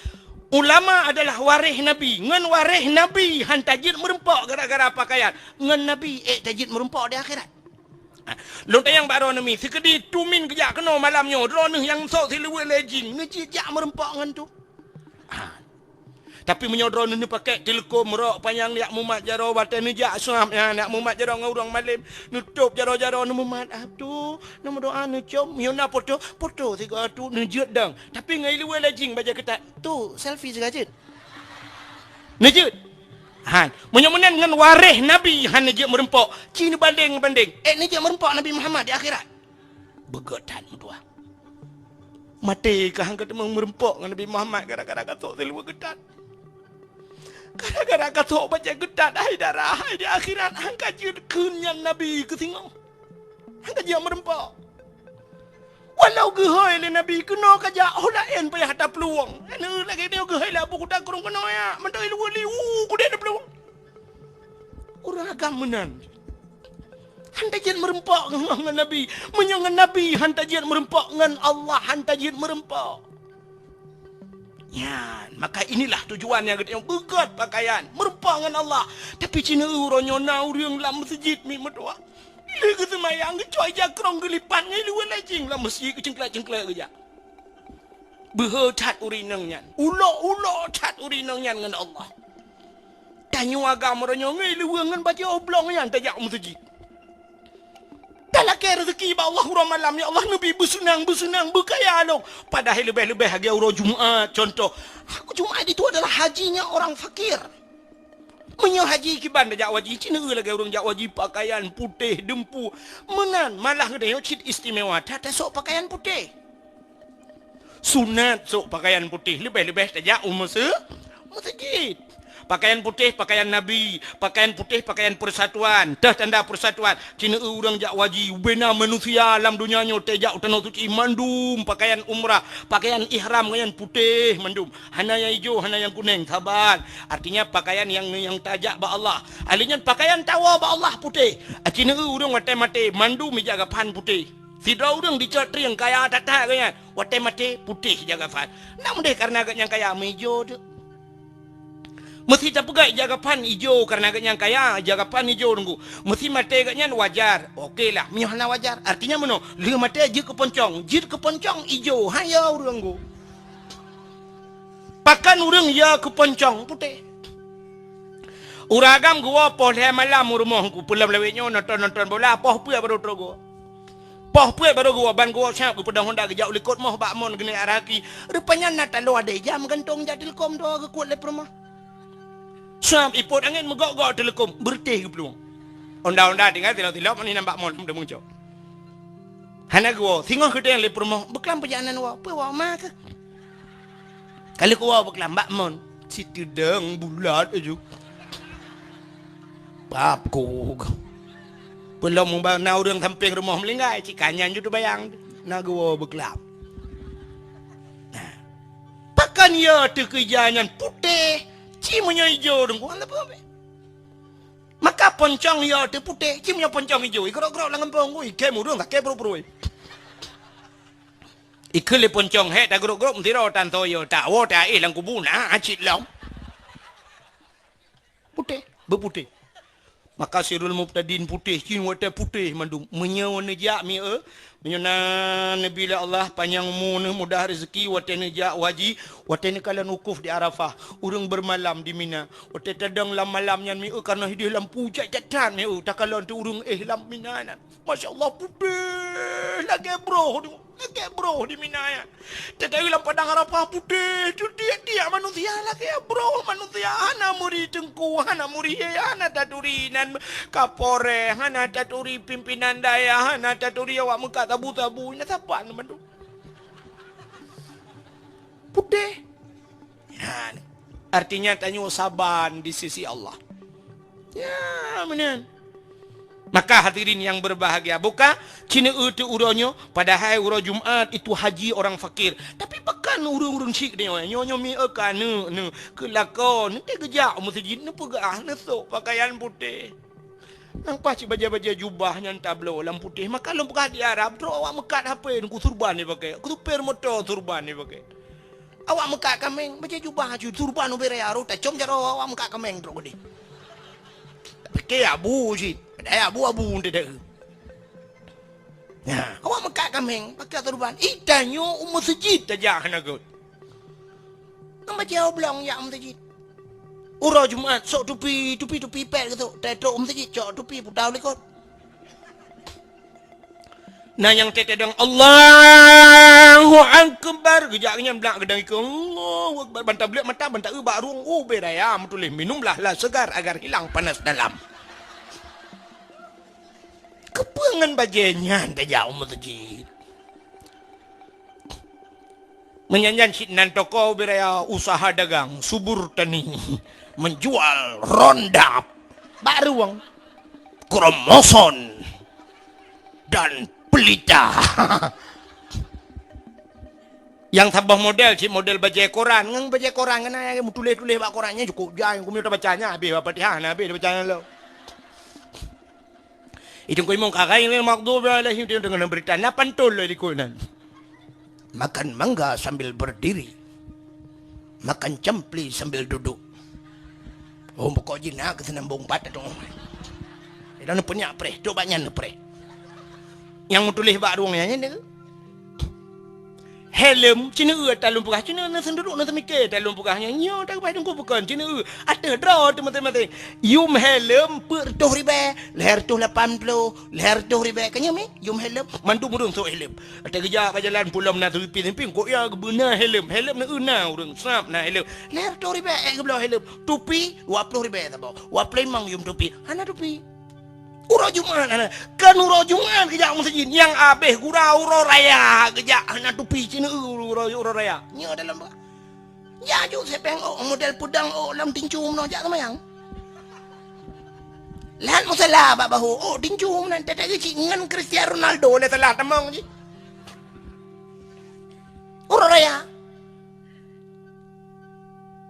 Ulama adalah waréh Nabi. Ngon waréh Nabi han tajeuet meureumpok gara-gara pakaian. Ngon Nabi ék tajeuet meureumpok di akhirat. Ha, lôn tanyong bak droeneuh mi, sikeudi tumin geujak keunoe malam nyoe, droeneuh nyang sok siluweue lé jing, neujeuet jak meureumpok ngon tu. Ha. Tapi meunyoe droeneuh neupakèk teuleukom, rok panyang, jak mumat jaroe, watèe neujak suab nyan, jak mumat jaroe ngon ureueng malém, neutôb jaroe-jaroe, neumumat, "Ah, tu, neumeudoa, neucom." Meunyoe na poto, poto sigoe tu, neujeuet dong. Tapi ngon iluweue lé jing bajèe keutat, "Tu, selfie sigoe jeuet." Neujeuet. Han, meunyoe meunan ngon waréh Nabi hana jeuet meureumpok, ci neubandeng-bandeng. Eh, neujeuet meureumpok Nabi Muhammad di akhirat. Beugét that meutuah. Maté ka han ka teumong meureumpok ngon Nabi Muhammad gara-gara gasok siluweue geutat. Gara-gara gasok bajée geutat, hai dara, hai di akhirat han ka jeuet kheun nyan Nabi keu singoh. Han ka jeuet meureumpok. Walau geuhôi lé Nabi keunoe ka jak, ho laén payah taplueng. Hana lagée nyoe geuhôi lé Abu Kuta Krueng keunoe ya, mantong iluweue liwu kudeh taplueng. Ureuëng agam meunan. Han tajeuet meureumpok ngon Nabi. Meunyoe ngon Nabi han tajeuet meureumpok, ngon Allah han tajeuet meureumpok. Nyan, maka inilah tujuan nyang geutanyoe beugét pakaian, meureumpok ngon Allah. Tapi ci neu-eu uroe nyoe na ureuëng lam meuseujid miet meutuah. Lheueh geuseumayang, geucok ija krong geulipat ngon iluweue lajing lam meuseujid, geucengklek-cengklek geujak. Beuhe that ureuëng inong nyan. Ulok-ulok that ureuëng inong nyan ngon Allah. Tanyoe agam uroe nyoe ngon iluweue ngon bajée oblong nyan tajak u meuseujid. Talakée reuzeuki bak Allah uroe malam, "Ya Allah, neubi beuseunang-beuseunang, beukaya lom." Padahai leubeh-leubeh lagée uroe Jumat, contoh. Aku Jumat itu adalah hajinya orang fakir. Meunyoe haji kiban tajak u haji, ci neu-eu lagée ureuëng jak u haji pakaian putéh deumpu. Meunan, malah geutanyoe cit istimewa that tasok pakaian putéh. Sunat sok pakaian putéh, leubeh-leubeh tajak u meuse-, meuseujid. Pakaian putéh, pakaian Nabi, pakaian putéh, pakaian persatuan, teuh tanda persatuan. Ci neu-eu ureuëng jak u haji, ubena manusia lam donya nyoe tajak u Tanoh Suci mandum pakaian umrah, pakaian ihram nyan putéh mandum. Hana nyang ijo, hana nyang kuneng, saban. Artinya pakaian nyang, nyang tajak bak Allah. Ahli nyan pakaian tawoe bak Allah putéh. Ci neu-eu ureuëng watée maté mandum ija gaphan putéh. Sidroe ureuëng dicok trieng kaya that-that geuh nyan, watée maté putéh ija gaphan. Nak meudeh kareuna geuh nyang kaya meuijo teuk. Meusi tapeugah ija gaphan ijo kareuna geuh nyang kaya, ija gaphan ijo teungku. Meusi maté geuh nyan wajar. Oke lah, meunyoe hana wajar. Artinya meunoe, lheueh maté jeuet keu poncong, jeuet keu poncong ijo, han yo ureuëng teungku. Pakon ureuëng yo keu poncong putéh. Ureuëng agam geuwoe poh lhée malam u rumoh teungku, peulom lawét nyoe nonton-nonton bola, poh peuet barô trok geuwoe. Poh peuet barô geuwoe, ban geuwoe siab geupeudong honda geujak u likot moh bak mon geuneuk araki. Rupanya na taloe adék jam gantong jak teuleukom droe geukuet lé peurumoh. Siab ipot angén meugok-gok teuleukom, beureutéh geuplueng. Honda-honda tinggai silop-silop, meunan bak mon, meudeungoe cok. Hana geuwoe, singoh geudeng lé peurumoh, beuklam peujalanan woe, peue woe ma keuh. Ka lheueh geuwoe beuklam bak mon, siteudong bulat aju. Pap kuk. Peulom meuba-, na ureuëng sampéng rumoh meulinggai, cit ka nyan ju teubayang, na geuwoe beuklam. Nah. Pakon yo teuh keu ija nyan putéh, ci meunyoe ijo teungku, hana peue-peue. Maka poncong yo teuh putéh, ci meunyoe poncong ijo, igrok-grok lam gampông, ui, kém ureuëng sakét pruet-pruet. Ikheun lé poncong, "Hék, tagrok-grok meusidroe tan soe yo, tawoe taéh lam kubu na cit lom." Putéh, beuputéh. Maka Sirul Mubtadin putéh, cin watée putéh mandum. Meunyoe neujak mieu, meunyoe na neubi lé Allah panyang umu neuh, mudah rezeki, watée neujak u haji, watée neukalon wukuf di Arafah, ureuëng beureumalam di Mina, watée tadong lam malam nyan mieu, kareuna hideh lampu jak-jak that mieu, takalon teuh ureuëng éh lam Mina nyan. Masya Allah, putéh lagée broh, lagée broh di Mina nyan. Teuh lam padang Arafah putéh, teuh tiek-tiek manusia lagée broh manusia, hana meuri teungku, hana meuri, hana taturi nan kapolres, hana taturi pimpinan dayah, hana taturi awak meukat sabu-sabu, na saban bandum. Putéh. Nyan. Artinya tanyoe saban di sisi Allah. Ya, meunan. Maka hadirin yang berbahagia, buka ci neu-eu teuh uroe nyoe, padahai uroe Jumat itu haji orang fakir. Tapi pakon ureuëng-ureuëng syik nyoe, nyoe, nyoe mieu ka neu-, neu-, keu lakoe, neuteuh geujak u meuseujid, neupeugah, neusok pakaian putéh. Nang paih cit bajée-bajée jubah nyan tabloe lam putéh, maka lôn peugah di Arab, trok awak meukat hapé ngon surban jipakée, keu supir moto surban jipakée. Awak meukat kaméng, bajée jubah aju, surban ubé raya, rot tacom jaroe awak meukat kaméng trok keudeh. Pakée abu cit, padahai abu-abu teuh. Nah, awak meukat kaméng, pakée surban. Ih, tanyoe u meuseujid tajak hana göt. Ngon bajée oblong jak meuseujid. Uroe Jumat, sok tupi, tupi, tupi pet geusok. Teutrok meuseujid, cok tupi, puta u likot. Na nyang teuteudong, "Allahu Akbar." Akbar, geujak nyan blak geudang ikeue. Allahu Akbar, ban tablek mata, ban taeu bak rueng, ubé raya meutuléh, "Minumlah lah segar agar hilang panas dalam." Keupeue ngon bajée nyan tajak u meuseujid? Meunyan nyan cit nan toko ubé raya usaha dagang, subur tani, menjual rondap, bak rueng, kromoson, dan pelita. Nyang saboh model cit model bajée koran, ngon bajée koran keunan meutuléh-tuléh bak koran nyan cukôp jai, keumeung tabaca nyan habéh Al-Fatihah, na habéh tabaca nyan lom. Itu kuyueng karai lé maghdubi alaihim, dia dengan berita na pantun lé likot nan. Makan mangga sambil berdiri. Makan campli sambil duduk. Oh, pokok jih na keuseunambong pat tu. Ida neupeunyak preh, tu bak nyan neupreh. Nyang meutuléh bak rueng nyan, nyan. Helm, ceuneue ata lôn peugah, ceuneue na seunduruk na seumike ata lôn peugah nyan. Nyoe takeubah teungku bukon, ceuneue. Ateueh droe teuh maséng-maséng. Yum helm peuet reutôh ribée, lhée reutôh lapan ploh, lhée reutôh ribée. Ka nyoe mi, yum helm, mandum ureueng sôk helm. Ata geujak bak jalan pulo meunan seumpi-seumpi, kok ya geubeuna helm. Helm na eu na ureueng sab na helm. Lhée reutôh ribée ék geubloe helm. Tupi dua ploh ribée saboh. Dua ploh limong yum tupi. Hana tupi. Uroe Jumat hana. Kan uroe Jumat geujak meuseujid. Nyang abéh gura uroe raya geujak hana tupi ceuneue uroe, uroe raya. Nyoe dalam ba-, ya ju sepeng ôk model peudang ôk lam tincu meunoe jak seumayang. Lahat musala bak bahu ôk tincu meunan tetek geucik ngon Cristiano Ronaldo lé salah tamong jih. Uroe raya.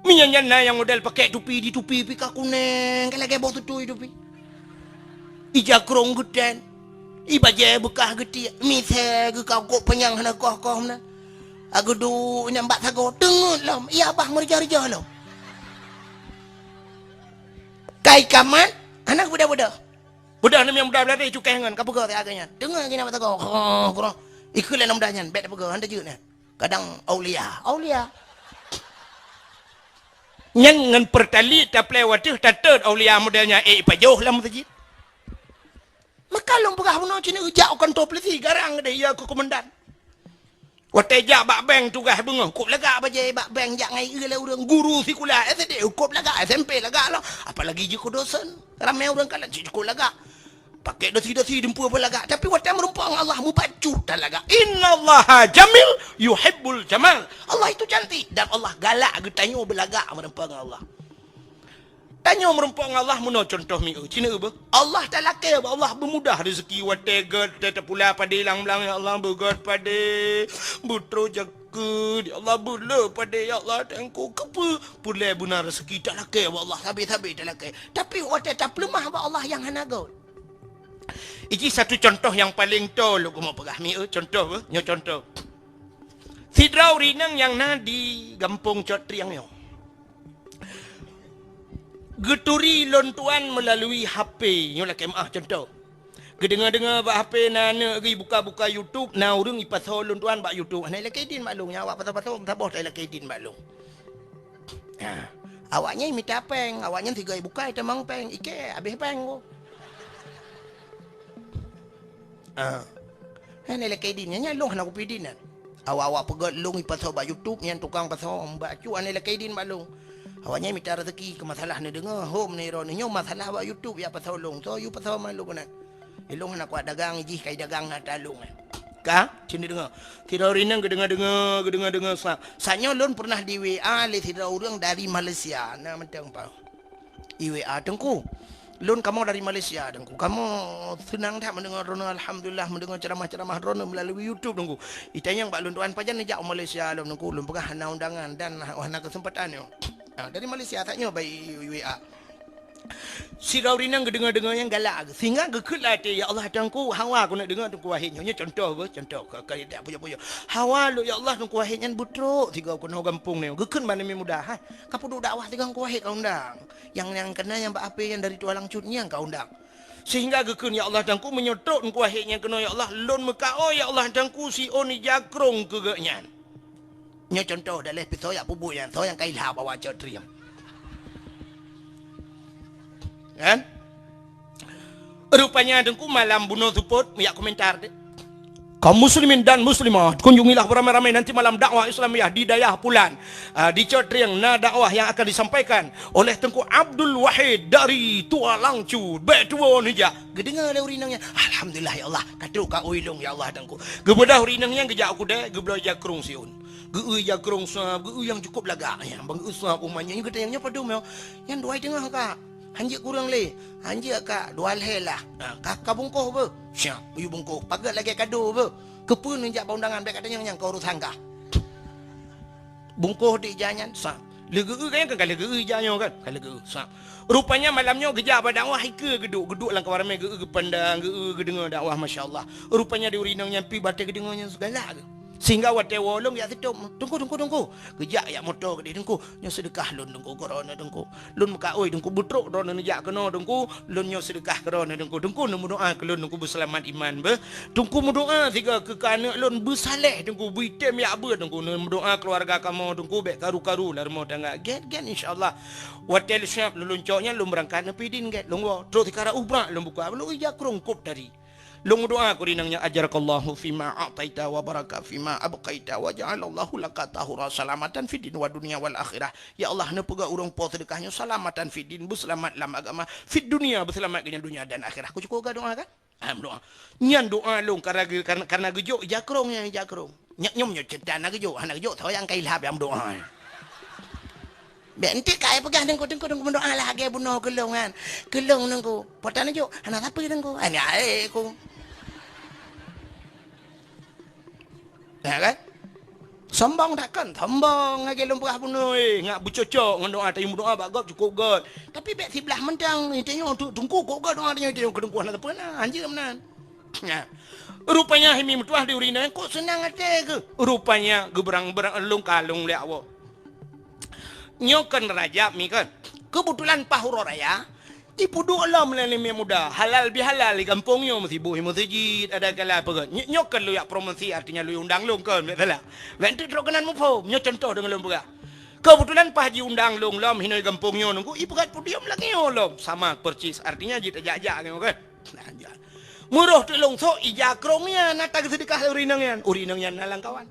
Meunyan nyan na nyang model pakèk tupi, di tupi pih ka kuneng, ka lagèe boh tutui tupi. Ija krông geutén, i bajèe beukah geutiek, misèe geukah kok panyang hana koh-koh meunan. Ageudu nyan bak sagoe, teungeut lom, iya bah meurijah-rijah lom. Kai kamat, hana beudôh-beudôh. Beudôh nyan nyang muda beulari cukéh ngon, ka peugah siat nyan. Teungeut keunan bak sagoe, krông, krông. Ikheun lé aneuk muda nyan, bèk tapeugah, han tajeuet nyan. Kadang aulia, aulia. Nyan ngon Pertalite taplè watèe tatot aulia model nyan, eh, ipajoh lam meuseujid. Maka lôn peugah bunoe cit neujak u kanto polisi, garang deh, ya, keu komandan. Watèe jak bak bank tugaih beungoh, kôp lagak bajèe bak bank jak ngon ié lé ureueng guru sikula S D, kôp lagak, S M P lagak lom. Apalagi jeuet keu dosen, ramè ureueng kalon cit kôp lagak. Pakèk dasi-dasi dumpeue beulagak, tapi watèe meureumpok ngon Allah mubacut talagak. Innallaha jamil yuhibbul jamal. Allah itu cantik dan Allah galak geutanyoe beulagak meureumpok ngon Allah. Tanyoe meureumpok ngon Allah meunoe contoh mieu. Cit neubeuh. Allah talakèe bak Allah beumudah rezeki watèe gèt, watèe tapula padé lam blang, ya Allah, beugèt padé, beutrok jakeuet, ya Allah, beulé padé, ya Allah, Teungku, keupeue? Peureulèe beuna rezeki talakèe bak Allah, sabe-sabe talakèe. Tapi watèe tapeuleumah bak Allah nyang hana gèt. Iji satu contoh nyang paleng toe lôn keumeung peugah mieu, contoh beuh, nyoe contoh. Sidroe ureueng inong nyang na di gampông Cot Triang nyoe. Geuturi lôn tuan meulalui H P, nyoe lakèe meu'ah contoh. Geudeungoe-deungoe bak H P na aneuk geuh ibuka-buka YouTube, na ureueng ipasoe lôn tuan bak YouTube. Hana ilakèe idin bak lôn, nyan awak pasoe-pasoe, saboh ta ilakèe idin bak lôn. Ha, awaknyan mita pèng, awaknyan sigoe ibuka itamong pèng, ikèe habéh pèng ko. Ah. Hana ilakèe idin, nyan, nyan lôn hana kupi idin nyan. Awak-awak peugèt lôn ipasoe bak YouTube, nyan tukang pasoe, bak cu hana ilakèe idin bak lôn. Awaknyan mita rezeki keu masalah neudeungoe, hom neu droeneuh nyoe masalah bak YouTube jak pasoe lôn. Soe yue pasoe ma lôn keunan. Ilôn hana kuat dagang, jih kai dagang na ata lôn nyan. Ka? Cit neudeungoe. Sidroe ureueng inong geudeungoe-deungoe, geudeungoe-deungoe sa. Saat nyoe lôn peureunah di W A lé sidroe ureueng dari Malaysia. Na mantong pa. I W A, "Teungku, lôn kamoe dari Malaysia, Teungku. Kamoe seunang that meudeungoe droeneuh, alhamdulillah, meudeungoe ceramah-ceramah droeneuh meulalu YouTube, Teungku. Itanyong bak lôn tuan, pajan neujak u Malaysia lom, Teungku. Lôn peugah hana undangan dan hana keuseumpatan nyoe." Ha, dari Malaysia that nyoe bak i W A. Sidroe ureueng inong geudeungoe-deungoe nyang galak, sehingga geukheun lam até, "Ya Allah, Teungku, hawa keuneuk deungoe Teungku Wahid nyoe." Nyoe contoh beuh, contoh, ka, ka, tak pujoe-pujoe. "Hawa lôn, ya Allah, Teungku Wahid nyan beutrok sigoe keunoe gampông nyoe." Geukheun bak aneuk muda, "Hai, ka peuduek dakwah sigoe Teungku Wahid ka undang. Nyang, nyang keunan nyang bak H P nyang dari Tualang Cut nyan ka undang." Sehingga geukheun, "Ya Allah, Teungku, meunyoe trok Teungku Wahid nyan keunoe, ya Allah, lôn meukaôi, ya Allah, Teungku, siôn ija krông keu geuh nyan." Nyoe contoh, daleh pih soe jak peubuet nyan, soe nyang ka ilham awak Cot Triang. Kan? Rupanya Teungku malam bunoe seupôt, jak komentar deh. Kaum muslimin dan muslimat, kunjungilah beramai-ramai nanti malam dakwah Islamiyah di Dayah Pulan. Ah, di Cotrieng na dakwah yang akan disampaikan oleh Teungku Abdul Wahid dari Tua Langcut. Bèk tuwo neujak. Geudeungoe lé ureueng inong nyan, "Alhamdulillah ya Allah, ka trok ka ui lôn ya Allah Teungku." Geubeudôh ureueng inong nyan geujak u keudè, geubloe ija krông siôn. Geu-eu ija krông sab, geu-eu nyang cukup lagak. Nyang ban geu-eu sab umat nyan, geutanyoe nyoe padum nyoe. Nyan dua i teungoh ka. Hanjeuet kureueng lé. Hanjeuet ka, dua lhèe lah. Ha, ka, ka bungkôh beuh. Siap, yue bungkôh. Paget lagèe kado beuh. Keupeue neujak bak undangan, bèk katanyong nyan keu urosan kah. Bungkôh di ija nyan, sab. Lheueh geu-eu kan, kan ka lheueh geu-eu ija nyoe kan? Ka lheueh geu-eu, sab. Rupanya malam nyoe geujak bak dakwah, ikeue geuduek, geuduek lam kawan ramè, geu-eu geupandang, geu-eu geudeungoe dakwah, masya Allah. Rupanya di ureueng inong nyan pih batèe geudeungoe nyan geugalak geuh. Sehingga watèe woe lôn jak sitôp, "Teungku, Teungku, Teungku." Geujak jak moto keudéh, "Teungku, nyoe seudeukah lôn, Teungku, keu droeneuh, Teungku. Lôn meukaôi, Teungku, beutrok droeneuh neujak keunoe, Teungku. Lôn nyoe seudeukah keu droeneuh, Teungku. Teungku neumeudoa keu lôn, Teungku, beusalamat iman beuh. Teungku meudoa sigoe keu aneuk lôn beusaleh, Teungku, beuitem jak beuet, Teungku. Neumeudoa keuluwarga kamoe, Teungku, bèk karu-karu lam rumoh tangga." "Gèt, gèt, insya Allah." Watèe lheueh siap lôn cok nyan, lôn beurangkat neupih dien gèt. Lôn woe, trok sikara ubrak lôn buka, lôn ija krông kôb tadi. Lôn meudoa keu ureueng inong nyan, "Ajarakallahu fima a'taita wa baraka fima abqaita wa ja'alallahu laka tahura salamatan fid din wa dunya wal akhirah." Ya Allah, neupeugah ureueng po seudeukah nyoe salamatan fid din, beuseulamat lam agama, fid dunya, beuseulamat keu nyan dunya dan akhirah. Kujak doa kan? Ah, meudoa. Nyan doa lôn karena, karena, karena geujok ija krông nyan, ija krông. Nyak nyoe meunyoe ceurita hana geujok, hana geujok, soe nyang ka ilham nyang meudoa. Bèk enteuk ka ai peugah Teungku, Teungku, Teungku meudoa lah lagèe bunoe keu lôn nyan. Keu lôn Teungku, po tan jok, hana sapeue Teungku. Ai, ai ku. Ya kan? Sombong that kan? Sombong lagèe lôn peugah bunoe, eh, ngat beucocok ngon doa, tanyoe meudoa bak gob cukôp göt. Tapi bèk siblah mantong, tanyoe tu Teungku kok göt doa tanyoe, tanyoe keu Teungku hana sapeue na, hanjeuet meunan. Nah, rupanya hai mi meutuah di ureueng inong nyan kok seunang até geuh. Rupanya geubeurang-beurang lôn kalon lé Allah. Nyoe kon Rajab mi kon. Keubeutulan paih uroe raya, ipeuduek lom lé aneuk muda, halal bihalal di gampông nyoe, meusiboh meuseujid, ada kala peugah. Nyoe, nyoe kon lôn jak promosi, artinya lôn undang lôn kon, bèk salah. Bèk enteuk trok keunan muphom, nyoe contoh deungon lôn peugah. Keubeutulan paih jiundang lôn lom hinoe gampông nyoe Teungku, ipeugöt podium lagèe nyoe lom, sama persis, artinya jitajak-jak nyoe kan. Nah, jak. Meuroh teuk lôn sôk ija krông nyan na tageuseudeukah lé ureueng inong nyan. Ureueng inong nyan na lam kawan.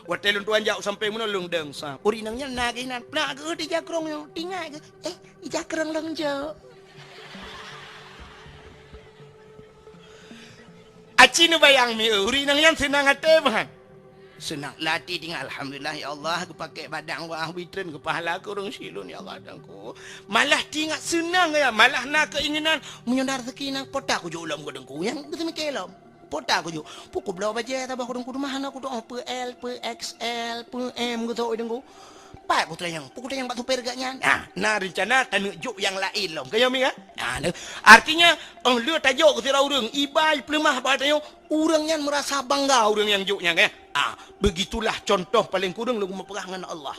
Watèe lôn tuan jak u sampéng meunoe lôn dong sa. Ureueng inong nyan na geuh nan. Peue na geuh ija krông nyoe. Teuingat geuh, "Eh, ija krông lôn jok." Aci neubayang mi, ureueng inong nyan seunang até meuhan. Seunang lam até teuingat, "Alhamdulillah, ya Allah, geupaké badan wah bitren geupahala keu ureueng syiek lôn, ya Allah, Teungku." Malah teuingat seunang ya, malah na keuinginan, "Meunyoe na raseuki nyan, po ta kujok lom keu Teungku." Nyang geuseumiké lom. "Po ta kujok, po kubloe bajèe saboh keu Teungku, teuma hana kutu'oh peue L, peue X L, peue M," geusok Teungku. "Pat po tanyong, po kutanyong bak supir geuh nyan." Ah, na reuncana taneuk jok nyang laén lom. Ka nyoe mi kan? Ah, artinya, oh, lheueh tajok keu sidroe ureueng, iba peuleumah bak tanyoe, ureueng nyan meurasa bangga ureueng nyang jok nyan, kan? Ah, begitulah contoh paleng kureueng lôn meupeugah ngon Allah.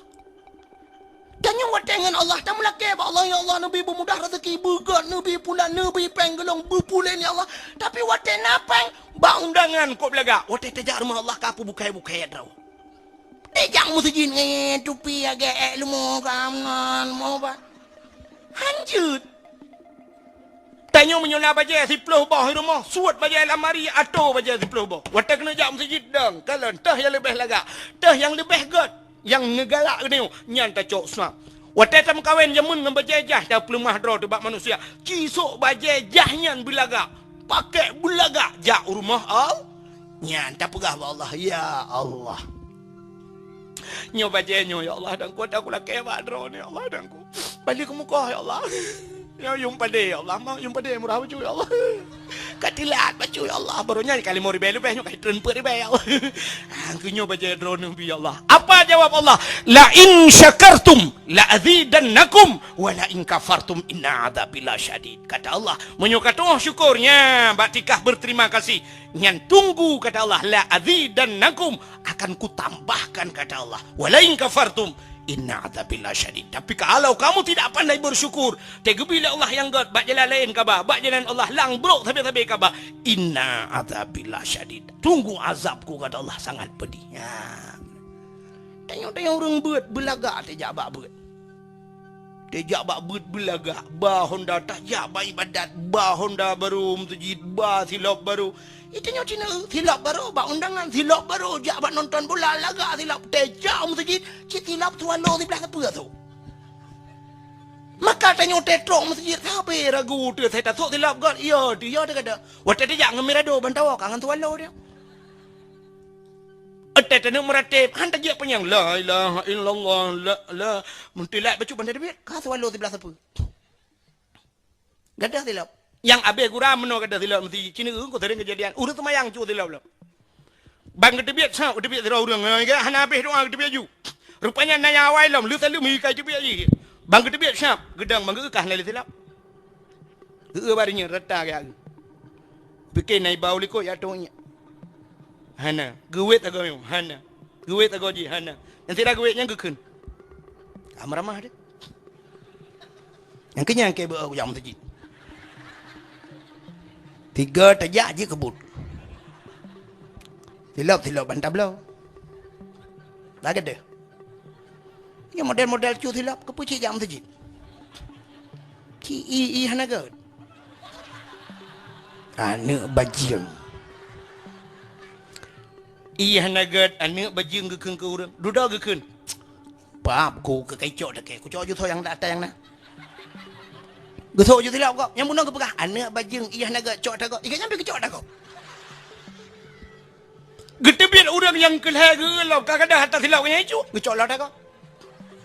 Tanyoe watèe ngon Allah, tameulakèe bak Allah, "Ya Allah, neubi beumudah raseuki, beugöt, neubi pulan, neubi pèng geulong, beupulen, ya Allah." Tapi watèe na pèng, bak undangan kok beulagak, watèe tajak rumoh Allah ka peubukai-bukai droe. Tajak meuseujid ngon tupi agak èk leumo ka ngon mobat. Hanjeuet. Tanyoe meunyoe na bajèe siploh boh i rumoh, suet bajèe lamari, atoe bajèe siploh boh. Watèe keuneuk jak meuseujid dong, kalon teuh nyang leubeh lagak, teuh nyang leubeh göt, nyang neugalak geutanyoe, nyan tacok sab. Watèe tameukawen jameun ngon bajèe jai, tapeuleumah droe teuh bak manusia, ci sôk bajèe jai nyan beulagak, pakèk beulagak jak u rumoh Allah. Nyan tapeugah bak Allah, "Ya Allah, nyoe bajèe nyoe, ya Allah, dan kuat aku lakèe bak droeneuh, ya Allah, dan ku bali keumukoh, ya Allah. Ya, yum padé, ya Allah, mak yum padé murah bacut, ya Allah. Ka teulat bacut, ya Allah, baroe nyan ka limong ribèe leubeh, nyoe ka treun peuet ribèe, ya Allah. Ah, keu nyoe bajèe droeneuh bi, ya Allah." Apa jawab Allah? "La in syakartum la azidannakum, wa la in kafartum inna adzabi lasyadid." Kata Allah, "Meunyoe katu'oh syukur nyan bak tingkah berterima kasih, nyan tunggu," kata Allah, "la azidannakum, akan kutambahkan," kata Allah. "Wa la in kafartum, inna adzabi lasyadid." Tapi kalau kamu tidak pandai bersyukur, teugeubri lé Allah nyang göt, bak jalan laén kaba, bak jalan Allah nyang brôk sabe-sabe kaba, "inna adzabi lasyadid." Tunggu azabku, kata Allah, sangat pedih. Ya. Tanyoe-tanyoe ureueng beuet, beulagak tajak bak beuet. Eh, jak bak beuet beulagak, ba honda tajak bak ibadat, ba honda barô meuseujid, ba silop barô. Itanyoe cina, silop barô bak undangan, silop barô jak bak nonton bola, lagak silop, tajak meuseujid, cit silop Swallow siblaih sapeue tu. Maka tanyoe teutrok meuseujid, sabe ragu teuh, sai tasok silop göt, iya teuh, iya teuh gata. Watèe tajak ngon Mirado ban tawoe ka ngon Swallow dia. Watèe taneuk meurateb, han tajak panyang, "La ilaha illallah, la, la." Meutilak bacut ban tateubiet, ka Swallow siblaih sapeue. Gadoh silop. Nyang abéh gura meunoe gadoh silop meuseujid. Cina, ko sering kejadian. Ureueng seumayang cue silop lom. Ban geuteubiet, sab, geuteubiet sidroe ureueng. Ha, hana abéh doa geuteubiet ju. Rupanya na nyang awai lom, lheueh saleuem ka geuteubiet jih. Ban geuteubiet, sab, geudong ban geu-eu ka hana lé silop. Geu-eu baru nyan rata gaya. Pike na iba u likot ya tong nyan. Hana. Geuwet agoe nyoe, hana. Geuwet agoe jih, hana. Nyang sira geuwet nyan geukheun. Ka meuramah deh. Nyang keu nyan keu beu jak meuseujid. Tiga tajak jih keubut. Silop-silop ban tabloe. Lagèe deh. Nyoe model-model cue silop, keupeue cit jak meuseujid? Ci i, i hana gèt. Aneuk bajeueng. I hana gèt, aneuk bajeueng geukheun keu ureueng. Dudoe geukheun. Pap, ku keu kacok takée. Kucok ju soe nyang ata nyang na. Geusok ju silop gob. Nyang bunoe geupeugah, "Aneuk bajeueng, i hana gèt, cok ata gob." Iga nyan pi geucok ata gob. Geuteubiet ureueng nyang keu lhèe geu-eu lom, ka gadoh ata silop nyang icu, geucok lom ata gob.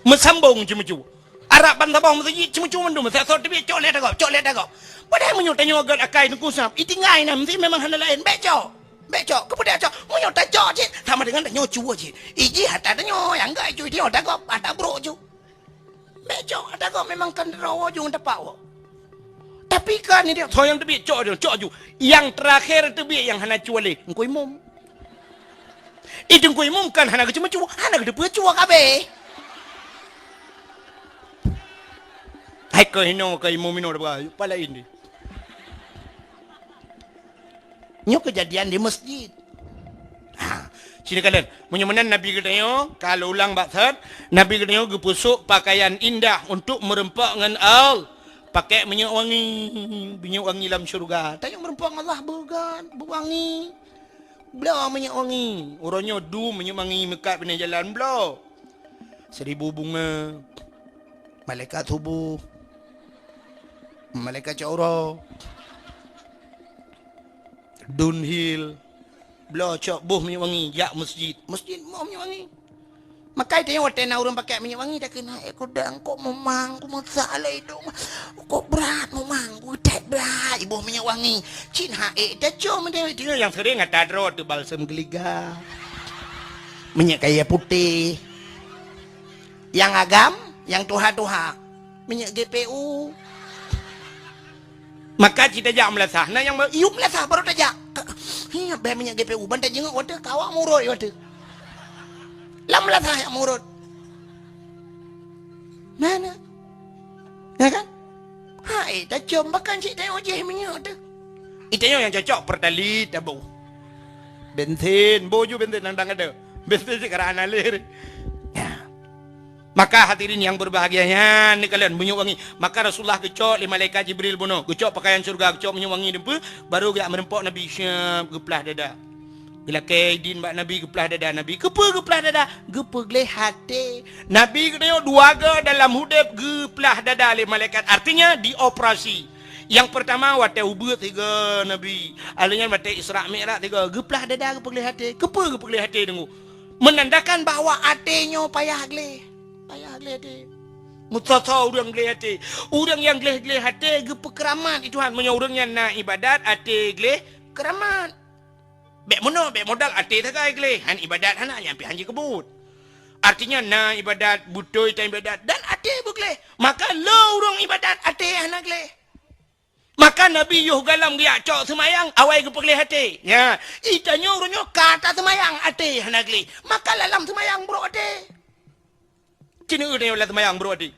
Meusambong ceumeucue. Arab ban saboh meuseujid ceumeucue mandum, meusasoe teubiet cok lé ata gob, cok lé ata gob. Padahai meunyoe tanyoe gèt akai Teungku Sam, itinggai na meusti memang hana laén, bèk cok. Bèk cok, keupeue dak cok? Meunyoe tacok cit, sama dengan tanyoe cue cit. Ijih ata tanyoe nyang gèt icu, itanyoe ata gob, ata brok ju. Bèk cok, ata gob memang kan droe ju ngon tapak woe. Tapi kan ni dia, soe nyang teubiet cok ju, cok ju. Nyang teurakhé teubiet nyang hana cue lé, Teungku Imum. I Teungku Imum kan hana geuceumeucue, hana geuteupeue cue kabéh. Hai keu hinoe, keu imum hinoe, pala ini. Nyoe keujadian di meuseujid. Ha, sini kalian. Meunyoe meunan Nabi geutanyoe, ka lôn ulang bak that, Nabi geutanyoe geupeusok pakaian indah untuk meureumpok ngon Allah. Pakai minyeuk wangi, minyeuk wangi lam syeuruga. Tanyoe meureumpok ngon Allah beugan, beuwangi. Bloe minyeuk wangi. Uroe nyoe dum minyeuk wangi meukat binéh jalan bloe. Seribu bunga, malaikat suboh, malaikat cok uroe, Dunhill, bloe cok boh minyeuk wangi jak meuseujid. Meuseujid boh minyeuk wangi. Makai tanyoe watèe na ureueng pakai minyeuk wangi takheun, "Hai kudang, kok mumang, ku meusak lé idong, kok brat mumang, ku that brat iboh minyeuk wangi." Cit hai tacom deh, nyang sering ata droe teuh balsam geuliga, minyeuk kayèe putéh. Nyang agam, nyang tuha-tuha, minyeuk G P U. Maka cit tajak meulasah, na nyang yum meulasah baru tajak. Hi, bèk minyeuk G P U, ban tajeungok watèe, ka awak murot watèe. Lam meulasah jak murot. Mana? Ya kan? Hai, tacom bahkan cit tanyoe jih minyeuk teuh. Itanyoe nyang cocok Pertalite taboh. Bensin, boh ju bensin nang dang ada. Bensin cit karaan alir. Ya. Maka hadirin yang berbahagia, nyan ni kalian minyeuk wangi. Maka Rasulullah geucok lé malaikat Jibril bunoe, geucok pakaian syurga, geucok minyeuk wangi deumpeu, baru geujak meureumpok Nabi siap geuplah dada. Geulakèe idin bak Nabi geuplah dada Nabi. Keupeue geuplah dada? Geupeugleh até. Nabi geutanyoe dua go dalam udép geuplah dada lé malaikat. Artinya dioperasi. Nyang peurtama watèe ubeut sigo Nabi. Alèh nyan watèe Isra Mi'raj sigo geuplah dada geupeugleh até. Keupeue geupeugleh até deungoe? Menandakan bahwa até nyoe payah gleh. Payah gleh até. Meusoe-soe ureueng gleh até. Ureueng nyang gleh-gleh até geupeukeuramat lé Tuhan. Meunyoe ureueng nyan na ibadat, até gleh keuramat. Bèk meunoe, bèk modal até sagai gleh, han ibadat hana, nyan pih han jikeubut. Artinya na ibadat, beutôi tan ibadat, dan até beugleh. Maka le ureueng ibadat até hana gleh. Maka Nabi yoh goh lom geujak cok seumayang, awai geupeugleh até. Nya, itanyoe uroe nyoe ka taseumayang até hana gleh. Maka lam seumayang brok até. Cit nyoe tanyoe lam seumayang brok até.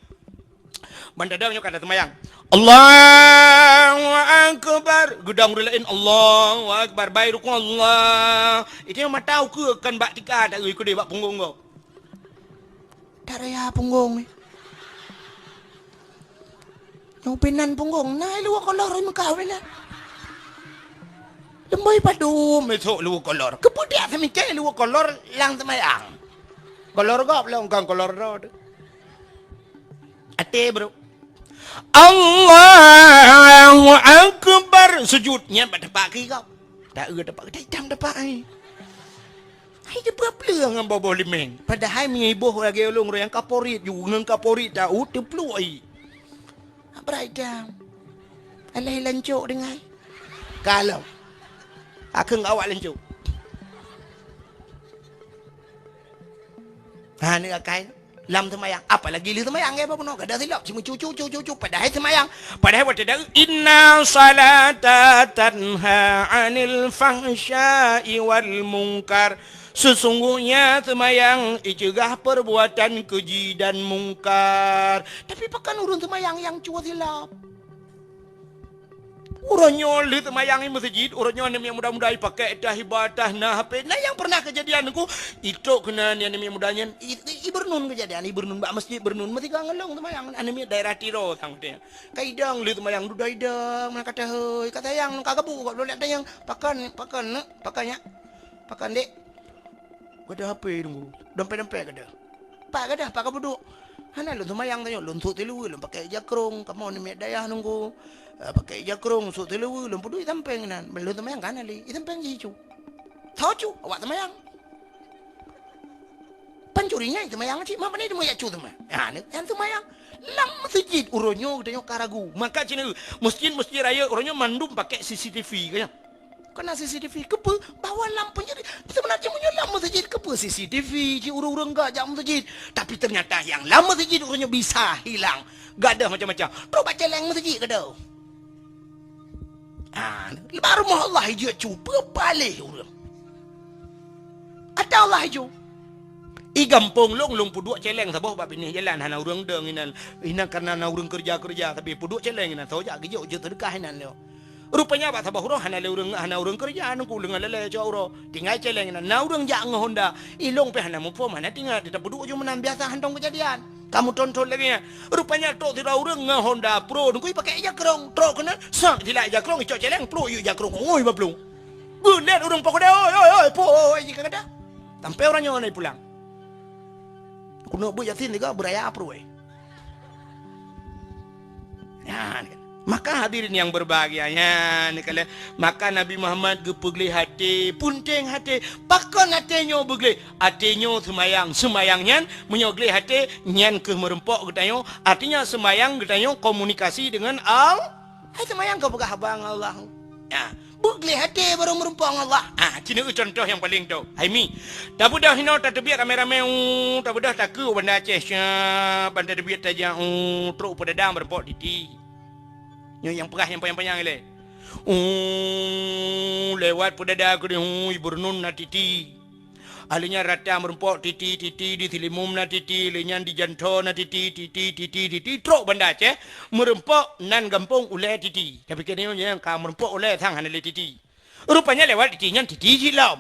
Ban tadong nyoe ka taseumayang. Allahu Akbar. Geudong ureueng laén, Allahu Akbar. Bai rukuk, Allah. Itanyoe mata ukeue kon bak tika, tak geukudeh bak punggong gob. Tak raya punggong ni. Nyoe pih nan punggong, na i luwa kolor i Mekah pih na. Leumboi padum esok luwa kolor. Keupeue dak seumicai luwa kolor lam seumayang? Kolor gob lom kon kolor droe teuh. Até, bro. Allahu Akbar. Sujud. Nyan bak teumpat keu gob. Tak eu teumpat, tak itam teumpat ai. Hai, teupeue-peue ngon boh-boh limeng. Padahai meunyoe iboh lagèe ulôn, ureueng nyang kaporit ju, ngon kaporit tau teupluek ai. Abrai dam. Alah lancok deungai. Kalau. Akheueng awak lancok. Ha, ni akai. Lam seumayang. Apalagi lheueh seumayang, ya, apa bunoe? Kada silop. Cuma cucu, cucu, cucu. Padahai seumayang. Padahai watèe dak, "Inna salata tanha 'anil fahsya'i wal munkar." Sesungguhnya seumayang iceugah perbuatan keji dan mungkar. Tapi pakon ureueng seumayang nyang cue silop? Uroe nyoe lheueh seumayang i meuseujid, uroe nyoe aneuk miet muda-muda ipakék tah, iba tah, na H P. Na nyang pernah keujadian, Teungku, itrok keunan aneuk miet muda nyan, i, i, i Beurneun keujadian, i Beurneun bak meuseujid Beurneun, meusigoe ngon lôn seumayang, aneuk miet daerah Tiro sang watèe nyan. Ka idong lheueh seumayang, dudoe idong, meunan ka teuhôi, ka sayang, ka geubu, ka lôn lheueh tanyong, "Pakon, pakon, neuk? Pakon, nyak? Pakon, dek?" Gata H P Teungku, dompet-dompet gata. Pat gata, pat kapeuduek? Hana lôn seumayang tanyoe, lôn sôk siluweue, lôn pakék jakrong, kamoe aneuk miet dayah Teungku. Eh, pakék jakrong, sôk siluweue, lôn peuduek i sampéng inan. Ban lôn seumayang ka hana lé, i sampéng jih icu. Soe cu, awak seumayang. Pancuri nyan seumayang cit, mak pandai teuma jak cu teuma. Ha, nyan seumayang. Lam meuseujid uroe nyoe geutanyoe ka ragu. Maka cit, meuseujid-meuseujid rayeuk uroe nyoe mandum pakék C C T V, ka nyan. Kon na C C T V, keupeue? Bahwa lam peunjadi, seubeuna jih meunyoe lam meuseujid, keupeue C C T V, jih ureueng-ureueng gak jak meuseujid. Tapi ternyata nyang lam meuseujid ureueng nyoe bisa hilang. Gadôh macam-macam. Trok bak céléng meuseujid gadôh. Ah, bak rumoh Allah ijak cu, peue paléh ureueng. Ata Allah ijak. I gampông lôn, lôn peuduek céléng saboh bak binéh jalan, hana ureueng dong inan. Inan karena na ureueng keureuja-keureuja, tapi peuduek céléng inan, soe jak geujok jeuet seudeukah inan lé. Rupanya bak saboh uroe hana lé ureueng, hana ureueng keureuja, Teungku, leungan lé-lé cok uroe. Tinggai céléng inan, na ureueng jak ngon Honda. I lôn pih hana muphom, hana teuingat, tapeuduek ju meunan biasa hantom keujadian. Kamoe tonton lagèe nyan. Rupanya trok sidroe ureueng ngon Honda Pro, Teungku, ipakék jakrong. Trok keunan, sak, itilak jakrong, icok céléng, pluek yue jakrong, ngui bak plueng. Beulet ureueng po keudè, "Oi, oi, oi, po, oi," jih ka gata. Sampai ureueng nyoe na ipulang. Keuneuk beuet Yasin tiga beuraya pruweh. Nyan kan. Maka hadirin yang berbahagia, nyan kan. Maka Nabi Muhammad geupeugleh até, punteng até. Pakon até nyoe beugleh? Até nyoe seumayang. Seumayang nyan, meunyoe gleh até, nyan keuh meurumpok geutanyoe. Artinya seumayang geutanyoe komunikasi dengan Al-, hai seumayang keu peugah haba ngon Allah. Ya. Beugleh até barô meurumpok ngon Allah. Ah, ci neueu contoh nyang paleng tôp. Hai mi, tabeudôh hinoe tateubiet ramé-ramé, u, tabeudôh takeu u Banda Aceh, syap, ban tateubiet tajak, u, trok peudada meurumpok titi. Nyoe nyang peugah nyang panyang-panyang ilée. U, lewat peudada keudeh, u, i Beurneun na titi. Ahli nyan rata meurumpok titi, titi, di Silimum na titi, lé nyan di Jantho na titi, titi, titi, titi, trok Banda Aceh, meurumpok nan gampông ulée titi. Tapi keuneuk nyang ka meurumpok ulée sang hana lé titi. Rupanya lewat titi nyan titi jih lom.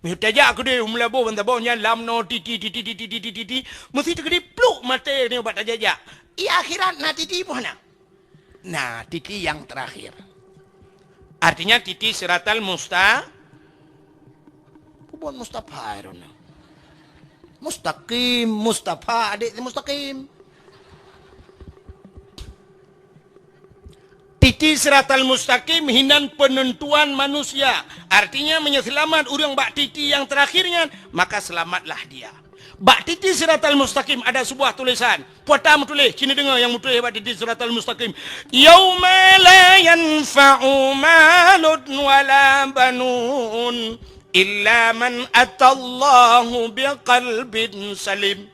Meuh tajak keudeh u Meulaboh ban saboh nyan lam noe titi, titi, titi, titi, titi. Meusi teukeudi pluk maté nyoe bak tajak-jak. I akhirat na titi boh na. Nah, titi yang terakhir. Artinya titi siratal musta-, peubuet Mustafa, I don't know. Mustaqim, Mustafa, adik si Mustaqim. Titi siratal mustaqim hinan penentuan manusia. Artinya, meunyoe seulamat ureuëng bak titi nyang teurakhir nyan, maka selamatlah dia. Bak titi siratal mustaqim ada sebuah tulisan. Peue ta meutuléh, ci neudeungoe nyang meutuléh bak titi siratal mustaqim. "Yauma la yanfa'u malun wala banun illa man atallahu biqalbin salim."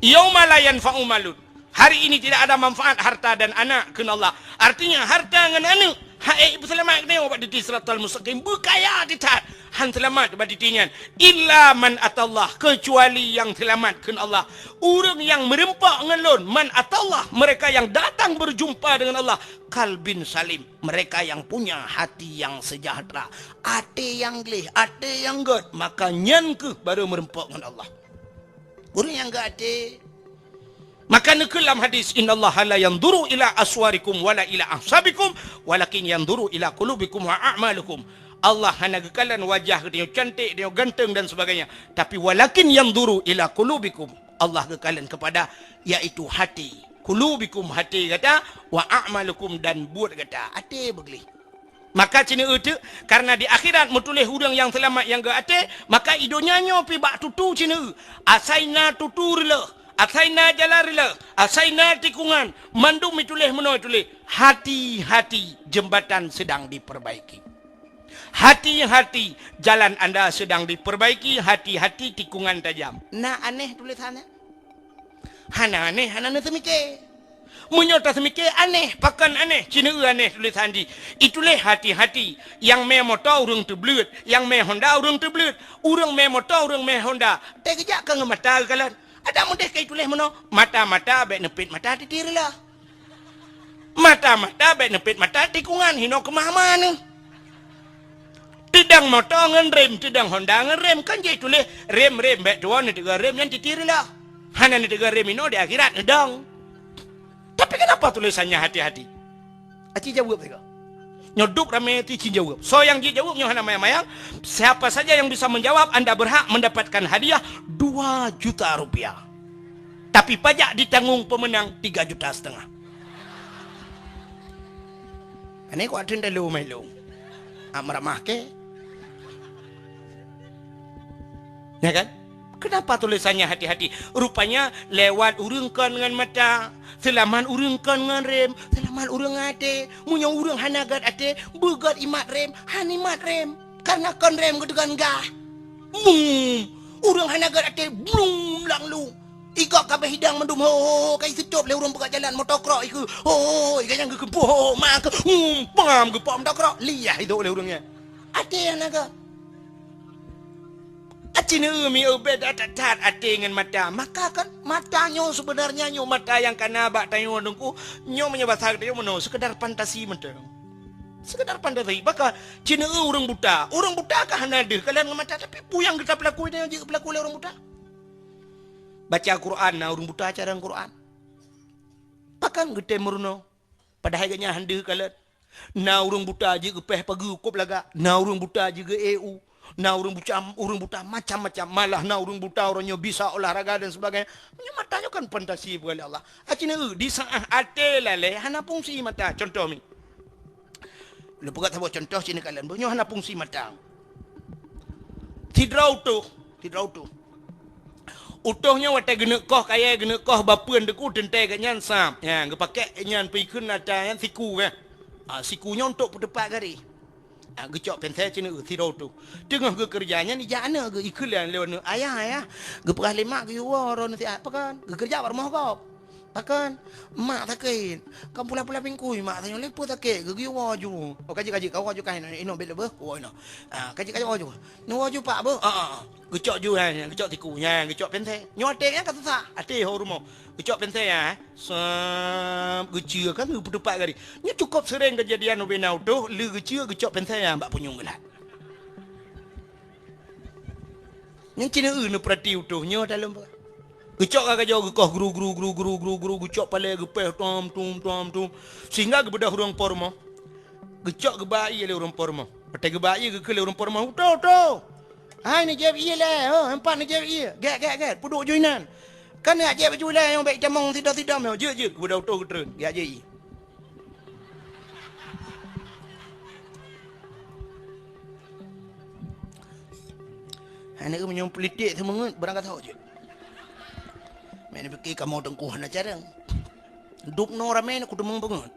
"Yauma la yanfa'u malun." Hari ini tidak ada manfaat harta dan anak, kheun Allah. Artinya, harta ngon aneuk, hana ipeuseulamat geutanyoe bak titi siratal mustaqim. Beukaya teutat, han seulamat bak titi nyan. "Illa man atallah," kecuali nyang seulamat, kheun Allah. Ureuëng nyang meurumpok ngon Lôn, "man atallah," mereka yang datang berjumpa dengan Allah, "qalbin salim," mereka yang punya hati yang sejahtera. Até nyang gleh, até nyang gét, maka nyan kheueh barô meurumpok ngon Allah. Ureuëng nyang gét até, Maka neukheun lam hadis, "Innallaha la yanzuru ila aswarikum wala ila ahsabikum, walakin yanzuru ila qulubikum wa a'malikum." Allah hana geukalon wajah geutanyoe cantik, geutanyoe ganteng dan sebagainya, tapi walakin yanzuru ila qulubikum. Allah geukalon kepada, yaitu hati. Qulubikum, hati gata, wa a'malikum, dan buet gata. Até beugleh. Maka cineue teuk, karena di akhirat meutuléh ureuëng nyang seulamat nyang geuaté, maka i donya nyoe pi bak tutu cineue. Asai na tutu reuloh, asai na jalan reuloh, asai na tikungan, mandum ituléh meunoe tuléh, "Hati-hati, jembatan sedang diperbaiki. Hati-hati, jalan anda sedang diperbaiki, hati-hati, tikungan tajam." Na aneh tulésan nyan? Hana aneh, hana neuseumiké. Meunyoe taseumike aneh, pakon aneh, cineue aneh tulésan jih. Ituléh hati-hati, nyang mé moto ureuëng teubleuet, nyang mé honda ureuëng teubleuet, ureuëng mé moto ureuëng mé honda. Teukeujak ka ngon mata geukalon. Adak meudeh ka ituléh meunoe, mata-mata bék neupet mata titi reuloh. Mata-mata bék neupet mata tikungan hinoe keumah-mah neuh. Teudong moto ngon rem, teudong honda ngon rem, kan jih tuléh rem-rem bék tuwoe neuteuga rem nyan titi reuloh. Hana neuteuga rem inoe di akhirat neudong. Tapi kenapa tulésannya hati-hati? Aci jaweueb sigoe. Nyoe dub ramé ti ci jaweueb. Soe nyang jijaweueb nyoe hana mayang-mayang. Siapa saja yang bisa menjawab, anda berhak mendapatkan hadiah dua juta rupiah. Tapi pajak ditanggung pemenang tiga juta setengah. Ani kuat teuntelu mai lôn. Am ramah ke? Ya kan? Kenapa tulisannya hati-hati? Rupanya lewat ureuëng kon ngon mata, seulamat ureuëng kon ngon rem, seulamat ureuëng até. Meunyoe ureuëng hana gét até, beugét imat rem, han imat rem. Karena kon rem geuteugon gah. Mum, ureuëng hana gét até, blum lang lu. Igok kabeh hidang mandum ho, ho, ho, ka iseutop lé ureuëng peugah jalan moto krok ikeu. Ho, ho, ho, iga nyang geukeumpuk ho, ho, ma keu. Mum, pam geupok moto krok, liah idok lé ureuëng nyan. Até hana gét. Aci neu mi ubé that-that até ngon mata. Maka kan mata nyoe sebenarnya nyoe mata nyang kana bak tanyoe teungku. Nyoe meunyoe basa geutanyoe meunoe sekedar fantasi mantong. Sekedar fantasi. Maka ci neu ureuëng buta. Ureuëng buta ka hana deuh kalon ngon mata tapi peue nyang geuta peulaku nyoe jeuet peulaku lé ureuëng buta. Baca Quran na ureuëng buta carong Quran. Pakon geutem meurunoe? Padahai geuhnyan han deuh kalon. Na ureuëng buta jeuet geupéh pageue kop lagak, na ureuëng buta jeuet geu-e u, na ureuëng buta, ureuëng buta macam-macam, malah na ureuëng buta uroe nyoe bisa olahraga dan sebagainya. Nyoe mata nyoe kan fantasi bukan lé Allah. Aci neu di saat até lalé hana fungsi mata. Contoh mi. Lôn peugah saboh contoh ci neu kalon, nyoe hana fungsi mata. Sidroe utôh, sidroe utôh. Utôh nyoe watée geuneuk koh kayée, geuneuk koh bapeuen teungku teuntée geuhnyan sab. Nyan, geupakée nyan peue ikheun ata nyan siku, kan. Ah, siku nyoe untuk peuteupat garéh. Ah, geucok pensée ci neu sidroe utôh. Teungoh geukeureuja nyan ijak aneuk geu-, ikheun lé aneuk, "Ayah, ayah." Geupeugah lé mak geuyue woe droeneuh siat, pakon? Geukeureuja bak rumoh gob. Pakon? Mak sakét. Kan pula-pula bingkui mak tanyoe lé peue sakét, geuyue woe ju. Oh, ka jeuet, ka jeuet, ka woe ju, ka inoe, inoe bék leubeh, woe inoe. Ah, ka jeuet, ka jeuet, woe ju. Nyoe woe ju pak beuh. Ah, ah, ah. Geucok ju, ha, geucok siku, ha, geucok pensée. Nyoe até nyan ka susah, até ho rumoh. Geucok pensée, ha. Sab, geuceue kan, geupeuteupat garéh. Nyoe cukôp seuréng keujadian ubé na utôh, lé geuceue geucok pensée, ha, bak punyueng geulat. Nyan ci neu neupeurati utôh nyoe dalam. Geucok ka gajoe geukoh gru, gru, gru, gru, gru, gru, geucok palée geupéh tom, tum, tom, tum. Sehingga geubeudôh ureuëng po rumoh. Geucok geuba ié lé ureuëng po rumoh. Watée geuba ié geukheun lé ureuëng po rumoh, "Utôh, utôh! Hai neujép ié lé, ho, empat neujép ié. Gét, gét, gét, peuduek ju inan. Kan jak jép ju lé nyang bék tamong sidom-sidom nyoe. Jeuet, jeuet." Geubeudôh utôh geutreun, jak jép ié. Hana meunyoe politik seumeungeut barang ka tho jeuet. Meuneubeuki kamoe teungku hana carông. Dub noe ramé na kuteumong beungeut.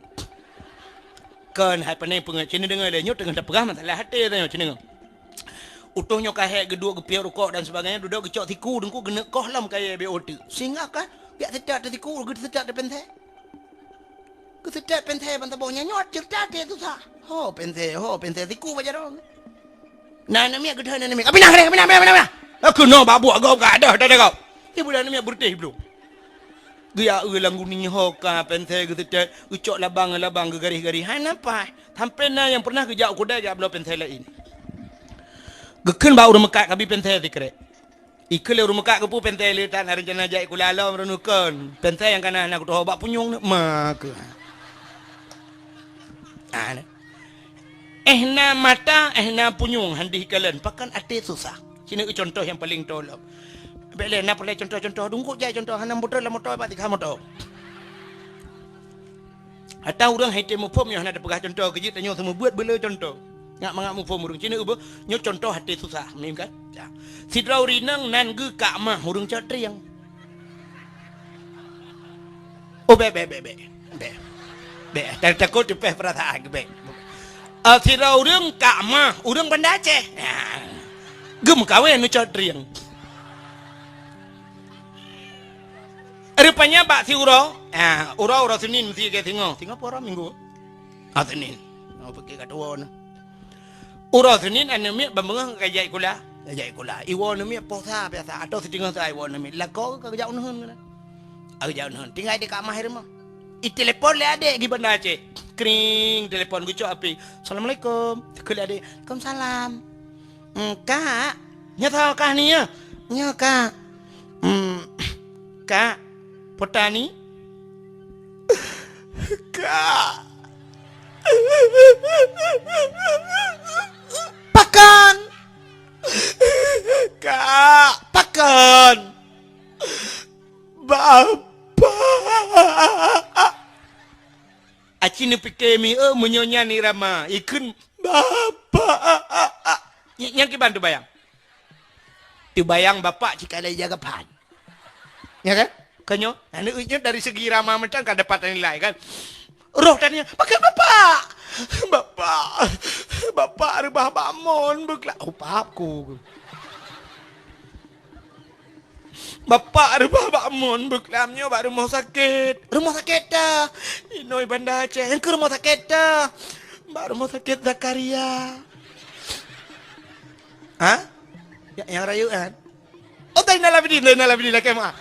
Kon hai pane peungeut, ci neu deungoe lé nyoe teungoh tapeugah masalah até tanyoe ci neu. Utôh nyoe ka hék geuduek geupiôh rukok dan sebagainya, dudoe geucok siku teungku geuneuk koh lom kayée B O T. Sehingga ka, jak seutôt teusiku, geuseutôt teuh pensée. Geuseutôt pensée ban saboh nyan nyoe ceurita até susah. Ho pensée, ho pensée siku bak jaroe. Na aneuk miet geudoh aneuk miet. Ka pinah, ka pinah, pinah, pinah, pinah. Aku no bak buak gob ka adoh dah gob. Ibu dan aneuk miet beureutéh belom. Geuya eu lam guni ho ka pensée geuseutôt, geucok labang, labang geugaréh-garéh. Hana paih. Sampai na nyang pernah geujak u keudai jak bloe pensée laén. Geukheun bak ureuëng meukat kabi pensée sikrek. Ikeu lé ureuëng meukak keupeue péntée le tan, rencana jak sikula lom reunukon. Péntée nyang kana hana kutoh bak punyueng ni, ma keuh. Ah, ni. Eh na mata, eh na punyueng, han deuh kalon, pakon até susah. Sineuk contoh nyang paleng tolom. Bék lé na peureulée contoh-contoh, dungkot jai contoh, hana muter lam moto bak tiga moto. Ata ureuëng hai tém muphom nyoe hana tapeugah contoh, keujeuet tanyoe seumeubeuet beuleu contoh. Ngat mangat muphom ureuëng. Cina ubeut nyoe contoh até susah, mim kan? Ya. Sidroe ureuëng inong nan geuh kak mah ureuëng cot trieng. Oh, bék, bék, bék, bék. Bék. Bék. Takot teupeh peurasaan, bék. Ah, sidroe ureuëng kak mah ureuëng Banda Aceh. Ya. Geumeukawen nu cot trieng. Rupanya bak siuroe, ah, uroe, uroe Senin meusti ke singoh. Singoh pue uroe Minggu? Ah, Senin. Oh, pike ka tuwo na. Uroe Senin aneuk miet ban beungoh ka jak sikula. Ka jak sikula. Iwoe aneuk miet poh sa biasa. Atau siteungoh sa iwoe aneuk miet. Lakoe ka geujak uneuen keunan. Ka geujak uneuen. Tinggai di kamah rumoh. Itelepon lé adék di Banda Aceh. Kring, telepon geucok api. "Assalamualaikum." Keu lé adék. "Waalaikumsalam." "Hmm, Kak, nyoe soe kah ni ya?" "Nyoe, Kak." "Hmm, Kak, Potani?" "Kak." "Pakon?" "Kak." "Pakon?" "Bapak." Aci neupike mi, eh, meunyoe nyan irama, ikheun, "Bapak." Ny-, nyang kiban teubayang? Teubayang bapak cit ka lheueh jaga phan. Ya kan? Kan nyoe, aneuk nyoe dari segi irama mantong ka dapat nilai kan? Roh tanya, "Pakon bapak?" "Bapak, bapak reubah bak mon beukla-," oh, pap ku. "Bapak reubah bak mon beuklam nyoe bak rumoh sakét." "Rumoh sakét ta?" "Inoe Banda Aceh." "Nyang keu rumoh sakét ta?" "Bak rumoh sakét Zakaria." Ha? Ya, nyang rayeuk kan? Oh, Zainal Abidin, Zainal Abidin lakée meuah.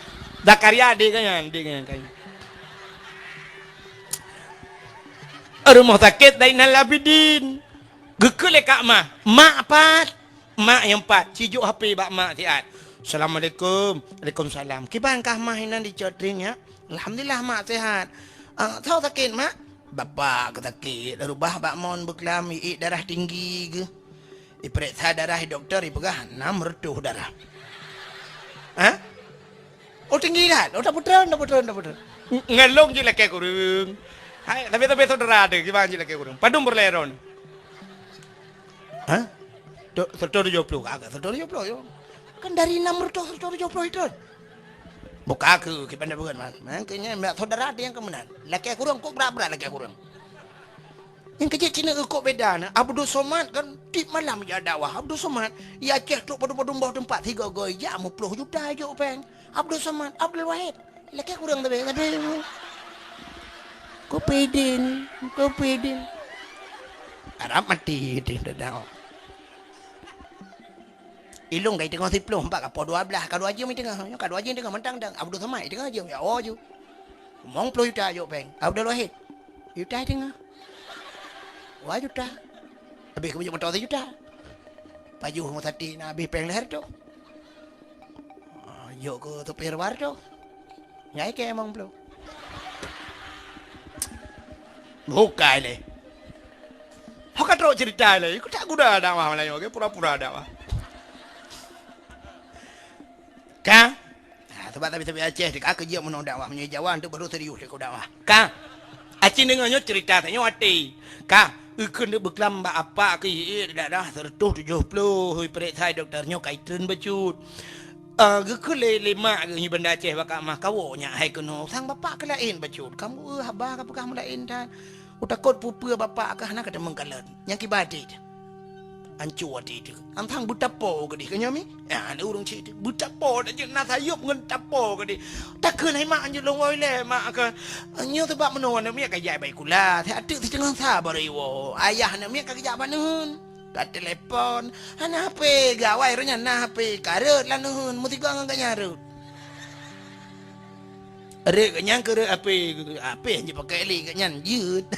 Zakaria adék geuh nyan, adék geuh nyan kan. Rumoh sakét Zainal Abidin. Geukheun lé kak mah, "Mak pat?" Mak nyang pat, sijok H P bak mak siat. "Assalamualaikum." "Waalaikumsalam." "Kiban kah mah inan dicot trieng nyak?" "Alhamdulillah mak sehat." "Ah, soe sakét mak?" "Bapak sakét, reubah bak mon beuklam, iék darah tinggi geuh. Ipeuriksa darah dokto ipeugah enam reutôh darah." Ha? Oh, tinggi that. Oh, tapeutrön, tapeutrön, tapeutrön. Ng-, ngon lôn jih lakée kureueng. Hai, tapi, tapi saudara teuh, kiban jih lakée kureueng. Padum peureulée droeneuh? Ha? Tu, seratus tujuh puluh, agak seratus tujuh puluh, yo. Kan dari enam reutôh, seratus tujuh puluh itu. Buka ke, kiban dah berat, man. Man, kayaknya saudara ada yang kemenangan. Lakée kureueng, kok berat-berat lakée kureueng. Nyang keujeuet cit na eukôk beda na, Abdul Somad kan tiep malam jak dakwah. Abdul Somad, i Aceh trok padum-padum boh teumpat, sigoe-goe jak meuplôh juta jok péng. Abdul Somad, Abdul Wahid, lakée kureueng tapi, tapi kupidin, kupidin. Arab mati di dakwah. Ilong kai teungoh siplôh, empat ka poh dua belas, ka dua jeuem i teungoh. Nyoe ka dua jeuem i teungoh, mantang dang. Abdul Somad i teungoh jeuem, ya, oh ju. Mong ploh juta jok péng. Abdul Wahid, juta i teungoh. Dua juta. Habéh keu beuet moto sijuta. Pajoh rumoh sakét na habéh péng lhèe reutôh. Ah, jok keu supir war tu. Nyai keu emong ploh. Bukai lé. Ho ka trok cerita lé. Ku tak guna dakwah Melayu ke, pura-pura dakwah. Ka? Ha, sebab tapi-tapi Aceh ka keujeuet meunoe dakwah, meunyoe Jawa tu baru serius ku dakwah. Ka? Aci deungoe nyoe cerita tanyoe até. Ka? Eukheun deuk beuklam bak apak keu ié dak dah seratus tujuh puluh, hui peuriksa dokto nyoe kai treun bacut. Ah, geukheun lé, lé mak geuh nyoe Banda Aceh bak mah kawoe nyak hai keunoe. Sang bapak keu laén bacut. Kamoe haba ka peugah meulaén that. Utakot peue-peue bapak ka hana ka teumeung kalon. Nyang kiba até teuh. Anco até teuh. Antang beutapo keudeh ka nyoe mi? Ya, ada ureueng cit teuh. Beutapo dak jeuet na sayop ngon tapo keudeh. Takheun hai mak anjeut lôn woe lé mak ka. Nyoe sabab meunoe aneuk miet ka jak bak sikula. Ateuk siteungoh sa baru iwoe. Ayah aneuk miet ka geujak bak neuheun. Ka telepon. Hana H P, gawai roh nyan na H P. Ka rhot lam neuheun. Meusigoe ngon geuhnyan rhot. Rhot geuhnyan keu rhot H P. H P han jeuet pakèk lé geuhnyan jeuet.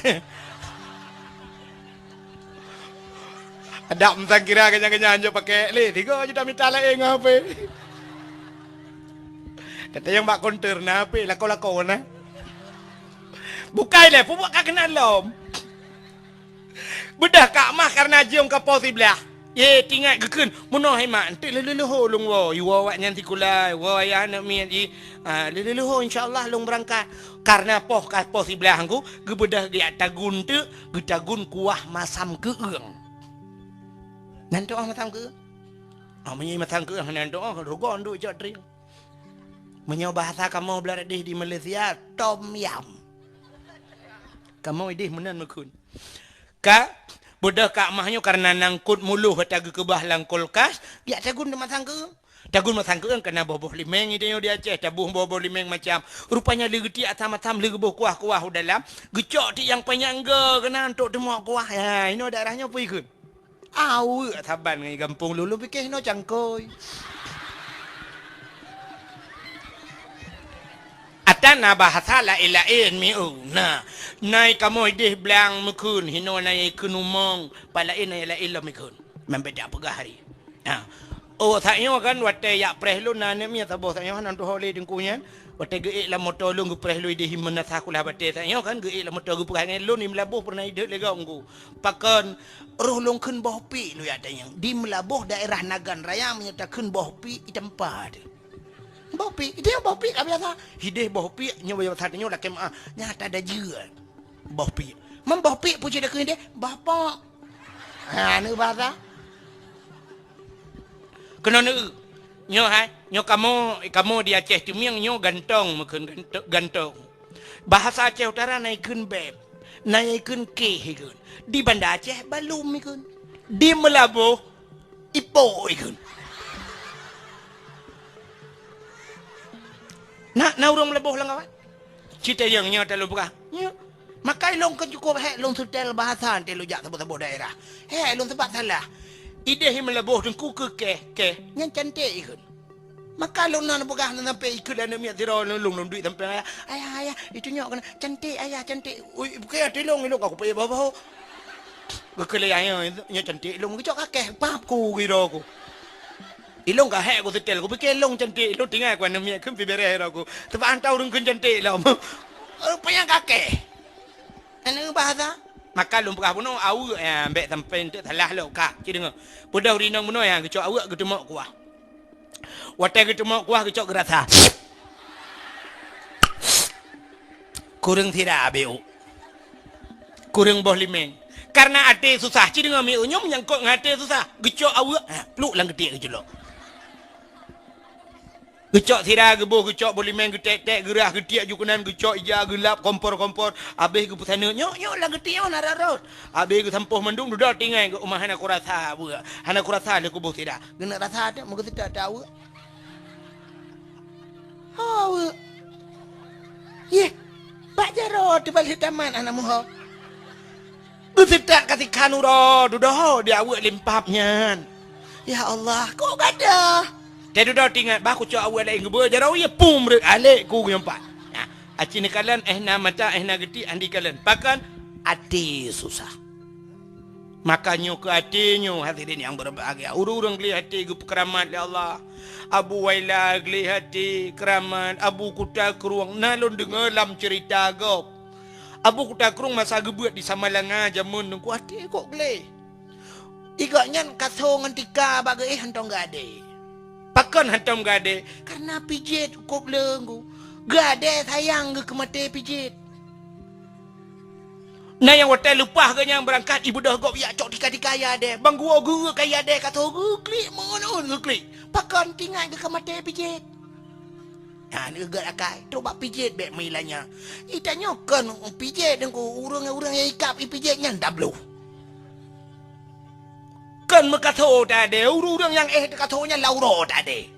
Adak meusangkira geuhnyan-geuhnyan han jeuet pakèk lé. Tiga juta mita laén ngon H P. Teuntang bak konter na pih lakoe-lakoe na. Bukai lé, peubuet ka keunan lom. Beudôh Kak Mah kareuna jeuem ka po siblaih. Ye, tingat geukheun, meunoe hai mak, enteuk lheuh-lheuh lôn woe, iwoe awaknyan sikula, iwoe ayah aneuk miet jih. Ah, lheuh-lheuh insya Allah lôn beurangkat. Kareuna poh ka po siblaih ngku, geubeudôh geujak tagun teuk, geutagun kuah masam keueung. Nan tu'oh masam keueung? Ah, meunyoe masam keueung hana tu'oh, rugoe duek cok trieng. Meunyoe bahasa kamoe blah deh di Malaysia, tom yam. Kamoe ideh meunan meukheun. Ka, beudôh Kak Mah nyoe kareuna nangkot muloh ata geukeubah lam kulkas, jak tagun teumasang keueung. Tagun masang keueung kana boh-boh limeng itu nyoe di Aceh, taboh boh-boh limeng macam. Rupanya lé geutiek asam-asam, lé geuboh kuah-kuah u dalam, geucok tiek nyang panyang go keunan untuk teumok kuah. Ha, inoe daerah nyoe peue ikheun? Aweuek saban ngon gampông lôn, lôn pike hinoe cangkôi. Ata na bahasa laén-laén mieu. Na, nai kamoe ideh blang meukheun, hinoe nai ikheun umong, pat laén nai laén lom ikheun. Membeda peugah hari. Ha. Oh, saat nyoe kan watèe jak preh lôn na aneuk miet saboh saat nyoe hana tuho lé teungku nyan. Watèe geuék lam moto lôn geupreh lôn ideh himeun nasa kulah batèe saat nyoe kan geuék lam moto geupeugah ngon lôn di Meulaboh peureunah ideh lé gob ngku. Pakon roh lôn kheun boh piek lôn jak tanyong. Di Meulaboh daerah Nagan Raya meunyoe takheun boh piek itampa teuh. Boh piek, ideh boh piek ka biasa. Ideh boh piek nyoe biasa tanyoe lakèe meu'ah. Nyata dajeu. Boh piek. Meuboh piek peue cit takheun ideh? Boh pok. Ha, aneuk basa. Keunoe neu. Nyoe hai, nyoe kamoe, kamoe di Aceh Teumieng nyoe gantong meukheun ganto-, gantong. Bahasa Aceh Utara na ikheun beb, na ikheun keh ikheun. Di Banda Aceh balum ikheun. Di Meulaboh ipok ikheun. Na, na ureueng Meulaboh lam kawan? Citayong nyoe talôn peugah. Nyoe. Maka ilôn kan cukup hék lôn seutèl bahasa teuh lôn jak saboh-saboh daerah. Hék lôn sabab salah. Ideh Meulaboh teungku keu keh, keh. Nyan cantik ikheun. Maka lôn na peugah na sampai ikheun aneuk miet sidroe lôn, lôn duek sampai ayah. Ayah, ayah, itu nyoe keunan cantik ayah, cantik. Ui, bukan ati lôn, ilôn ka kupayah bahu-bahu. Geukheun lé ayah, nyoe cantik ilôn geucok kakeh, pap ku giro ku. Ilôn ka hék ku seutèl, ku pike ilôn cantik, ilôn tinggai ku aneuk miet kheun pi bèrèh ro ku. Sabab hana ureueng kheun cantik lom. Rupanya kakeh. Aneuk bahasa. Maka lôn peugah bunoe aweuek, ya, bèk sampai enteuk salah lom ka. Ci deungoe. Peudeuh rinong bunoe, ya, geucok aweuek geuteumok kuah. Watèe geuteumok kuah geucok geurasa. Kureueng sira abéh u. Kureueng boh limeng. Kareuna até susah, ci deungoe mieu nyoe menyangkot ngon até susah. Geucok aweuek, ha, pluk lam geutiek geuculok. Geucok sira geuboh, geucok boh limeng, geutek-tek, geurah, geutiek ju keunan, geucok ija, geulap, kompor-kompor. Abéh geupeusaneut, nyoe, nyoe lam geutiek nyoe na rot-rot. Abéh geusampôh mandum, dudoe tinggai geuh, uma hana kurasa abeuek. Hana kurasa lé kuboh sira. Geuneuk rasa teuk, meugeuseutot teuk aweuek. Ho, aweuek. Yeh, bak jaroe teubaléh tamat hana meuho. Geuseutot ka sikhan uroe, dudoe di aweuek limpap nyan. Ya Allah, kok gadoh? Teududoe tingat bah kucok aweuek laén geubeue jaroe, yeh pum reuek alek ku geuyong pat. Nah, aci neukalon, eh na mata, eh na geutiek, andi kalon. Pakon? Até susah. Maka nyoe keu até nyoe, hadirin nyang berbahagia. Ureueng-ureueng gleh até geupeukeuramat lé Allah. Abu Waila gleh até, keuramat, Abu Kuta Krueng, na lôn deungoe lam ceurita gob. Abu Kuta Krueng masa geubeuet di Samalanga jameun Teungku, até kok gleh. Igobnyan ka so ngon tika bak geuéh hántom geuadé. Pakon hántom geuadé? Kareuna pijet kok gleh Teungku. Geuadé sayang geuh keu maté pijet. Na nyang watèe leupah geuh nyang beurangkat, ibeudôh gob ijak cok tika-tika ayah dèh. Bang geuwoe geu-, geu ka ayah dèh ka tho geuklik, meungon geuklik. Pakon tingat geuh ka maté pijet. Ha, neugét akai, trok bak pijet bèk meuilanya. Itanyoe kon pijet Teungku, ureueng-ureueng nyang ikab ipijet nyan dabloh. Kon meukatho tadé, ureueng-ureueng nyang éh teuka tho nyan lam uroe tadé.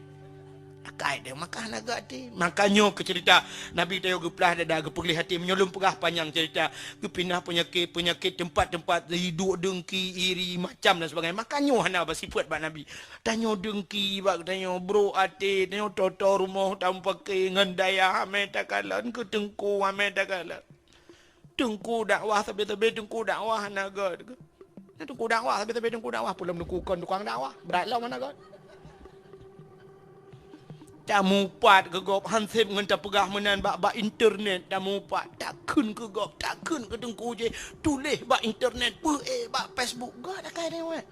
Akai deh, maka hana gét até. Maka nyoe keu cerita Nabi tanyoe geuplah dada, geupeugleh até. Meunyoe lôn peugah panyang cerita, geupinah peunyakét, peunyakét teumpat-teumpat, iduek deungki, iri, macam dan sebagainya. Maka nyoe hana beusifeuet bak Nabi. Tanyoe deungki bak tanyoe, brok até, tanyoe toto rumoh tameupaké ngon dayah, amé takalon keu teungku, amé takalon. Teungku dakwah sabe-sabe, teungku dakwah hana gét. Nah, teungku dakwah sabe-sabe, teungku dakwah, peue lom teungku kon tukang dakwah, brat lom hana gét. Tamupat keu gob, han sép ngon tapeugah meunan bak, bak internet tamupat. Takheun keu gob, takheun keu teungku jih, tuléh bak internet, peuék bak Facebook. Gob takai deungon.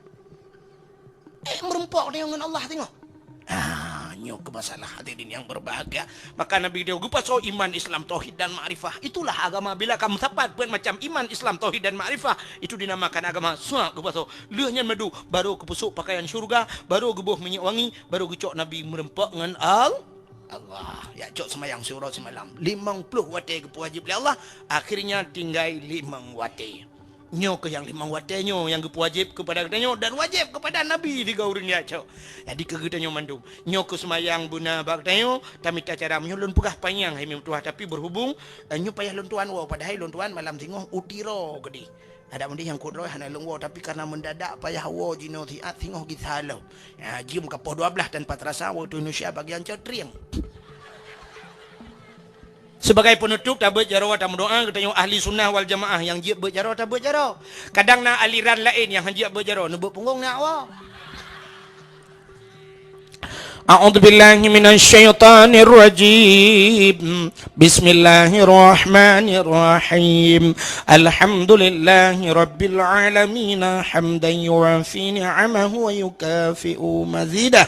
Eh, meureumpok deungon Allah teungoh. Ah, nyoe keu masalah hadirin yang berbahagia. Maka Nabi dia geupasoe iman, Islam, tauhid dan makrifah. Itulah agama. Bila kamu sapat buet macam iman, Islam, tauhid dan makrifah, itu dinamakan agama. Suak geupasoe. Lheueh nyan madu, baru geupeusok pakaian syurga, baru geuboh minyeuk wangi, baru geucok Nabi meureumpok ngon Al-, Allah. Ya, cok seumayang siuroe simalam. Limong ploh watée geupeuwajib lé Allah, akhirnya tinggai limong watée. Nyoe keuh nyang limong watée nyoe nyang geupeuwajib keupada geutanyoe dan wajéb keupada Nabi sigoe ureuëng jak cok. Jadi keu geutanyoe mandum, nyoe keuh seumayang beuna bak geutanyoe, tamita cara meunyoe lôn peugah panyang hai meutuah, tapi berhubung, eh, nyoe payah lôn tuan woe, padahai lôn tuan malam singoh u Tiro keudeh. Adak meudeh nyang kudroe hana lôn woe, tapi karena mendadak payah woe jinoe siat singoh gisa lom. Ya, jeuem ka poh dua belas tanpa terasa waktu Indonesia bagian cot trieng. Sebagai penutup, tabeuet jaroe tameudoa, geutanyoe ahli sunnah wal jamaah nyang jeuet beuet jaroe tabeuet jaroe. Kadang na aliran laén nyang han jeuet beuet jaroe, neubeuet punggong na awak. أعوذ بالله من الشيطان الرجيم. بسم الله الرحمن الرحيم. الحمد لله رب العالمين، حمدا يوافي نعمه ويكافئ مزيده.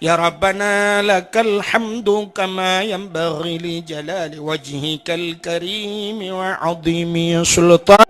يا ربنا لك الحمد كما ينبغي لجلال وجهك الكريم وعظيم سلطانك.